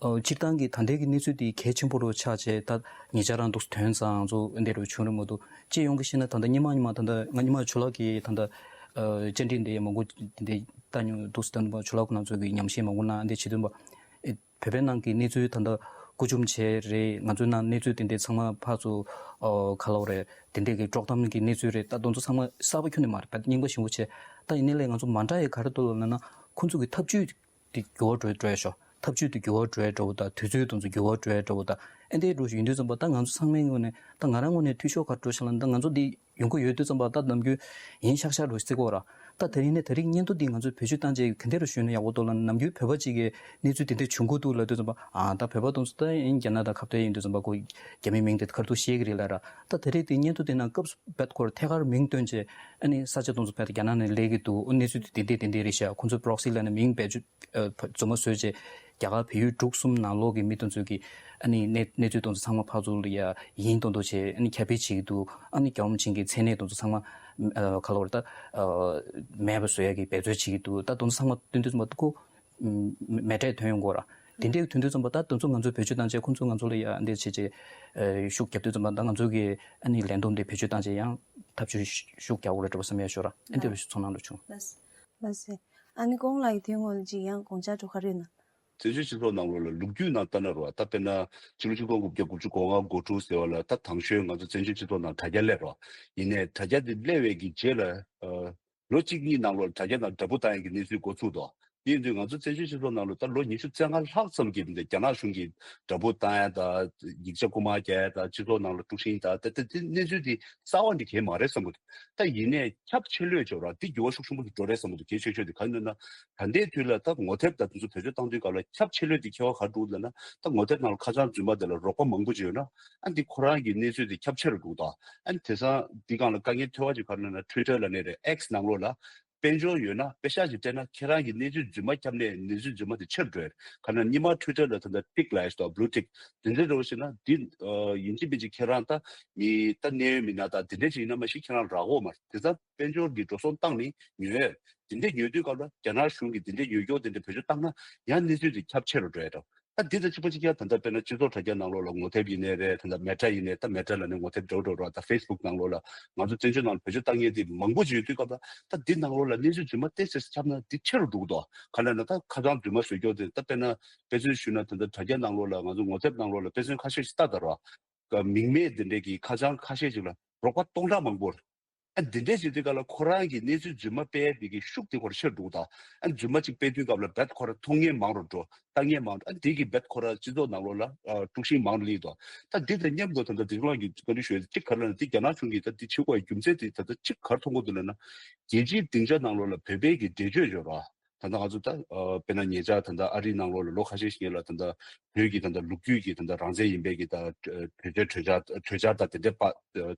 ཨོ་སྤྱིར་བཏང་གི་ད་ལྟའི་གི་གནས་ཚུལ་དེ་གལ་ཆེན་པོ་རུ་ཆགས་བྱས། ད་ཉེ་ཆར་རང་འདུག་དོན་ཚང་ཚོ་འདི་རུ་བྱུང་རེད་མ་གཏོགས་ཅི་ཡོང་གི་ཤེས་ན། ད་ལྟ་སྔོན་མ་སྔོན་མ་ད་ལྟ་ང་སྔོན་མ་ཇོ་ལགས་ཀྱིས་ད་ལྟ་ཨ་བཅར་འདྲི་འདི་མང་པོ་འདི་ལྟ་མྱོང་འདུག་ཟེར། ད་ལྟ་ཇོ་ལགས་ཁོང་རྣམ་ཚོ་གི་ཉམས་ཞིབ་མང་པོ་གནང་འདི་བྱེད་དུས་པ་ཨེ་བོད་པའི་ནང་གི་གནས་ཚུལ་ད་ལྟ་བཀོད་བཅོམ་བྱས་རེད། ང་ཚོའི་ནང་གནས་ཚུལ་དེ་འདྲའི་ཚང་མ་ཕར་ཚུར་ཨ་ག་ལབ་རེད། དེ་འདྲའི་གི་དཀྲོག་གཏམ་གི་གནས་ཚུལ་རེད། ད་དེ་ཚོ་ཚང་མ་གསར་པ་ཁྱོན་ནས་མ་རེད། ད་རྙིང་པ་ཞིག་པོ་བྱས། ད་ཡིན་ནའི་ལས་ང་ཚོ་མ་འདྲ་ཡི་ག་རེ་འདུག་ལབ་ན་ན་ཁོང་ཚོ་གི་ཐབས་ཇུས་དེ་འགྱུར་བ་འགྲོ་འགྲོ་ཡ་ཤོག་ཐབས་ཇུས་དེ་འགྱུར་བ་འགྲོ་ཡ་འདྲ་བོ་དང་། དུས་ཚོད་དེ་ཚོ་འགྱུར་བ་འགྲོ་ཡ་འདྲ་བོ་དང་། ཨེ་འདྲའི་འགྲོ་ཞིག་ཡིན་དུས་ཙམ་པ་ད་ང་ཚོ་ཚང་མའི་ངོས་ནས་ད་ང་རང་ངོས་ནས་འཐུས་ཤོར་ག་རེ་འགྲོ་ཤག་ལབ་ན། ད་ང་ཚོ་འདི་ཡོང་གི་ཡོད་དུས་ཙམ་པ་ད་ནམ་རྒྱུན་ཡིན་ཤག་ཤག་འགྲོ་ཞིག་བརྩི་གི་ཡོད་ར། ད་དེ་ཡིན་ནའི་ད་རེས་སྙན་ཐོ་འདི་ང་ཚོས་བེད་སྤྱོད་བཏང་རྗེས་ག་འདྲ་རུ་ཞུས་ན་ཡག་པོ་འདུག་ལབ་ན། ནམ་རྒྱུན་བོད་པ་གཅིག་གིས་གནས་ཚུལ་དེ་འདྲ་བྱུང་གི་འདུག་ལབ་དུས་ཙམ་པ། ཨ་ད་བོད་པ་དེ་ཚོ་ད་ཡིན་རྒྱ་ནག་དང་ཁ་བྲལ་ཡིན་དུས་ཙམ་པ་ཁོ་རྒྱ་མིའི་མིང་དེ་ཁ་ཐུག་ཤེས་ཀྱི་རེད་ལབ་ར། ད་དེ་རེས་དེ་སྙན་ཐོ་དེ་ནང་སྐབས་སུ་བབ་ཁོ་ར་ཐད་ཀར་མིང་བཏོན་རྗེས་ཨ་ནི་ས་ཆ་དེ་ཚོ་བོད་དང་རྒྱ་ནག་ནས་སླེབས་ཀྱི་འདུག་གནས་ཚུལ་དེ་འདི་འདི་འདི་རེད་ཤག་ཁོང་ཚོས་པོ་རོག་སི་ལབ་ནས་མིང་བེད་སྤྱོད་ཨ་རྫུན་མ་བཟོས་རྗེས་རྒྱ་གར་བལ་ཡུལ་འབྲུག་གསུམ་ནང་ལོགས་ཀྱི་མི་དེ་ཚོས་ཀྱི་ཨ་ནི་གནས་གནས་ཚུལ་དེ་ཚོ་ཚང་མ་ཕར་ཚུར་ལ་ཡ་ཡིན་མདོག་མདོག་བྱས་ཨ་ནི་ཁྱབ་སྤེལ་བྱེད་ཀྱི་འདུག་ཨ་ནི་རྒྱལ་བ་རིན་པོ་ཆེ་གི་མཚན་གནས་དེ་ཚོ་ཚང་མ་ཨ་ག་ལབ་རེད། ད་ཨ་མེད་པ་བཟོ་ཡ་གི་འབད་རྩོལ་བྱེད་ཀྱི་འདུག་ད་དེ་ཚོ་ཚང་མ་བཏོན་དུས་ཙམ་པ་ཁོ་མེ་མེ་སྲེག་ཐོན་ཡོང་གི་ཡོད་ར། དེ་འདྲའི་ཐོན་དུས་ཙམ་པ་ད་དེ་ཚོ་ང་ཚོས་བེད་སྤྱོད་བཏང་བྱས་ཁོང་ཚོས་ང་ཚོ་ལ་ཡ་འདི་བྱས་བྱས་ཨ་ཤུགས་རྒྱབ་དུས་ཙམ་པ་ད་ང་ཚོ་གི་ཨ་ནི་ལས་བསྡོམས་དེ་བེད་སྤྱོད་བཏང་བྱས་ཡང་ཐབས་ཇུས་ཤུགས་རྒྱག་དགོས་རེད་འདྲ་པོ་བསམ་ཡ་ཤོར་ར། ཨ་འདི་རུ་ཤུགས་ཚོར་སྣང་རུ་བྱུང་། ལགས་ལགས་སེ། ཨ་ནི་ཀོང་ལགས་ཀྱི་དོན་དངོས་ལ་ཅིག་ཡང་དགོངས་འཆར་འདྲ་ག་རེ་ཡོད་ན། བཙན་བྱོལ་སྤྱི་ཚོགས་ནང་ལོགས་ལ་ལོ་རྒྱུས་ནང་ལྟ་ན་རོ། ད་དཔེར་ན་ཕྱི་ལོ་ཆིག་སྟོང་དགུ་བརྒྱ་དགུ་བཅུ་གོ་ལྔ་འགོ་འཁྲུག་ཟེར་བ་ལ་ད་དང་ཤོས་ང་ཚོ་བཙན་བྱོལ་སྤྱི་ཚོགས་ནང་དྲ་རྒྱ་སླེབས་རོ། ཡིན་ནའི་དྲ་རྒྱ་དེ་སླེབས་པའི་གི་རྗེས་ལ་ཨ་ལོ་གཅིག་གཉིས་ནང་ལོགས་དྲ་རྒྱ་ནང་དྲ་འབུ་བཏང་ཡག་གི་གནས་ཚུལ་འགོ་ཚུགས་འདུག་དེ་ཡིན་དུས་ང་ཚོ་བཙན་བྱོལ་སྤྱི་ཚོགས་ནང་ལོགས་ད་ལོ་ཉི་ཤུ་རྩ་ལྔ་ལྷག་ཙམ་གྱི་རྒྱ་ནག་གཞུང་གིས་དྲ་འབུ་བཏང་ཡ་དང་ཡིག་ཆ་རྐུ་མ་རྒྱག་ཡ་དང་སྤྱི་ཚོགས་ནང་ལ་དཀྲུག་ཤིང་དང་ད་ད་དེ་གནས་ཚུལ་དེ་གསར་བ་འདི་གས་མ་རེད་བསམ་གི་འདུག་ད་ཡིན་ནའི་ཁྱབ་ཆེ་ལོས་འབྱོར་བ་འདི་འགྱུར་བ་ཤུགས་ཆེན་པོ་ཞིག་འགྲོ་རེད་བསམ་གི་འདུག་གལ་ཆེ་ཤོས་དེ་ག་ཡིན་ན། ད་ལྟའི་དུས་ལ་ད་ངོ་དེབ་དང་དེ་ཚོ་བེད་སྤྱོད་བཏང་དུས་སྐབས་ལ་ཁྱབ་ཆེ་ལོས་དེ་ཁྱད་པར་ག་རེ་འདུག་ལབ་ན། ད་ངོ་དེབ་ནང་ལ་ཁ་བྱང་རྫུན་མ་དེ་ལ་རོགས་པ་མང་པོ་ཅིག་ཡོད་ན། ཨ་འདི་ཁོ་རང་གི་གནས་ཚུལ་དེ་ཁྱབ་ཆེ་རུ་འགྲོ་གི་འདུག་ཨ་ནི་དེང་སང་འདི་སྒང་ལ་དཀའ་ངལ་ཐོན་པ་ཅིག་ག་རེ་ལབ་ན། ཊུའི་ཊར་ལབ་ནི་རེད། ཨེགས་ནང་ལོགས་ལ་དཔལ་འབྱོར་ཡོད་ན་པེ་ཤག་ཅིག་སྤྲད་ན་ཁྱེད་རང་གི་གནས་ཚུལ་རྫུན་མ་ཁྱབ་ནས་གནས་ཚུལ་རྫུན་མ་དེ་ཆེ་རུ་འགྲོ་ཡ་རེད། ག་ན་སྔོན་མ་ཊུའི་ཊར་ལ་ད་ལྟ་ཊིག་ལབ་ཡ་ཞིག་འདུག་བླུ་ཊིག་དེ་འདྲ་འདྲ་བོ་ཞིག་ན་འདི་ཨ་ཡིན་གཅིག་མིན་གཅིག་ཁྱེད་རང་ད་མི་ད་གནད་ཡོད་མི་སྣ་དང་དེ་འདྲ་ཅིག་ཡིན་ན་མ་གཞི་ཁྱེད་རང་རག་གི་ཡོད་མ་རེད། དེང་སང་དཔལ་འབྱོར་གྱི་འགྲོ་སོང་བཏང་ནས་ཉོ་ཡ་དེ་འདྲ་ཉོ་དུས་སྐབས་ལ་རྒྱ་ནག་གཞུང་གིས་དེ་འདྲ་ཉོ་སྐྱོར་དེ་འདྲ་བེད་སྤྱོད་བཏང་ན་ཡང་གནས་ཚུལ་དེ་ཁྱབ་ཆེ་རུ་འགྲོ་ཡ་འདྲ། ད་འདི་དང་གཅིག་པ་གཅིག་རྐྱང་ད་ལྟ་དཔེར་ན་སྤྱི་ཚོགས་དྲ་རྒྱ་ནང་ལོགས་ལ་ངོ་དེབ་ཡིན་ནའི་རེད། ད་ལྟ་མེ་ཊ་ཡིན་ནའི་ད་མེ་ཊ་ལབ་ནས་ངོ་དེབ་འདྲ་བོ་འདྲ་བོ་ར། ད་ཕེ་སི་བུག་ནང་ལོགས་ལ་ང་ཚོ་བཙན་བྱོལ་ནང་ལ་བེད་སྤྱོད་བཏང་མཁན་དེ་མང་པོ་ཅིག་ཡོད་དུས་སྐབས་ལ་ད་འདི་ནང་ལོགས་ལ་གནས་ཚུལ་རྫུན་མ་ཏོག་ཙམ་ཁྱབ་ན་འདི་ཆེ་རུ་འགྲོ་གི་འདུག་ག་ལབ་ན་ད་ཁ་བྱང་རྫུན་མ་བཟོ་རྒྱུ་དེ་ད་དཔེར་ན་དཔེ་མཚོན་ཞུས་ན་ད་ལྟ་དྲ་རྒྱ་ནང་ལོགས་ལ་ང་ཚོ་ངོ་དེབ་ནང་ལོགས་ལ་དཔེ་མཚོན་ཁ་ཤས་ཤིག་ལྟ་ད་ར། མིང་མེད་འདི་འདྲས་ཀྱི་ཁ་བྱང་ཁ་ཤས་ཤིག་ལ་རོགས་པ་སྟོང་ཕྲག་མང་པོ་ ཨ་འདི་འདྲས་བྱེད་དུས་སྐབས་ལ་ཁོ་རང་གི་གནས་ཚུལ་རྫུན་མ་སྤེལ་ཡ་དེ་གི་ཤུགས་དེ་ཁོ་རང་ཆེར་འགྲོ་གི་འདུག་ཨ་རྫུན་མ་གཅིག་སྤེལ་དུས་སྐབས་ལ་རྦད་ཁོ་རང་མཐོང་མཁན་མང་རུ་འགྲོ། ལྟ་མཁན་མང་། ཨ་འདི་གིས་རྦད་ཁོ་རང་སྤྱི་ཚོགས་ནང་ལོགས་ལ་ཨ་དཀྲུག་ཤིང་མང་རུ་སླེབས་ཀྱི་འདུག་ད་འདི་དང་མཉམ་དུ་ད་ལྟ་འདི་ལོགས་ཀྱི་བཀའ་འདྲི་ཞུ་ཡ་གཅིག་ག་རེ་ལབ་ན། འདི་རྒྱ་ནག་གཞུང་གིས་ད་འདི་བྱེད་དགོས་པའི་རྒྱུ་མཚན་དེ་ད་ལྟ་གཅིག་ག་རེ་མཐོང་གི་འདུག་ལབ་ན། རྒྱལ་སྤྱིའི་སྡིངས་ཆ་ནང་ལོགས་ལ་བོད་པའི་གི་འགྲེལ་བརྗོད་ཡོད་རེད་བ། ད་ལྟ་ང་ཚོ་ད་ཨ་དཔེར་ན་ཉེ་ཆར་ད་ལྟ་ཨ་རིའི་ནང་ལོགས་ལ་ལོ་ཁ་ཤས་ཤིག་སྔོན་ལ་ད་ལྟ་བོད་ཀྱི་ད་ལྟ་ལོ་རྒྱུས་ཀྱི་ད་ལྟ་རང་བཙན་ཡིན་པའི་གི་ད་གྲོས་གྲོས་འཆར་གྲོས་འཆར་དང་དེ་འདྲའི་པ་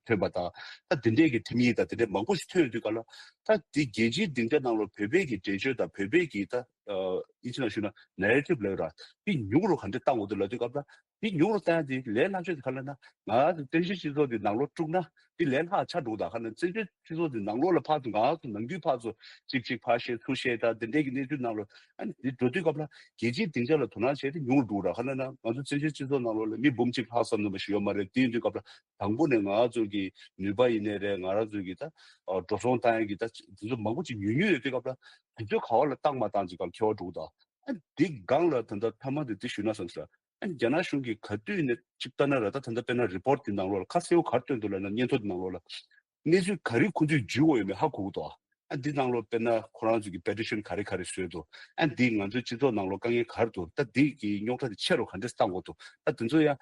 ཐོན་པ་དང་། ད་དེ་འདྲའི་གི་ཁྲིམས་ཡིག་དང་དེ་འདྲའི་མང་པོ་ཞིག་ཐོན་ཡོང་དུས་སྐབས་ལ། ད་དེ་རྒྱལ་སྤྱིའི་སྡིངས་ཆ་ནང་ལོགས་བོད་པའི་གི་འགྲེལ་བརྗོད་དང་བོད་པའི་གི་ད་ཨིན་ཇི་ནང་ཞུས་ན་ནེ་རེ་ཊིབ་ལབ་ར། དེ་ཉུང་རུ་ག་འདྲ་བཏང་དགོས་འདུག་ལབ་དུས་སྐབས་ལ། དེ་ཉུང་རུ་བཏང་ཡ་དེ་ལས་སླ་ཤོས་དེ་ག་རེ་ལབ་ན། ང་ཚོ་བཙན་བྱོལ་སྤྱི་ཚོགས་དེ་ནང་ལོགས་དཀྲུགས་ན་དེ་ལས་སླ་ཆགས་འགྲོ་གི་འདུག་ག་ན་བཙན་བྱོལ་སྤྱི་ཚོགས་དེ་ནང་ལོགས་ལ་ཕར་ཚུར་ང་ཚོ་ནང་ཁུལ་ཕར་ཚུར་གཅིག་གཅིག་ཕར་བཤད་ཚུར་བཤད་ད་དེ་འདྲའི་གི་གནས་ཚུལ་ནང་ལོགས་ཨ་ནི་དེ་འགྲོ་དུས་སྐབས་ལ་རྒྱལ་སྤྱིའི་སྡིངས་ཆ་ལ་དོ་སྣང་བྱས་ཏེ་ཉུང་རུ་འགྲོ་གི་ར། ག་ན་ན་ང་ཚོ་བཙན་བྱོལ་སྤྱི་ཚོགས་ནང་ལོགས་ལ་མི་འབུམ་གཅིག་ལྷག་ཙམ་ཙམ་ཞིག་ཡོད་མ་རེད། དེ་ཡིན་དུས་སྐབས་ལ་དང་པོ་ནས་ང་ཚོ་གི་ནུས་པ་ཡིན་ནའི་རེད། ང་རང་ཚོ་གི་ད་འགྲོ་སོང་བཏང་ཡ་གི་ད་དེ་ཚོ་མང་པོ་ཅིག་ཉུང་ཉུང་ཡོད་དུས་སྐབས་ལ་དེ་ཚོ་ག་བ་ལ་བཏང་མ་བཏང་ཅིག་ག་ལ་འཁེལ་བ་འགྲོ་གི་འདུག་ཨ་འདི་སྒང་ལ་ད་ལྟ་མཐའ་མ་དེ་དེ་ཞུས་ན་བསམ་སོང་། ཨ་རྒྱ་ནག་གཞུང་གིས་ག་དུས་ནས་གཅིག་ལྟ་ན་ར། ད་ད་ལྟ་དཔེར་ན་རི་པོར་ཊི་དེ་ནང་ལོགས་ལ་ཁ་གསལ་པོ་ག་རེ་བཏོན་འདུག་ལབ་ན། སྙན་ཐོ་དེ་ནང་ལོགས་ལ་གནས་ཚུལ་ག་རེ་ཁོང་ཚོས་བརྒྱུད་དགོས་ཡོད་མེད་ཧ་གོ་གི་འདུག་ཨ་འདི་ནང་ལོགས་དཔེར་ན་ཁོ་རང་ཚོ་གི་པེ་ཊི་ཤན་ག་རེ་ག་རེ་བཟོས་འདུག་ཨ་འདི་ང་ཚོའི་སྤྱི་ཚོགས་ནང་ལོགས་དཀའ་ངལ་ག་རེ་འདུག་ད་འདི་གི་རྙོག་དྲ་དེ་ཆེ་རུ་ག་འདྲས་བཏང་དགོས་འདུག་ད་དེ་ཚོ་ཡང་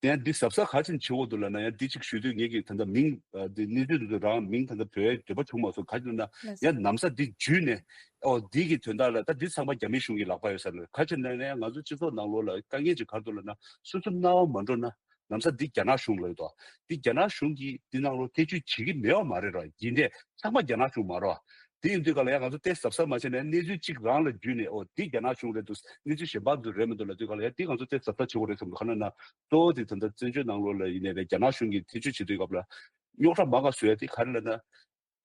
དེ་ཡང་འདི་གཟབ་གཟབ་ག་ཅིག་བྱེད་དགོས་འདུག་ལབ་ན། ཡང་འདི་གཅིག་ཞུ་དུས་ངེད་ཀྱིས་ད་ལྟ་མིང་ཨ་འདི་གནས་ཚུལ་འདི་ཚོ་རང་མིང་ད་ལྟ་འབོད་འདོད་པ་བྱུང་མ་སོང་། ག་ཅིག་ལབ་ན་ལགས་སོ། ཡང་ནམ་ས་འདི་བརྒྱུད་ནས། ཨོ་འདི་གི་དོན་དག་ལ་ད་འདི་ཚང་མ་རྒྱ་མི་གཞུང་གི་ལག་པ་ཡོད་ས་རེད། ག་ཅིག་ལབ་ན་ཡང་ང་ཚོ་སྤྱི་ཚོགས་ནང་ལོགས་ལ་དཀའ་ངལ་ཅིག་ག་རེ་འདུག་ལབ་ན། སོ་སོ་རྣ་བ་མ་འགྲོ་ན་ནམ་ས་འདི་རྒྱ་ནག་གཞུང་ལ་ཡོད་དོ། འདི་རྒྱ་ནག་གཞུང་གིས་འདི་ནང་ལོགས་ཐེ་བྱུས་བྱེད་ཀྱི་མེད་པ་མ་རེད་ར། ཡིན་ནའི་ཚང་མ་རྒྱ་ནག་གཞུང་མ་རེད་བ། དེ་ཡིན་དུས་ག་ལ་ཡང་ང་ཚོ་ཏོག་ཙམ་གཟབ་གཟབ་མ་བྱས་ན་གནས་ཚུལ་གཅིག་རང་ལ་བརྒྱུད་ནས་ཨོ་འདི་རྒྱ་ནག་གཞུང་རེད་འདུག་གནས་ཚུལ་གཞན་པ་ཚོ་རེད་མི་འདུག་ལབ་དུས་ག་ལ་ཡང་འདི་ང་ཚོ་ཏོག་ཙམ་གཟབ་གཟབ་བྱེད་དགོས་རེད་བསམ་འདུག་ག་ལབ་ན་གཙོ་བོ་དེ་ད་ལྟ་བཙན་བྱོལ་ནང་ལོགས་ལ་ཡིན་ནའི་རེད། རྒྱ་ནག་གཞུང་གིས་ཐེ་བྱུས་བྱེད་དུས་སྐབས་ལ་རྙོག་དྲ་མང་ང་བཟོ་ཡ་དེ་ག་རེ་ལབ་ན།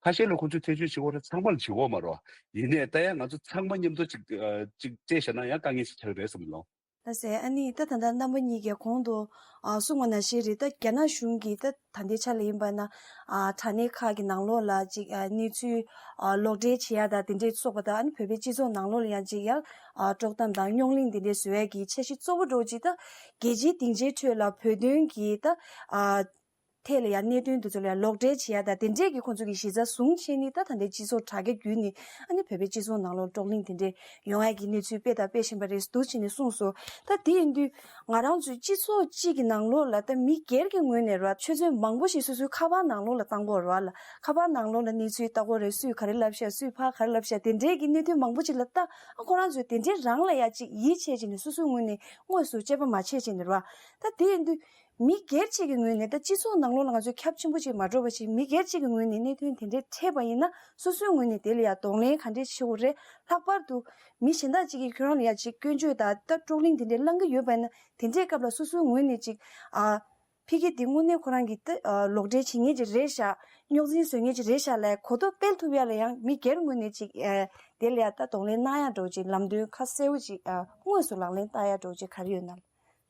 ཁ་ཤས་ལ་ཁོང་ཚོས་ཐེ་བྱུས་བྱེད་དགོས་རེད། ཚང་མ་ལ་བྱེད་དགོས་མ་རེད། ཡིན་ནའི་ད་ཡང་ང་ཚོ་ཚང་མ་མཉམ་དུ་ཅིག་ཨ་ཅིག་བལྟས་བཞག་ན་ཡང་དཀའ་ངལ་ཞིག་ཆགས་ཀྱི་རེད་བསམ་གྱི་འདུག་ལགས་སེ། ཨ་ནི་ད་ད་ལྟ་རྣམ་པ་གཉིས་ཀྱིས་གོང་དུ་ཨ་གསུངས་པ་ནང་བཞིན་རེད། ད་རྒྱ་ནག་གཞུང་གིས་ད་ད་ལྟའི་ཆ་ལ་ཡིན་པ་ན་ཨ་དྲ་གནས་ཁག་གི་ནང་ལོགས་ལ་ཅིག་ཨ་གནས་ཚུལ་ཨ་ལོག་འགྲེལ་བྱེད་ཡ་དང་དེ་འདྲའི་སོགས་པ་དང་། ཨ་ནི་བོད་པའི་སྤྱི་ཚོགས་ནང་ལོགས་ལ་ཡང་ཅིག་ཡང་ཨ་དཀྲོག་གཏམ་དང་རྙོག་གླེང་དེ་འདྲའི་བཟོ་ཡ་གི་འཆར་གཞི་གཙོ་བོ་འདྲ་བོ་ཅིག་ད་རྒྱལ་སྤྱིའི་སྡིངས་ཆའི་ཁྲོད་ལ་བོད་དོན་གྱི་ད་ཨ་ཐད་ལ་ཡང་གནད་དོན་དེ་ཚོ་ལ་ཡང་ལོག་འགྲེལ་བྱེད་ཡ་དང་དེ་འདྲས་ཀྱི་ཁོང་ཚོ་གི་གཞི་རྩ་བཟུང་བྱས་ནས་ད་ད་ལྟའི་སྤྱི་ཚོགས་དྲ་རྒྱ་བརྒྱུད་ནས་ཨ་ནི་བོད་པའི་སྤྱི་ཚོགས་ནང་ལོགས་བགྲོ་གླེང་དེ་འདྲས་ཡོང་ཡ་གི་གནས་ཚུལ་སྤེལ་དང་སྤེལ་བཞིན་པ་རེད་འདུག་བྱས་ནས་གསུངས་སོང་། ད་དེ་ཡིན་དུས་ང་རང་ཚོའི་སྤྱི་ཚོགས་གཅིག་གི་ནང་ལོགས་ལ་ད་མི་སྒེར་གྱི་ངོས་ནས་ར་ཆུ་ཚོད་མང་པོ་ཞིག་སོ་སོའི་ཁ་པར་ནང་ལོགས་ལ་བཏང་དགོས་རེད་བ་ལ། ཁ་པར་ནང་ལོགས་ལ་གནས་ཚུལ་ལྟ་དགོས་རེད། སུས་ག་རེ་ལབ་ཤག་སུས་ཕར་ག་རེ་ལབ་ཤག་དེ་འདྲས་ཀྱི་གནད་དོན་མང་པོ་ཅིག་ལ་ད་ཨ་ཁོ་རང་ཚོས་དེ་འདྲས་རང་ལ་ཡ་ཅིག་ཡིད་ཆེས་བྱས་ནས་སོ་སོའི་ངོས་ནས་དངོས་སུ་དཔྱད་པ་མ་བྱས་བྱས་ནས་ར། ད་དེ་ཡིན་དུས། མི་སྒེར་གཅིག་གི་ངོས་ནས་ད་སྤྱི་ཚོགས་ནང་ལོགས་ལ་ང་ཚོས་ཁྱབ་ཆེན་པོ་ཅིག་མ་འགྲོ་བ་ཞིག་མི་སྒེར་གཅིག་གི་ངོས་ནས་གནད་དོན་དེ་འདྲས་འཕྲད་པ་ཡིན་ན་སོ་སོའི་ངོས་ནས་དེ་ལ་ཡང་གདོང་ལེན་ག་འདྲས་བྱེད་དགོས་རེད། ལྷག་པར་དུ་མི་གཞན་དག་ཅིག་གིས་ཁྱོད་རང་ལ་ཡང་ཅིག་སྐྱོན་བརྗོད་དང་ད་བགྲོ་གླེང་དེ་འདྲས་གླེང་གི་ཡོད་པ་ཡིན་ན་དེ་འདྲས་སྐབས་ལ་སོ་སོའི་ངོས་ནས་ཅིག་ཨ་ཕ་གི་འདི་དངོས་གནས་ཁོ་རང་གིས་ད་ཨ་ལོག་འགྲེལ་བྱེད་མཁན་ཅིག་རེད་ཤག་རྙོག་འཛིང་བཟོ་མཁན་ཅིག་རེད་ཤག་ལབ་གོ་རྟོགས་སྤེལ་ཐུབ་ཡ་ལ་ཡང་མི་སྒེར་ངོས་ནས་ཅིག་ཨ་དེ་ལ་ཡང་ད་གདོང་ལེན་གནང་ཡ་འདྲ་བོ་ཅིག་ལམ་སྟོན་ཁ་གསལ་བོ་ཅིག་ཨ་དངོས་སུ་ལག་ལེན་བསྟར་ཡ་འདྲ་བོ་ཅིག་ག་རེ་ཡོད་ན།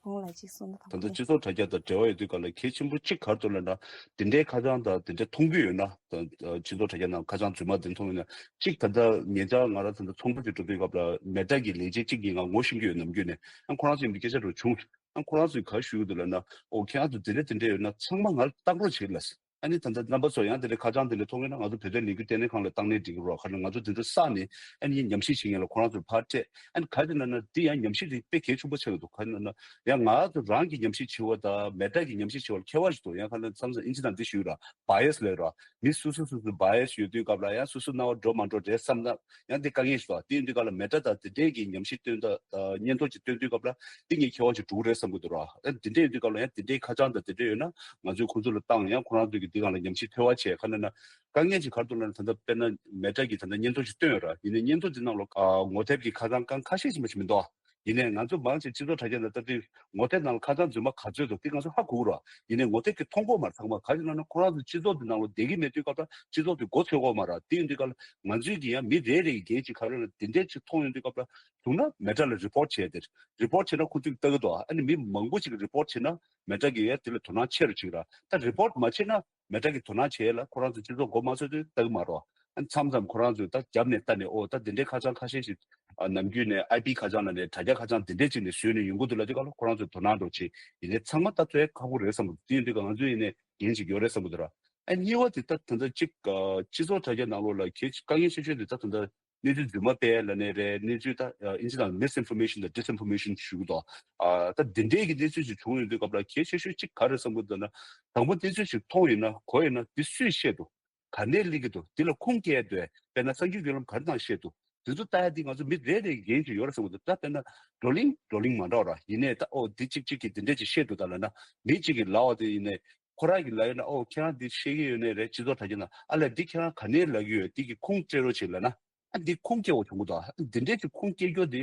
ཧུང་ལ་ཅིག་གསུངས་ན་ད་ལྟ་སྤྱི་ཚོགས་དྲ་རྒྱ་དང་འབྲེལ་བ་ཡོད་དུས་སྐབས་ལ་གལ་ཆེན་པོ་གཅིག་ག་རེ་འདུག་ལབ་ན། དེ་འདྲའི་ཁ་བྱང་དང་དེ་འདྲ་མཐོང་གི་ཡོད་ན། ད་ད་སྤྱི་ཚོགས་དྲ་རྒྱ་ནང་ཁ་བྱང་རྫུན་མ་དེ་མཐོང་ཡོད་ན། གཅིག་ད་ལྟ་ཉེ་ཆར་ང་རང་ད་ལྟ་ཚོགས་འདུ་ཅིག་འགྲོ་དུས་སྐབས་ལ་མེ་ཏྲ་གི་ལས་བྱེད་གཅིག་གིས་ང་ངོ་ཤེས་ཀྱི་ཡོད་ནམ་རྒྱུན་ནས། ཨ་ཁོ་རང་ཚོས་འདི་སྐད་ཆ་འདྲ་བྱུང་། ཨ་ཁོ་རང་ཚོས་ག་རེ་ཞུ་གི་འདུག་ལབ་ན། ཨོ་ཁྱེད་རང་ཚོ་དེ་འདྲ་དེ་འདྲ་ཡོད་ན་ཚང་མ་ང་ལ་བཏང་རོགས་བྱེད་ལབ། ཨ་ནི་ད་ལྟ་རྣམ་པ་ཚོ་ཡང་དེ་འདྲའི་ཁ་བྱང་དེ་འདྲ་མཐོང་གི་ན་ང་ཚོ་བོད་དོན་ལས་འགུལ་ལྟེ་གནས་ཁང་ལ་བཏང་ནས་འགྲིག་གི་རེད། ག་ནི་ང་ཚོ་དེ་ཚོ་བསགས་ནས་ཨ་ནི་ཉམས་ཞིབ་བྱེད་མཁན་ལ་ཁོ་རང་ཚོར་ཕར་སྤྲད། ཨ་ནི་ག་རེ་ན་ན་འདི་ཡང་ཉམས་ཞིབ་དེ་དཔེ་གལ་ཆེན་པོ་ཆགས་ཀྱི་འདུག་ག་རེ་ན་ན་ཡང་ང་ཚོ་རང་གི་ཉམས་ཞིབ་བྱེད་པ་དང་མེ་ཏྲ་གི་ཉམས་ཞིབ་བྱེད་པ་ལ་ཁྱད་པར་ཞིག་འདུག་ཡང་ག་ནི་མཚམས་མཚམས་ཨིན་ཇི་ནང་འདི་ཞུས་ར། བ་ཡ་སི་ལབ་ར། མི་སོ་སོ་སོ་སོ་བ་ཡ་སི་ཡོད་དུས་སྐབས་ལ་ཡང་སོ་སོ་རྣ་བ་འགྲོ་མ་འགྲོ་རེད་བསམ་ན་ཡང་འདི་དཀའ་ངལ་ཞིག་འདུག་དེ་ཡིན་དུས་སྐབས་ལ་མེ་ཏྲ་དང་དེ་འདྲས་ཀྱི་ཉམས་ཞིབ་སྟོན་སྟངས་སྙན་ཐོ་ཅིག་སྟོན་དུས་སྐབས་ལ་འདི་ངས་ཁྱད་པར་ཅིག་འགྲོ་གི་རེད་བསམ་གྱི་འདུག་ར། ཨ་འདི་འདྲས་ཡོད་དུས་སྐབས་ལ་ཡང་དེ་འདྲའི་ཁ་བྱང་དང་དེ་འདྲས་ཡོད་ན་ང་ཚོས་ཁོང་ཚོ་ལ་བཏང་། ཡང་ཁོ་རང་ཚོས་ཀྱི་འདི་སྒང་ལ་ཉམས་ཞིབ་འཚོལ་བ་བྱས། ག་ནས་ན་དཀའ་ངལ་ཅིག་ག་རེ་འདུག་ལབ་ན། ད་ལྟ་དཔེར་ན་མེ་ཏྲ་གིས་ད་ལྟ་སྙན་ཐོ་ཞིག་བཏོན་ཡོད་ར། ཡིན་ནའི་སྙན་ཐོ་འདི་ནང་ལ་ཨ་ངོ་དེབ་ཀྱི་ཁ་བྱང་གང་ཁ་ཤས་ཤིག་མ་ཞིག་མི་འདུག་ཡིན་ནའི་ང་ཚོ་མང་ཆེ་སྤྱི་ཚོགས་དྲ་རྒྱ་ནང་ལྟ་དུས་ངོ་དེབ་ནང་ལ་ཁ་བྱང་རྫུན་མ་ག་ཚོད་འདུག་དེ་ང་ཚོ་ཧ་གོ་གི་ར། ཡིན་ནའི་ངོ་དེབ་ཀྱིས་མཐོང་གི་ཡོད་མ་རེད་ཚང་མ། ག་རེ་ལབ་ན་ཁོ་རང་ཚོ་སྤྱི་ཚོགས་འདི་ནང་ལ་བསྡད་ཀྱི་མེད་དུས་སྐབས་ལ་སྤྱི་ཚོགས་འདི་མགོ་ཚོས་ཀྱི་ཡོད་མ་རེད། དེ་ཡིན་དུས་སྐབས་ལ་ང་ཚོས་ཀྱིས་ཡང་མི་རེ་རེ་གིས་འགན་ཅིག་ག་རེ་ལ་དེ་འདྲས་ཅིག་མཐོང་ཡོང་དུས་སྐབས་ལ་བྱུང་ན་མེ་ཏྲ་ལ་རི་པོར་ཊི་བྱས་ཏེ། རི་པོར་ཊི་བྱས་ན་ཁོ་ཚོས་ལྟ་གི་འདུག་ཨ་ནི་མི་མང་པོ་ཅིག་གིས་རི་པོར་ཊི་བྱས་ན་མེ་ཏྲ་གིས་ཡང་དེ་ལ་དོ་སྣང་ཆེ་རུ་ཅིག་ར། ད་རི་པོར་ཊི་མ་བྱས་ན་མེ་ཏྲ་གིས་དོ་སྣང་བྱས་ལ་ཁོ་རང་ཚོ་སྤྱི་ཚོགས་མགོ་མ་ཚོས་དུས་ལྟ་གི་མ་རེད། ཨ་མཚམས་མཚམས་ཁོ་རང་ཚོས་ད་རྒྱབ་ནས་ལྟ་ནས་ཨོ་ད་དེ་འདྲའི་ཁ་བྱང་ཁ་ཤས་ཤིག་ཨ་ནམ་རྒྱུན་ནས་ཨའི་པི་ཁ་བྱང་ལ་ནས་དྲ་རྒྱ་ཁ་བྱང་དེ་འདྲས་ཅིག་ནས་བཟོས་ནས་ཡོང་གི་འདུག་ལབ་དུས་སྐབས་ལ་ཁོ་རང་ཚོས་དོ་སྣང་འདྲ་བྱེད། ཡིན་ནའི་ཚང་མ་ལྟ་ཚོད་ཁག་པོ་རེད་བསམ་གི་འདུག་དེ་ཡིན་དུས་ང་ཚོས་ཡིན་ནའི་འགན་ཅིག་ཡོད་རེད་བསམ་གི་འདུག་ར། ཨ་ ཨ་གཉིས་པ་དེ་ད་ད་ལྟ་གཅིག་ཨ་སྤྱི་ཚོགས་དྲ་རྒྱ་ནང་ལོགས་ལ་གལ་ཆེ་དཀའ་ངལ་ཆེ་ཤོས་དེ་ད་ད་ལྟ་གནས་ཚུལ་རྫུན་མ་སྤེལ་ལབ་ནས་རེད། གནས་ཚུལ་ད་ཨ་ཨིན་ཇི་ནང་misinformation དང་disinformation ཞུ་གི་འདུག་ཨ་ད་འདི་འདྲའི་གི་གནས་ཚུལ་ཞིག་བྱུང་ཡོང་དུས་སྐབས་ལ་གལ་ཆེ་ཤོས་གཅིག་ག་རེ་བསམ་གི་འདུག་ན། དང་པོ་གནས་ཚུལ་ཞིག་མཐོང་ཡོད་ན་གོ་ཡོད་ན་འདི་སུས་བཤད་འདུག་ག་ནས་སླེབས་ཀྱི་འདུག་འདི་ལ་ཁུངས་སྐྱེལ་འདོད་དཔེར་ན་གསར་འགྱུར་བརྒྱུད་ལམ་ག་རེ་ནང་བཤད་འདུག་འདི་ཚོ་ལྟ་ཡ་འདི་ང་ཚོ་མི་རེ་རེ་འགན་ཅིག་ཡོད་རེད་བསམ་གི་འདུག་ད་དཔེར་ན་བགྲོ་གླེང་བགྲོ་གླེང་མ་འདྲ་བ་ར་ཡིན་ནའི་ད་ཨོ་འདི་གཅིག་གཅིག་གིས་འདི་འདྲས་ཅིག་བཤད་འདུག་ད་ལབ་ན་མི་གཅིག་གིས་ལབ་པ་དེ་ཡིན་ནའི་ཁོ་རང་གིས་ལབ་ཡོད་ན་ཨོ་ཁྱེད་རང་འདི་བཤད་ཀྱི་ཡོད་ནའི་རེད། སྤྱི་ཚོགས་དྲ་རྒྱ་ནང་ཨ་ལས་འདི་ཁྱེད་རང་ག་ནས་ལབ་ཀྱི་ཡོད་འདི་གི་ཁུངས་སྤྲད་རོགས་བྱེད་ལབ་ན། ཨ་འདི་ཁུངས་སྐྱེལ་བ་བྱུང་གི་འདུག་ཨ་འདི་འདྲས་ཀྱི་ཁུངས་སྐྱེལ་རྒྱུ་འདི་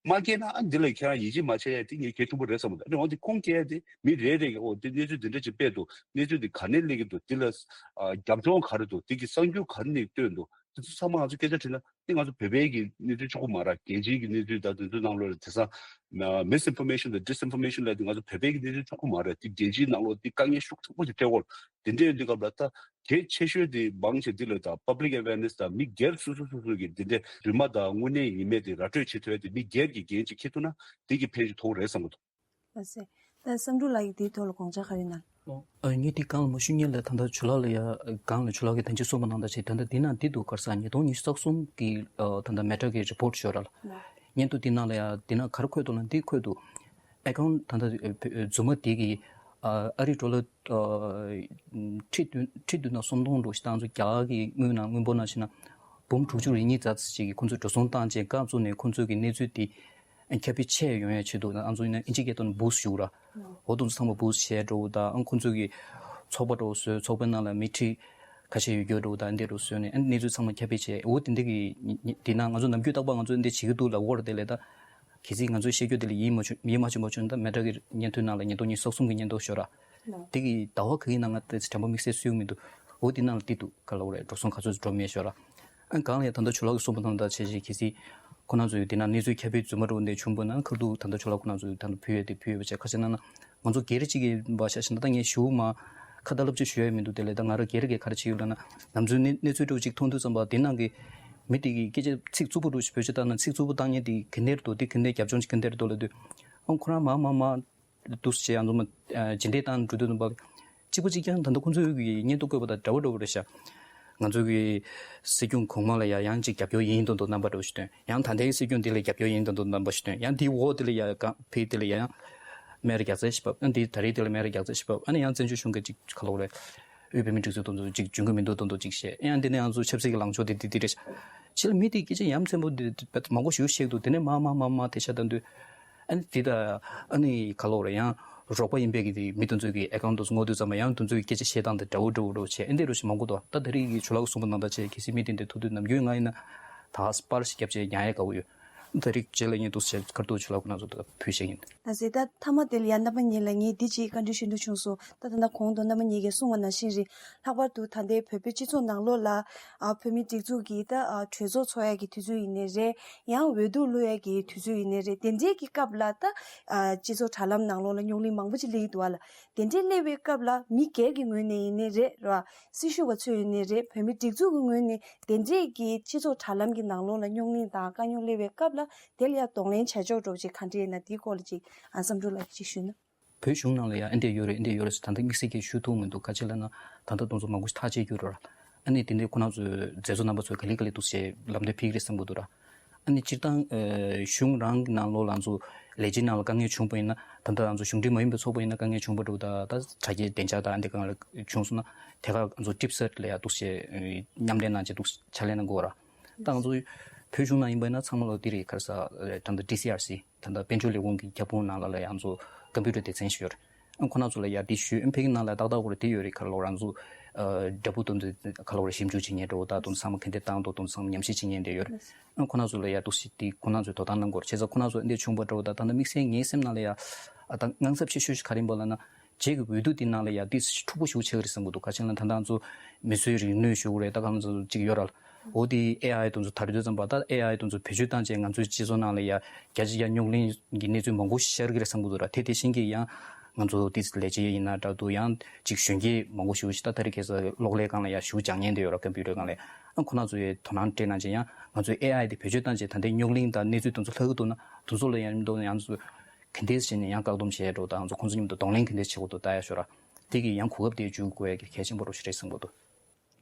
མ་སྐྱེལ་ན་ཨ་འདི་ལ་ཁྱེད་རང་ཡིད་ཆེས་མ་བྱས་ཡ་འདི་ངས་གལ་ཆེན་པོ་རེད་བསམ་གི་འདུག་ཨ་འོ་འདི་ཁུངས་སྐྱེལ་ཡ་འདི་མི་རེ་རེ་གིས་ཨོ་འདི་གནས་ཚུལ་འདི་འདྲས་ཅིག་སྤེལ་འདུག་གནས་ཚུལ་འདི་ག་ནས་སླེབས་ཀྱི་འདུག་འདི་ལ་ཨ་རྒྱབ་ལྗོངས་ག་རེ་འདུག་འདི་གི་གསར་འགྱུར་ག་རེ་ནས་བཏོན་འདུག་འདི་ཚོ་ཚང་མ་ང་ཚོ་སྐད་ཆ་དྲིས་ན་འདི་ང་ཚོ་བོད་པའི་གི་གནས་ཚུལ་ཆོག་གི་མ་རེད། རྒྱལ་སྤྱིའི་གི་གནས་ཚུལ་དང་དེ་ཚོའི་ནང་ལོགས་ལ་དེང་སང་misinformation དང་disinformation ལབ་དེ་ང་ཚོ་བོད་པའི་གི་གནས་ཚུལ་ཆོག་གི་མ་རེད། འདི་རྒྱལ་སྤྱིའི་ནང་ལོགས་འདི་དཀའ་ངལ་ཤུགས་ཆེན་པོ་ཞིག་འཕྲད་ཡོད་རེད། དེ་འདྲས་ཡིན་དུས་སྐབས་ལ་ད་གལ་ཆེ་ཤོས་དེ་མང་ཆེ་འདི་ལ་ད་public awareness དང་མི་སྒེར་སོ་སོ་སོ་སོ་གི་འདི་འདྲའི་རྫུན་མ་དང་དངོས་གནས་ཡིན་མེད་དེ་ར་སྤྲོད་བྱེད་ཐུབ་ཡ་དེ་མི་སྒེར་གྱི་འགན་ཅིག་འཁྱེར་ཐུབ་ན་དེ་གི་ཕན་ཞིག་ཐོགས་རེད་བསམ་གི་འདུག་ལགས་སེ། ད་བསམ་འགྲུབ་ལགས་ཀྱིས་དེའི་ཐོག་ལ་དགོངས་འཆར་ག་རེ་ཡོད་ན། ཨ་ངས་དེ་སྒང་ལ་མ་ཞུ་སྔོན་ལ་ད་ལྟ་ཇོ་ལགས་ལ་ཡ་སྒང་ལ་ཇོ་ལགས་ཀྱིས་ད་ཅི་གསུངས་པ་ནང་ལྟར་བྱས་ད་ལྟ་འདི་ནང་འདི་འདུག་ག་རེ་ཟེར་ཉིས་སྟོང་ཉི་ཤུ་རྩ་གསུམ་གི་ཨ་ད་ལྟ་མེ་ཊ་གི་རི་པོར་ཊི་ཤོད་ར་ལ། སྔོན་དུ་འདི་ནང་ལ་ཡ་འདི་ནང་ག་རེ་འཁོད་འདུག་ལ་འདི་འཁོད་འདུག་ཨེ་ཁའུན་ཊི་ད་ལྟ་རྫུན་མ་དེ་གི་ཨ་རི་ཌོ་ལར་ཁྲི་བདུན་ཁྲི་བདུན་དང་སུམ་སྟོང་འགྲོ་ཞིག་ད་ང་ཚོ་རྒྱ་གར་གི་དངུལ་ནང་དངུལ་འབོར་ནང་བྱས་ན་འབུམ་དྲུག་ཅུ་རེ་གཉིས་ཙམ་ཅིག་གི་ཁོང་ཚོས་འགྲོ་སོང་བཏང་རྗེས་སྐབས་བཙུགས་ནས་ཁོང་ཚོས་གི་གནས་ཚུལ་དེ་ཁྱབ་སྤེལ་ཆེ་ཡོང་ཡ་ཆེད་དུ་ང་ཚོ་ཡིན་ན་ཨིན་ཇི་སྐད་ཐོག་ནས་boost ཞུ་ར། འོ་དེ་ཚོ་ཚང་མ་boost བྱས་འགྲོ་དང་ཁོང་ཚོས་གི་ཚོགས་པ་འགྲོ་བཟོས་ཚོགས་པའི་ནང་ལ་མི་ཁྲི་ཁ་ཤས་ཡོད་རྒྱུ་འགྲོ་དང་འདི་འགྲོ་བཟོས་ནས་གནས་ཚུལ་ཚང་མ་ཁྱབ་སྤེལ་བྱས། འོ་དེ་འདྲ་གི་དེ་ན་ང་ཚོ་ནམ་རྒྱུན་རྟག་པར་ང་ཚོ་འདི་བྱེད་ཀྱི་འདུག་ལབ་ཡོད་རེད། དེ་ལས་ད་གལ་སྲིད་ང་ཚོས་བཤད་རྒྱུ་དེ་ལ་ཡིད་མ་ཆོས་ཡིད་མ་ཆེས་པ་བྱུང་ན་ད་མེ་ཊ་གི་སྙན་ཐོའི་ནང་ལ་ཉིས་སྟོང་ཉི་ཤུ་རྩ་གསུམ་གི་སྙན་ཐོ་ཤོད་ར། དེ་གི་ཟླ་བ་ག་གི་ནང་ང་དེ་དྲན་པ་དམིགས་བསལ་སུ་མི་འདུག་འོ་དེ་ནང་ལ་དེ་འདུག་ག་ལབ་དགོས་རེད། འགྲོ་སོང་ག་ཚོད་འགྲོ་མེད་ཤོད་ར། ཨ་གང་ལ་ཡང་ད་ལྟ་ཇོ་ལགས་ཀྱིས་གསུངས་པ་དང་ད་བྱས་རྗེས་གལ་སྲིད་ཁོ་རང་ཚོས་དེ་ན་གནས་ཚུལ་ཁྱབ་སྤེལ་རྫུན་མ་འགྲོ་འདི་བྱུང་པ་ན་ཁ་ཐུག་ད་ལྟ་ཇོ་ལགས་ཁོ་རང་ཚོས་ད་ལྟ་ཕུལ་ཡས་དེ་ཕུལ་ཡོད་པ་བྱས་ཁ་ཆེ་ན་ན་ང་ཚོ་སྒེར་གཅིག་གི་བ་ཤ་ཤ་ན་ད་ངས་ཞུ་མ་ཁ་ད་ལབ་ཅིག་ཞུ་ཡས་མི་འདུག་དེ་ལས་ད་ང་རང་སྒེར་གྱི་ག་རེ་བྱེད་ཡོད་ལ་ན་ནམ་ཚོད་གནས་གནས་ཚུལ་འགྲོ་གཅིག་མཐོང་དུས་ཙམ་པ་དེ་ནང་གི་མི་དེ་གི་སྐད་ཆ་ཚིག་རྩུབ་པོ་འགྲོ་ཞིག་བོད་ཆས་བཏང་ན་ཚིག་རྩུབ་པོ་བཏང་མཁན་དེ་ག་འདྲ་འདུག་དེ་ག་འདྲ་རྒྱབ་ལྗོངས་ཅིག་ག་འདྲ་འདུག་ལབ་དུས་ཨང་ཁོ་རང་མ་མ་མ། འདུག་སེ་བྱས་ཡང་ཚང་མ་ཇི་འདྲའི་བཏང་འགྲོ་དུས་ཙམ་པ། གཅིག་པ་གཅིག་རྐྱང་ད་ལྟ་ཁོང་ཚོའི་གི་སྙན་ཐོ་བཀོད་པ་དང་འདྲ་བོ་འདྲ་བོ་རེད་ཤག་ང་ཚོ་གི་སྲིད་སྐྱོང་གོང་མ་ལ་ཡ་ཡང་གཅིག་རྒྱབ་སྐྱོར་ཡིན་མདོག་མདོག་རྣམ་པ་འདྲ་བོ་ཞིག་སྟོན། ཡང་ད་ལྟའི་སྲིད་སྐྱོང་འདི་ལ་རྒྱབ་སྐྱོར་ཡིན་མདོག་མདོག་རྣམ་པ་ཞིག་སྟོན། ཡང་དེའི་འོག་དེ་ལ་ཡ་གང་ཕེ་དེ་ལ་ཡ་ཡང་མེ་ར་རྒྱག་རྩལ་ཞིག་བབས། ཨ་འདི་ད་རེས་དེ་ལ་མེ་ར་རྒྱག་རྩལ་ཞིག་བབས། ཨ་ནི་ཡང་བཙན་བྱོལ་གཞུང་གི་གཅིག་ག་ལབ་དགོས་རེད། དབུས་བོད་མིའི་སྒྲིག་འཛུགས་དེ་ཚོ་གཅིག་འཇོན་གི་མི་འདུག་མདོག་མདོག་གཅིག་བཤད། ཡང་འདི་ནས་ང་ཚོ་ཆབ་སྲིད་ཀྱི་ལངས་ཕྱོགས་དེ་འདི་འདི་རེད་ཤག་ཕྱི་ལ་མི་དེ་སྐད་ཆ་ཡ་མཚན་པོ་འདི་མང་པོ་ཞིག་བཤད་འདུག་དེ་ནས་མ་མ་མ་མ་དེ་ཤ་ད་འདུག་ཨ་ནི་དེ་ད་ཨ་ནི་ག་ལབ་དགོས་རེད། ཡང་རོགས་པ་ཡིན་པའི་གི་དེ་མི་དེ་ཚོའི་གི་ཨེ་ཁའུན་ཊི་དེ་ཚོ་སྔོག་དུས་ཙམ་པ་ཡང་དེ་ཚོའི་སྐད་ཆ་བཤད་སྟངས་དེ་འདྲ་བོ་འདྲ་བོ་འདྲ་བོ་བྱས། ཨ་འདི་འདྲ་བོ་ཞིག་མང་པོ་འདུག་ད་ད་རེས་ཀྱི་ཇོ་ལགས་གསུངས་པ་ནང་ལྟར་བྱས་གལ་སྲིད་མི་དེ་འདྲ་ཐུག་དུས་ནམ་རྒྱུན་ང་ཡིན་ན་ད་སྤར་ཞིག་བརྒྱབ་བྱས་ཉར་ཡས་དགའ་བོ་ཡོད། ད་རེས་རྗེས་ལ་ངས་འདུག་སེ་ཁ་ཐུག་ཇོ་ལགས་ཁོ་རང་ཚོ་ད་ཕུལ་བཤད་ཡིན། ད་ཟེར་ད་མཐའ་མ་དེ་ལ་ཡང་རྣམ་པ་གཉིས་ལ་ངས་འདི་གཅིག་བཀའ་འདྲི་ཞུ་འདོད་བྱུང་སོང་། ད་ད་ལྟ་གོང་དུ་རྣམ་པ་གཉིས་ཀྱིས་གསུངས་པ་ནང་བཞིན་རེད། ལྷག་པར་དུ་ད་ལྟའི་བོད་པའི་སྤྱི་ཚོགས་ནང་ལོགས་ལ་ཨ་བོད་མིའི་སྒྲིག་འཛུགས་ཀྱི་ད་ཨ་གྲོས་ཚོགས་ཚོགས་ཡག་གི་དུས་ཚོད་ཡིན་ནའི་རེད། ཡང་འོས་བསྡུ་གློད་ཡག་གི་དུས་ཚོད་ཡིན་ནའི་རེད། དེ་འདྲའི་གི་སྐབས་ལ་ད་ཨ་སྤྱི་ཚོགས་དྲ་ལམ་ནང་ལོགས་ལ་རྙོག་གླེང་མང་པོ་ཅིག་སླེབས་ཀྱི་འདུག་ཨ་ལ། དེ་འདྲའི་སླེབས་པའི་སྐབས་ལ་མི་སྒེར་གྱི་ངོས་ནས་ཡིན་ནའི་རེད་ར། སྲི་ཞུ་བ་ཚོས་ཡིན་ནའི་རེད། བོད་མིའི་སྒྲིག་འཛུགས་ཀྱི་ངོས་ནས་དེ་འདྲས་ཀྱི་སྤྱི་ཚོགས་དྲ་ལམ་གྱི་ནང་ལོགས་ལ་རྙོག་གླེང་དང་དཀའ་རྙོག་སླེབས་པའི་སྐབས་ལ་དེ་ལ་ཡང་གདོང་ལེན་བྱ་ཕྱོགས་འདྲ་བོ་ཅིག་ག་འདྲས་ཡིན་ན་དེའི་སྐོར་ལ་ཅིག་ཨ་བསམ་འགྲུབ་ལགས་ཀྱིས་ཅིག་ཞུས་ན། བོད་གཞུང་ནང་ལ་ཡང་ཨེ་འདྲས་ཡོད་རེད་ཨེ་འདྲས་ཡོད་རེད་ཟེར་ད་ལྟ་དམིགས་བསལ་གྱིས་ཞུ་ཐུབ་མི་འདུག་ག་ཅི་ལབ་ན་ད་ལྟ་དེ་ཚོ་མང་པོ་ཞིག་ཐག་བཅད་རྒྱུ་རེད་ར། ཨ་ནི་དེ་འདྲས་ཁོ་རང་ཚོའི་མཛད་གཙོ་རྣམ་པ་ཚོས་ག་ལེ་ག་ལེ་འདུག་ཟེར་ལམ་སྟོན་ཕེབས་ཀྱི་རེད་བསམ་གྱི་འདུག་ར། ཨ་ནི་སྤྱིར་བཏང་ཨ་གཞུང་རང་གི་ནང་ལོགས་ལ་ང་ཚོ་ལས་བྱེད་ནང་ལ་དཀའ་ངལ་བྱུང་པ་ཡིན་ན་ད་ལྟ་ང་ཚོ་གཞུང་འབྲེལ་མ་ཡིན་པའི་ཚོགས་པ་ཡིན་ན་དཀའ་ངལ་བྱུང་པ་འདྲ་བོ་ད་ད་དྲ་རྒྱའི་བདེ་འཇགས་དང་ཨ་འདི་སྒང་ལ་བྱུང་སོང་ན་དེ་ག་ང་ཚོ་ཊིབ་སེཊ་ལ་ཡ་འདུག་སེ་མཉམ་འབྲེལ་གནང་བྱས་འདུག་ཕྱག་ལས་གནང་དགོས་ར། ད་ང་ཚོ་བོད་གཞུང་ནང་ཡིན་པ་ཡིན་ན་ཚང་མ་ལ་འདི་རེད་ག་རེ་ཟ་ད་ལྟ་ཌི་སི་ཨར་སི་ད་ལྟ་དཔལ་འབྱོར་ལས་ཁུངས་ཀྱི་ཁྱབ་ཁོངས་ནང་ལ་ལ་ཡ་ང་ཚོ་ཀམ་པུ་ཊར་སྡེ་ཚན་ཞིག་ཡོད་རེད། ཨ་ཁོ་རང་ཚོ་ལ་ཡ་འདི་ཞུས། ཨ་ཕ་གི་ནང་ལ་ཏག་ཏག་ཁོ་ར་འདི་ཡོད་རེད། ག་ལོ་རང་ཚོ་ཨ་འདྲ་པོ་དོན་དུ་ག་ལོ་ར་ཞིབ་འཇུག་བྱེད་མཁན་འདྲ་བོ་ད་དོན་ཚང་མ་ག་འདྲ་བཏང་འདུག་དོན་ཚང་མ་ཉམས་ཞིབ་བྱེད་མཁན་འདྲ་ཡོད་རེད། ཨ་ཁོ་རང་ཚོ་ལ་ཡ་འདུག་སེ་འདི་ཁོ་རང་ཚོས་དོ་སྣང་གནང་དགོས་རེད། བྱས་ཙང་ཁོ་རང་ཚོ་འདི་བྱུང་པ་འདྲ་བོ་ད་ད་ནི་དམིགས་བསལ་ངའི་སེམས་ནང་ལ་ཡ་ཨ་ད་དངངས་འཚབ་ཆེ་ཤོས་ཤིག་ག་རེ་ཡིན་པ་ལབ་ན་རྗེས་ཀྱི་འོས་བསྡུ་འདི་ནང་ལ་ཡ་འདི་འཁྲུག་པོ་ཞེ་པོ་ཆགས་ཀྱི་རེད་བསམ་གྱི་འདུག་ག་ཅི་ལབ་ན་ད་ལྟ་ང་ཚོ་མི་གསོད་རིག་ནུས་ཞུ་དགོས་རེད། ད་ག་ང་ཚོ་གཅིག་ཡོད་ར། འོ་དེ་ཨེ་ཨའི་དེ་ཚོ་དར་དུས་ཙམ་པ་ད་ཨེ་ཨའི་དེ་ཚོ་བེད་སྤྱོད་བཏང་བྱས་ང་ཚོའི་སྤྱི་ཚོགས་ནང་ལ་ཡ་རྒྱ་ཆེ་ཡ་རྙོག་གླེང་གི་གནས་ཚུལ་མང་པོ་ཤར་གི་རེད་བསམ་གི་འདུག་ར། དེ་དེ་བཞིན་གྱི་ཡང་ང་ཚོ་ཏིས་ལས་བྱེད་ཡིན་ན་འདྲ་འདུག་ཡང་ཅིག་གཞོན་སྐྱེས་མང་པོ་ཞིག་ད་ད་རེས་ཁ་སང་གློག་ཀླད་སྒང་ལ་ཡ་ཞུ་སྦྱང་མཁན་དེ་ཡོད་ར། ཀམ་པུ་ཊར་སྒང་ལ་ཨ་ཁོ་ན་ཚོ་ཡ་དོ་སྣང་སྤྲད་གནང་བྱས་ཡང་ང་ཚོའི་ཨེ་ཨའི་དེ་བེད་སྤྱོད་བཏང་བྱས་ད་ལྟའི་རྙོག་གླེང་དང་གནས་ཚུལ་དེ་ཚོ་ལྷག་གི་འདུག་ན་དེ་ཚོ་ལ་ཡང་མཉམ་དུ་ཡང་ཚོ་ག་འདྲས་བྱས་ནས་ཡང་བཀག་སྡོམ་བྱས་འགྲོ་དང་ང་ཚོ་ཁོང་ཚོ་མཉམ་དུ་གདོང་ལེན་ག་འདྲས་བྱེད་དགོས་འདུག་ལྟ་ཡ་ཤོད་ར། དེ་གི་ཡང་གོ་སྐབས་དེ་འཇུག་དགོས་ཡ་གལ་ཆེན་པོ་རུ་ཞིག་རེད་བསམ་གྱི་འདུག་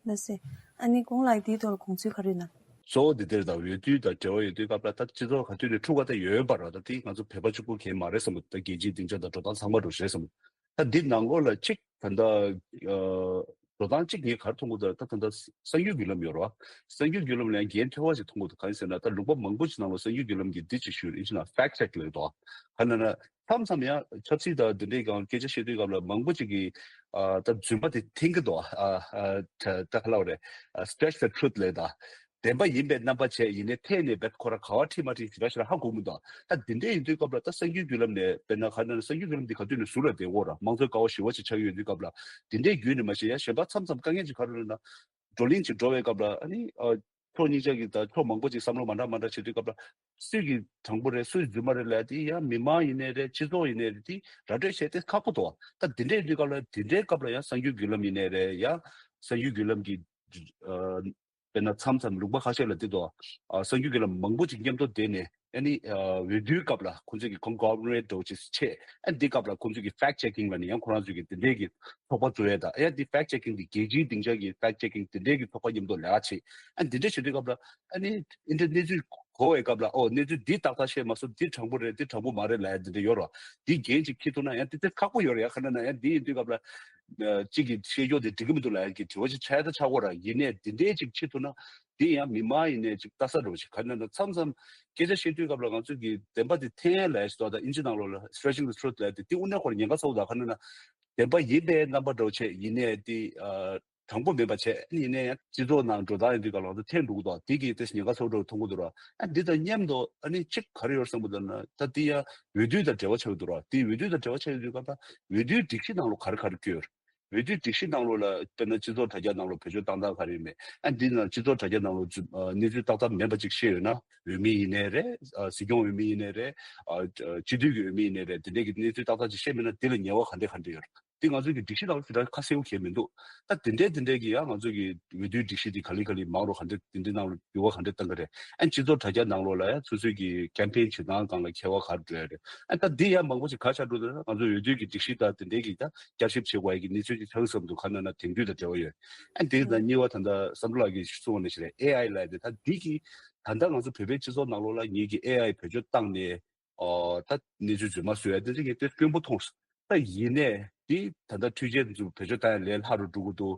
ལགས་སེ། ཨ་ནི་གོང་ལགས་དེའི་ཐོག་ལ་དགོངས་ཚུལ་ག་རེ་ཡོད་ན། གཙོ་བོ་འདི་དེར་དང་འོས་བསྡུ་དང་འབྲེལ་བ་ཡོད་དུས་སྐབས་ལ་ད་སྤྱི་ཚོགས་ག་དུས་ནས་འཁྲུག་པ་ད་ཡོད་པ་ར། ད་དེ་ང་ཚོ་བོད་པ་གཅིག་པུ་གས་མ་རེད་བསམ་གྱི་འདུག་ད་རྒྱལ་སྤྱིའི་སྡིངས་ཆ་དང་འགྲོ་སྟངས་ཚང་མ་རུ་རེད་བསམ་གྱི་འདུག་ད་འདི་ནང་ལོགས་ལ་གཅིག་ད་ལྟ་འགྲོ་སྟངས་གཅིག་ངས་ག་རེ་མཐོང་གི་འདུག་ད་ད་ལྟ་གསར་འགྱུར་བརྒྱུད་ལམ་ཡོད་ར། གསར་འགྱུར་བརྒྱུད་ལམ་ལ་ཡང་འགན་ཐེ་བ་ཞིག་མཐོང་གི་འདུག་གང་ཡིན་ཟེར་ན་ད་ལུང་པ་མང་པོ་ཞིག་ནང་ལ་གསར་འགྱུར་བརྒྱུད་ལམ་གྱིས་འདི་ཅིག་ཞུས་ཡིན་ཕྱིན་ན་fact check ལབ་འདུག་ག་ན་ན་མཚམས་མཚམས་ཡང་ཆབ་སྲིད་དང་འདི་འདྲའི་སྒང་སྐད་ཆ་བཤད་དུས་སྐབས་ལ་མང་པོ་ཅིག་གིས་ཨ་ད་རྫུན་མ་དེ་འཐེན་གྱི་འདུག་ཨ་ཨ་ད་ད་ག་ལབ་རེད། ཨ་stretch the truth ལབ་ད། བདེན་པ་ཡིན་པའི་རྣམ་པ་བྱས་ཡིན་ནའི་འཐེན་ནས་བེད་ཁོ་ར་ག་བ་ཁྲིད་མ་ཁྲིད་ཞེ་དྲག་ཞེ་དྲག་ཧ་གོ་མི་འདུག་ད་འདི་འདྲའི་ཡིན་དུས་སྐབས་ལ་ད་གསར་འགྱུར་བརྒྱུད་ལམ་ནས་དཔེར་ན་ག་ན་གསར་འགྱུར་བརྒྱུད་ལམ་འདི་ག་དུས་ནས་ཟུར་ལ་བསྡད་ཡོད་ར། དམངས་གཙོའི་ཀ་བ་ཞི་བ་ཞིག་ཆགས་ཡོད་དུས་སྐབས་ལ་འདི་འདྲའི་བརྒྱུད་ནས་མ་གཞི་ཡང་གཞན་པ་མཚམས་མཚམས་དཀའ་ངལ་ཅིག་ག་རེ་ཡོད་ན། བགྲོ་གླེང་ཅིག་འགྲོ་བའི་སྐབས་ལ་ཨ་ནི་ཨ་ཕྱོགས་གཉིས་ཆ་གི་ད་ཕྱོགས་མང་པོ་ཅིག་བསམ་བློ་མ་འདྲ་མ་འདྲ་བྱེད་དུས་སྐབས་ལ་སུས་ཀྱི་དྲང་པོ་རེད་སུས་རྫུན་མ་རེད་ལབ་དེ་ཡང་མི་མང་ཡིན་ནའི་རེད་སྤྱི་ཚོགས་ཡིན་ནའི་རེད་དེ་ར་སྤྲོད་བྱས་ཏེ་ཁག་པོ་འདུག་ད་འདི་འདྲ་ཡིན་དུས་སྐབས་ལ་འདི་འདྲའི་སྐབས་ལ་ཡང་གསར་འགྱུར་བརྒྱུད་ལམ་ཡིན་ནའི་རེད་ཡང་གསར་འགྱུར་བརྒྱུད་ལམ་གྱི་ཨ་དཔེར་ན་མཚམས་མཚམས་ལུང་པ་ཁ་ཤས་ལ་འདི་དོ། གསར་འགྱུར་བརྒྱུད་ལམ་མང་པོ་ཅིག་མཉམ་དུ་བསྡད་ནས་ཨ་ནི་འོས་བསྡུའི་སྐབས་ལ་ཁོང་ཚོས་ཀྱི་conglomerate འདྲ་བོ་ཅིག་བྱས། ཨ་འདི་སྐབས་ལ་ཁོང་ཚོས་ཀྱི་fact checking ལབ་ནས་ཡང་ཁོ་རང་ཚོས་ཀྱི་འདི་འདྲའི་གི་ཚོགས་པ་བཙུགས་ཡས་དང་ཨ་ཡ་འདི་fact checking འདི་རྒྱལ་སྤྱིའི་སྡིངས་ཆ་གི་fact checking འདི་འདྲའི་གི་ཚོགས་པ་མཉམ་དུ་ལས་ཀ་བྱེད། ཨ་འདི་འདྲ་བྱེད་དུས་སྐབས་ལ་ཨ་ནི་ཨིན་དྲ་གནས་ཚུལ་གོ་བའི་སྐབས་ལ་ཨོ་གནས་ཚུལ་འདི་ཏག་ཏག་བཤད་མ་སོང་འདི་དྲང་པོ་རེད་འདི་དྲང་པོ་མ་རེད་ལབ་ཡ་འདི་འདྲ་ཡོད་རོ། འདི་འགན་ཅིག་འཁྱེར་ཐུབ་ན་ཡང་འདི་ཚོ་ཁག་པོ་ཡོད་རེད་ཡ། ག་ན་ན་ཡང་འདི་ཡིན་དུས་སྐབས་ལ། གཅིག་གིས་བཤད་རྒྱུ་དེ་འགྲིག་གི་མི་འདུག་ལབ་ཡ་གི་དྲི་བ་ཅིག་ཆགས་ད་ཆགས་གོ་ར། ཡིན་ནའི་འདི་འདྲའི་ཅིག་ཕྱི་ཐུག་ན་འདི་ཡང་མི་མང་ཡིན་ནའི་ཅིག་ལྟ་ས་འགྲོ་ཅིག་ག་ན་ན་མཚམས་མཚམས་སྐད་ཆ་བཤད་དུས་སྐབས་ལ་ང་ཚོ་གི་བདེན་པ་དེ་འཐེན་ལབ་ཡ་ཞིག་འདུག་ད་ཨིན་ཇི་ནང་ལོགས་ལ་stretching the truth ལབ་ཡ་དེ་དེ་དངོས་གནས་ཁོ་རང་ཉེན་ཁ་ཚ་བོ་འདུག་ག་ན་ན་བདེན་པ་ཡིན་པའི་རྣམ་པ་འགྲོ་བྱས་ཡིན་ནའི་དེ་དྲང་པོ་མིན་པ་བྱས་ཡིན་ནའི་ཡང་སྤྱི་ཚོགས་ནང་འགྲོ་སྟངས་ཡིན་དུས་སྐབས་ལ་ང་ཚོ་འཐེན་འགྲོ་གི་འདུག་དེ་གི་དེ་ཉེན་ཁ་ཚ་བོ་འགྲོ་མཐོང་གི་འདུག་ར། ཨ་འདི་དང་མཉམ་དུ་ཨ་ནི་གཅིག་ག་རེ་ཡོད་བསམ་གི་འདུག་ན་ད་དེ་ཡང་འོས་བསྡུ་དང་འབྲེལ་བ་ཆགས་ཀྱི་འདུག་ར། དེ་འོས་བསྡུ་དང་འབྲེལ་བ་ཆགས་ཀྱི་འདུག་སྐབས་ད་འོས་བསྡུའི་སྒྲིག་གཞི་ནང་ལོགས་ག་རེ་ག་རེ་བཀོད་ཡོད་རེད། འོས་བསྡུའི་སྒྲིག་གཞི་ནང་ལོགས་ལ་དཔེར་ན་སྤྱི་ཚོགས་དྲ་རྒྱ་ནང་ལོགས་བེད་སྤྱོད་བཏང་སྟངས་ག་རེ་ཡོད་མེད། ཨ་འདི་ནང་སྤྱི་ཚོགས་དྲ་རྒྱ་ནང་ལོགས་ཨ་གནས་ཚུལ་ཏག་ཏག་མེད་པ་ཅིག་བཤད་ཡོད་ན་འོས་མི་ཡིན་ནའི་རེད། ཨ་སྲིད་སྐྱོང་འོས་མི་ཡིན་ནའི་རེད། ཨ་སྤྱི་འཐུས་ཀྱི་འོས་མི་ཡིན་ནའི་རེད། དེ་འདྲའི་གི་གནས་ཚུལ་ཏག་ཏག་ཅིག་བཤད་མེད་ན་དེ་ལ་ཉེས་པ་ག་འདྲས་ག་འདྲས་ཡོད་རེད། དེ་ང་ཚོ་གི་སྒྲིག་གཞི་ནང་ལ་དེ་འདྲ་ཁ་གསལ་པོ་གང་ཡང་མི་འདུག་ད་དེ་འདྲའི་དེ་འདྲའི་གི་ཡང་ང་ཚོ་གི་འོས་བསྡུའི་སྒྲིག་གཞི་དེ་ག་ལེ་ག་ལེ་མང་རུ་ག་འདྲ་དེ་འདྲའི་ནང་ལ་འགྱུར་བ་ག་འདྲ་བཏང་གི་རེད། ཨ་སྤྱི་ཚོགས་དྲ་རྒྱ་ནང་ལོགས་ལ་ཡང་སོ་སོའི་གི་campaign བྱེད་སྟངས་སྒང་ལ་འགྱུར་བ་ག་རེ་འགྲོ་ཡ་རེད། ཨ་ད་འདི་ཡང་མང་པོ་ཞིག་ག་ཆགས་འགྲོ་འདུག་ན་ང་ཚོ་འོས་བསྡུའི་གི་སྒྲིག་གཞི་དང་དེ་འདྲའི་གི་ད་བསྐྱར་ཞིབ་བྱེད་དགོས་ཡ་གི་གནས་ཚུལ་ཅིག་ཆགས་ཀྱི་བསམ་འདུག་ག་ན་ན་དེང་དུས་དང་འབྲེལ་བ་ཡོད། ཨ་དེ་དང་གཉིས་པ་ད་ལྟ་བསམ་གྲུབ་ལགས་ཀྱིས་གསུངས་པ་ནང་བཞིན་རེད། ཨེ་ཨའི་ལབ་ཡ་དེ་ད་འདི་གི་ད་ལྟ་ང་ཚོ་བོད་པའི་སྤྱི་ཚོགས་ནང་ལོགས་ལ་ངེད་ཀྱི་ཨེ་ཨའི་བེད་སྤྱོད་བཏང་ནས། ཨོ་ད་གནས་ཚུལ་རྫུན་མ་བཟོ་ཡ་དེ་ཚོ་ངས་དེ་དཀོན་པོ་མཐོང་སོང་། ད་ཡིན་ནའི་དེ་ད་ལྟ་འཕྲུལ་ཆས་དེ་ཚོ་བེད་སྤྱོད་བཏང་ཡ་ལས་སླ་རུ་འགྲོ་གི་འདུག་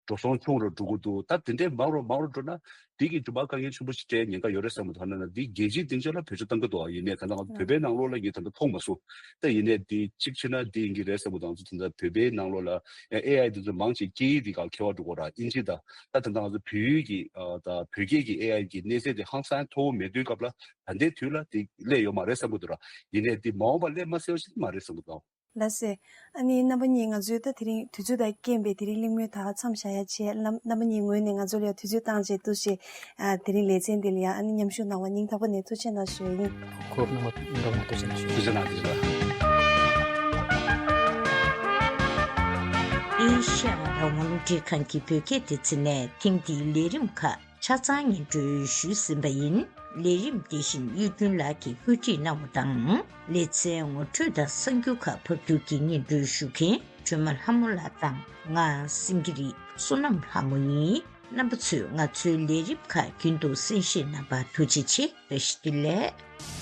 འགྲོ་སོང་ཆུང་རུ་འགྲོ་གི་འདུག་ད་དེ་འདྲའི་མང་རུ་མང་རུ་འགྲོ་ན་དེ་གི་མཇུག་མ་དཀའ་ངལ་ཆེན་པོ་ཞིག་འཕྲད་ཉེན་ཁ་ཡོད་རེད་བསམ་གི་འདུག་ད་ན་ན་དེ་རྒྱལ་སྤྱིའི་སྡིངས་ཆ་ལ་བེད་སྤྱོད་བཏང་གི་འདུག་ཡིན་ནའི་ད་ལྟ་ང་ཚོ་བོད་པའི་ནང་ལོགས་ལ་ངས་ད་ལྟ་མཐོང་མ་སོང་། ད་ཡིན་ནའི་དེ་གཅིག་བྱས་ན་དེ་ཡིན་གྱི་རེད་བསམ་གི་འདུག་ང་ཚོ་ད་ལྟ་བོད་པའི་ནང་ལོགས་ལ་ཨེ་ཨའི་དེ་ཚོ་མང་ཆེ་སྐད་ཡིག་དེ་ག་ཁྱད་པར་འགྲོ་གི་ར། ཨིན་ཇི་དང་ད་ད་ལྟ་ང་ཚོ་བོད་ཡིག་གི་ད་བོད་སྐད་ཀྱི་ཨེ་ཨའི་གི་གནས་ཚད་དེ་ཧང་སང་མཐོ་བོ་མེད་དུས་སྐབས་ལ། ད་ལྟའི་དུས་ལ་དེ་སླེབས་ཡོད་མ་རེད་བསམ་གི་འདུག་ར། ཡིན་ནའི་དེ་མ་འོངས་པ་སླེབས་མ་སྲིད་པ་ཞིག་མ་རེད་བསམ་གི་འདུག་ལགས་སེ། ཨ་ནི་རྣམ་པ་གཉིས་ང་ཚོའི་ད་དེ་རིང་དུས་ཚོད་དང་རྐྱེན་པས་དེ་རིང་གླེང་མོལ་ད་མཚམས་བཞག་ཡ་བྱས། རྣམ་རྣམ་པ་གཉིས་ངོས་ནས་ང་ཚོ་ལ་ཡང་དུས་ཚོད་བཏང་བྱས་འདུག་སེ། ཨ་དེ་རིང་ལེ་ཚན་འདི་ལ་ཡང་ཨ་ནི་མཉམ་ཞུགས་གནང་བ་སྙིང་ཐག་པ་ནས་ཐུགས་རྗེ་གནང་ཞུ་ཡ་ཡིན། གོ་སྐབས་གནང་བ་སྙིང་ཐག་པ་ནས་ཐུགས་རྗེ་གནང་ཞུ། ཐུགས་རྗེ་གནང་། ཐུགས་རྗེ་གནང་། ཨེ་ཤ་ཡ་རང་དབང་རླུང་འཕྲིན་ཁང་གི་བོད་སྐད་སྡེ་ཚན་ནས་ཐེངས་འདིའི་ལས་རིམ་ཁག་ཆ་ཚང་སྙན་སྒྲོན་ཞུས་ཟིན་པ་ཡིན། ལས་རིམ་འདི་བཞིན་གཡུ་སྒྲོན་ལགས་ཀྱིས་བཀོད་སྒྲིག་གནང་བ་དང་། ལེ་ཚན་ངོ་སྤྲོད་དང་གསར་འགྱུར་ཁག་ཕབ་སྒྱུར་གྱིས་སྙན་སྒྲོན་ཞུ་མཁན་སྒྲོལ་མ་ལྷ་མོ་ལགས་དང་ང་སེང་གེ་རི་བསོད་ནམས་ལྷ་མོ་ཡིན། རྣམ་པ་ཚོས་ང་ཚོའི་ལས་རིམ་ཁག་རྒྱུན་དུ་གསན་བཞེས་གནང་བར་ཐུགས་རྗེ་ཆེ། བཀྲ་ཤིས་བདེ་ལེགས།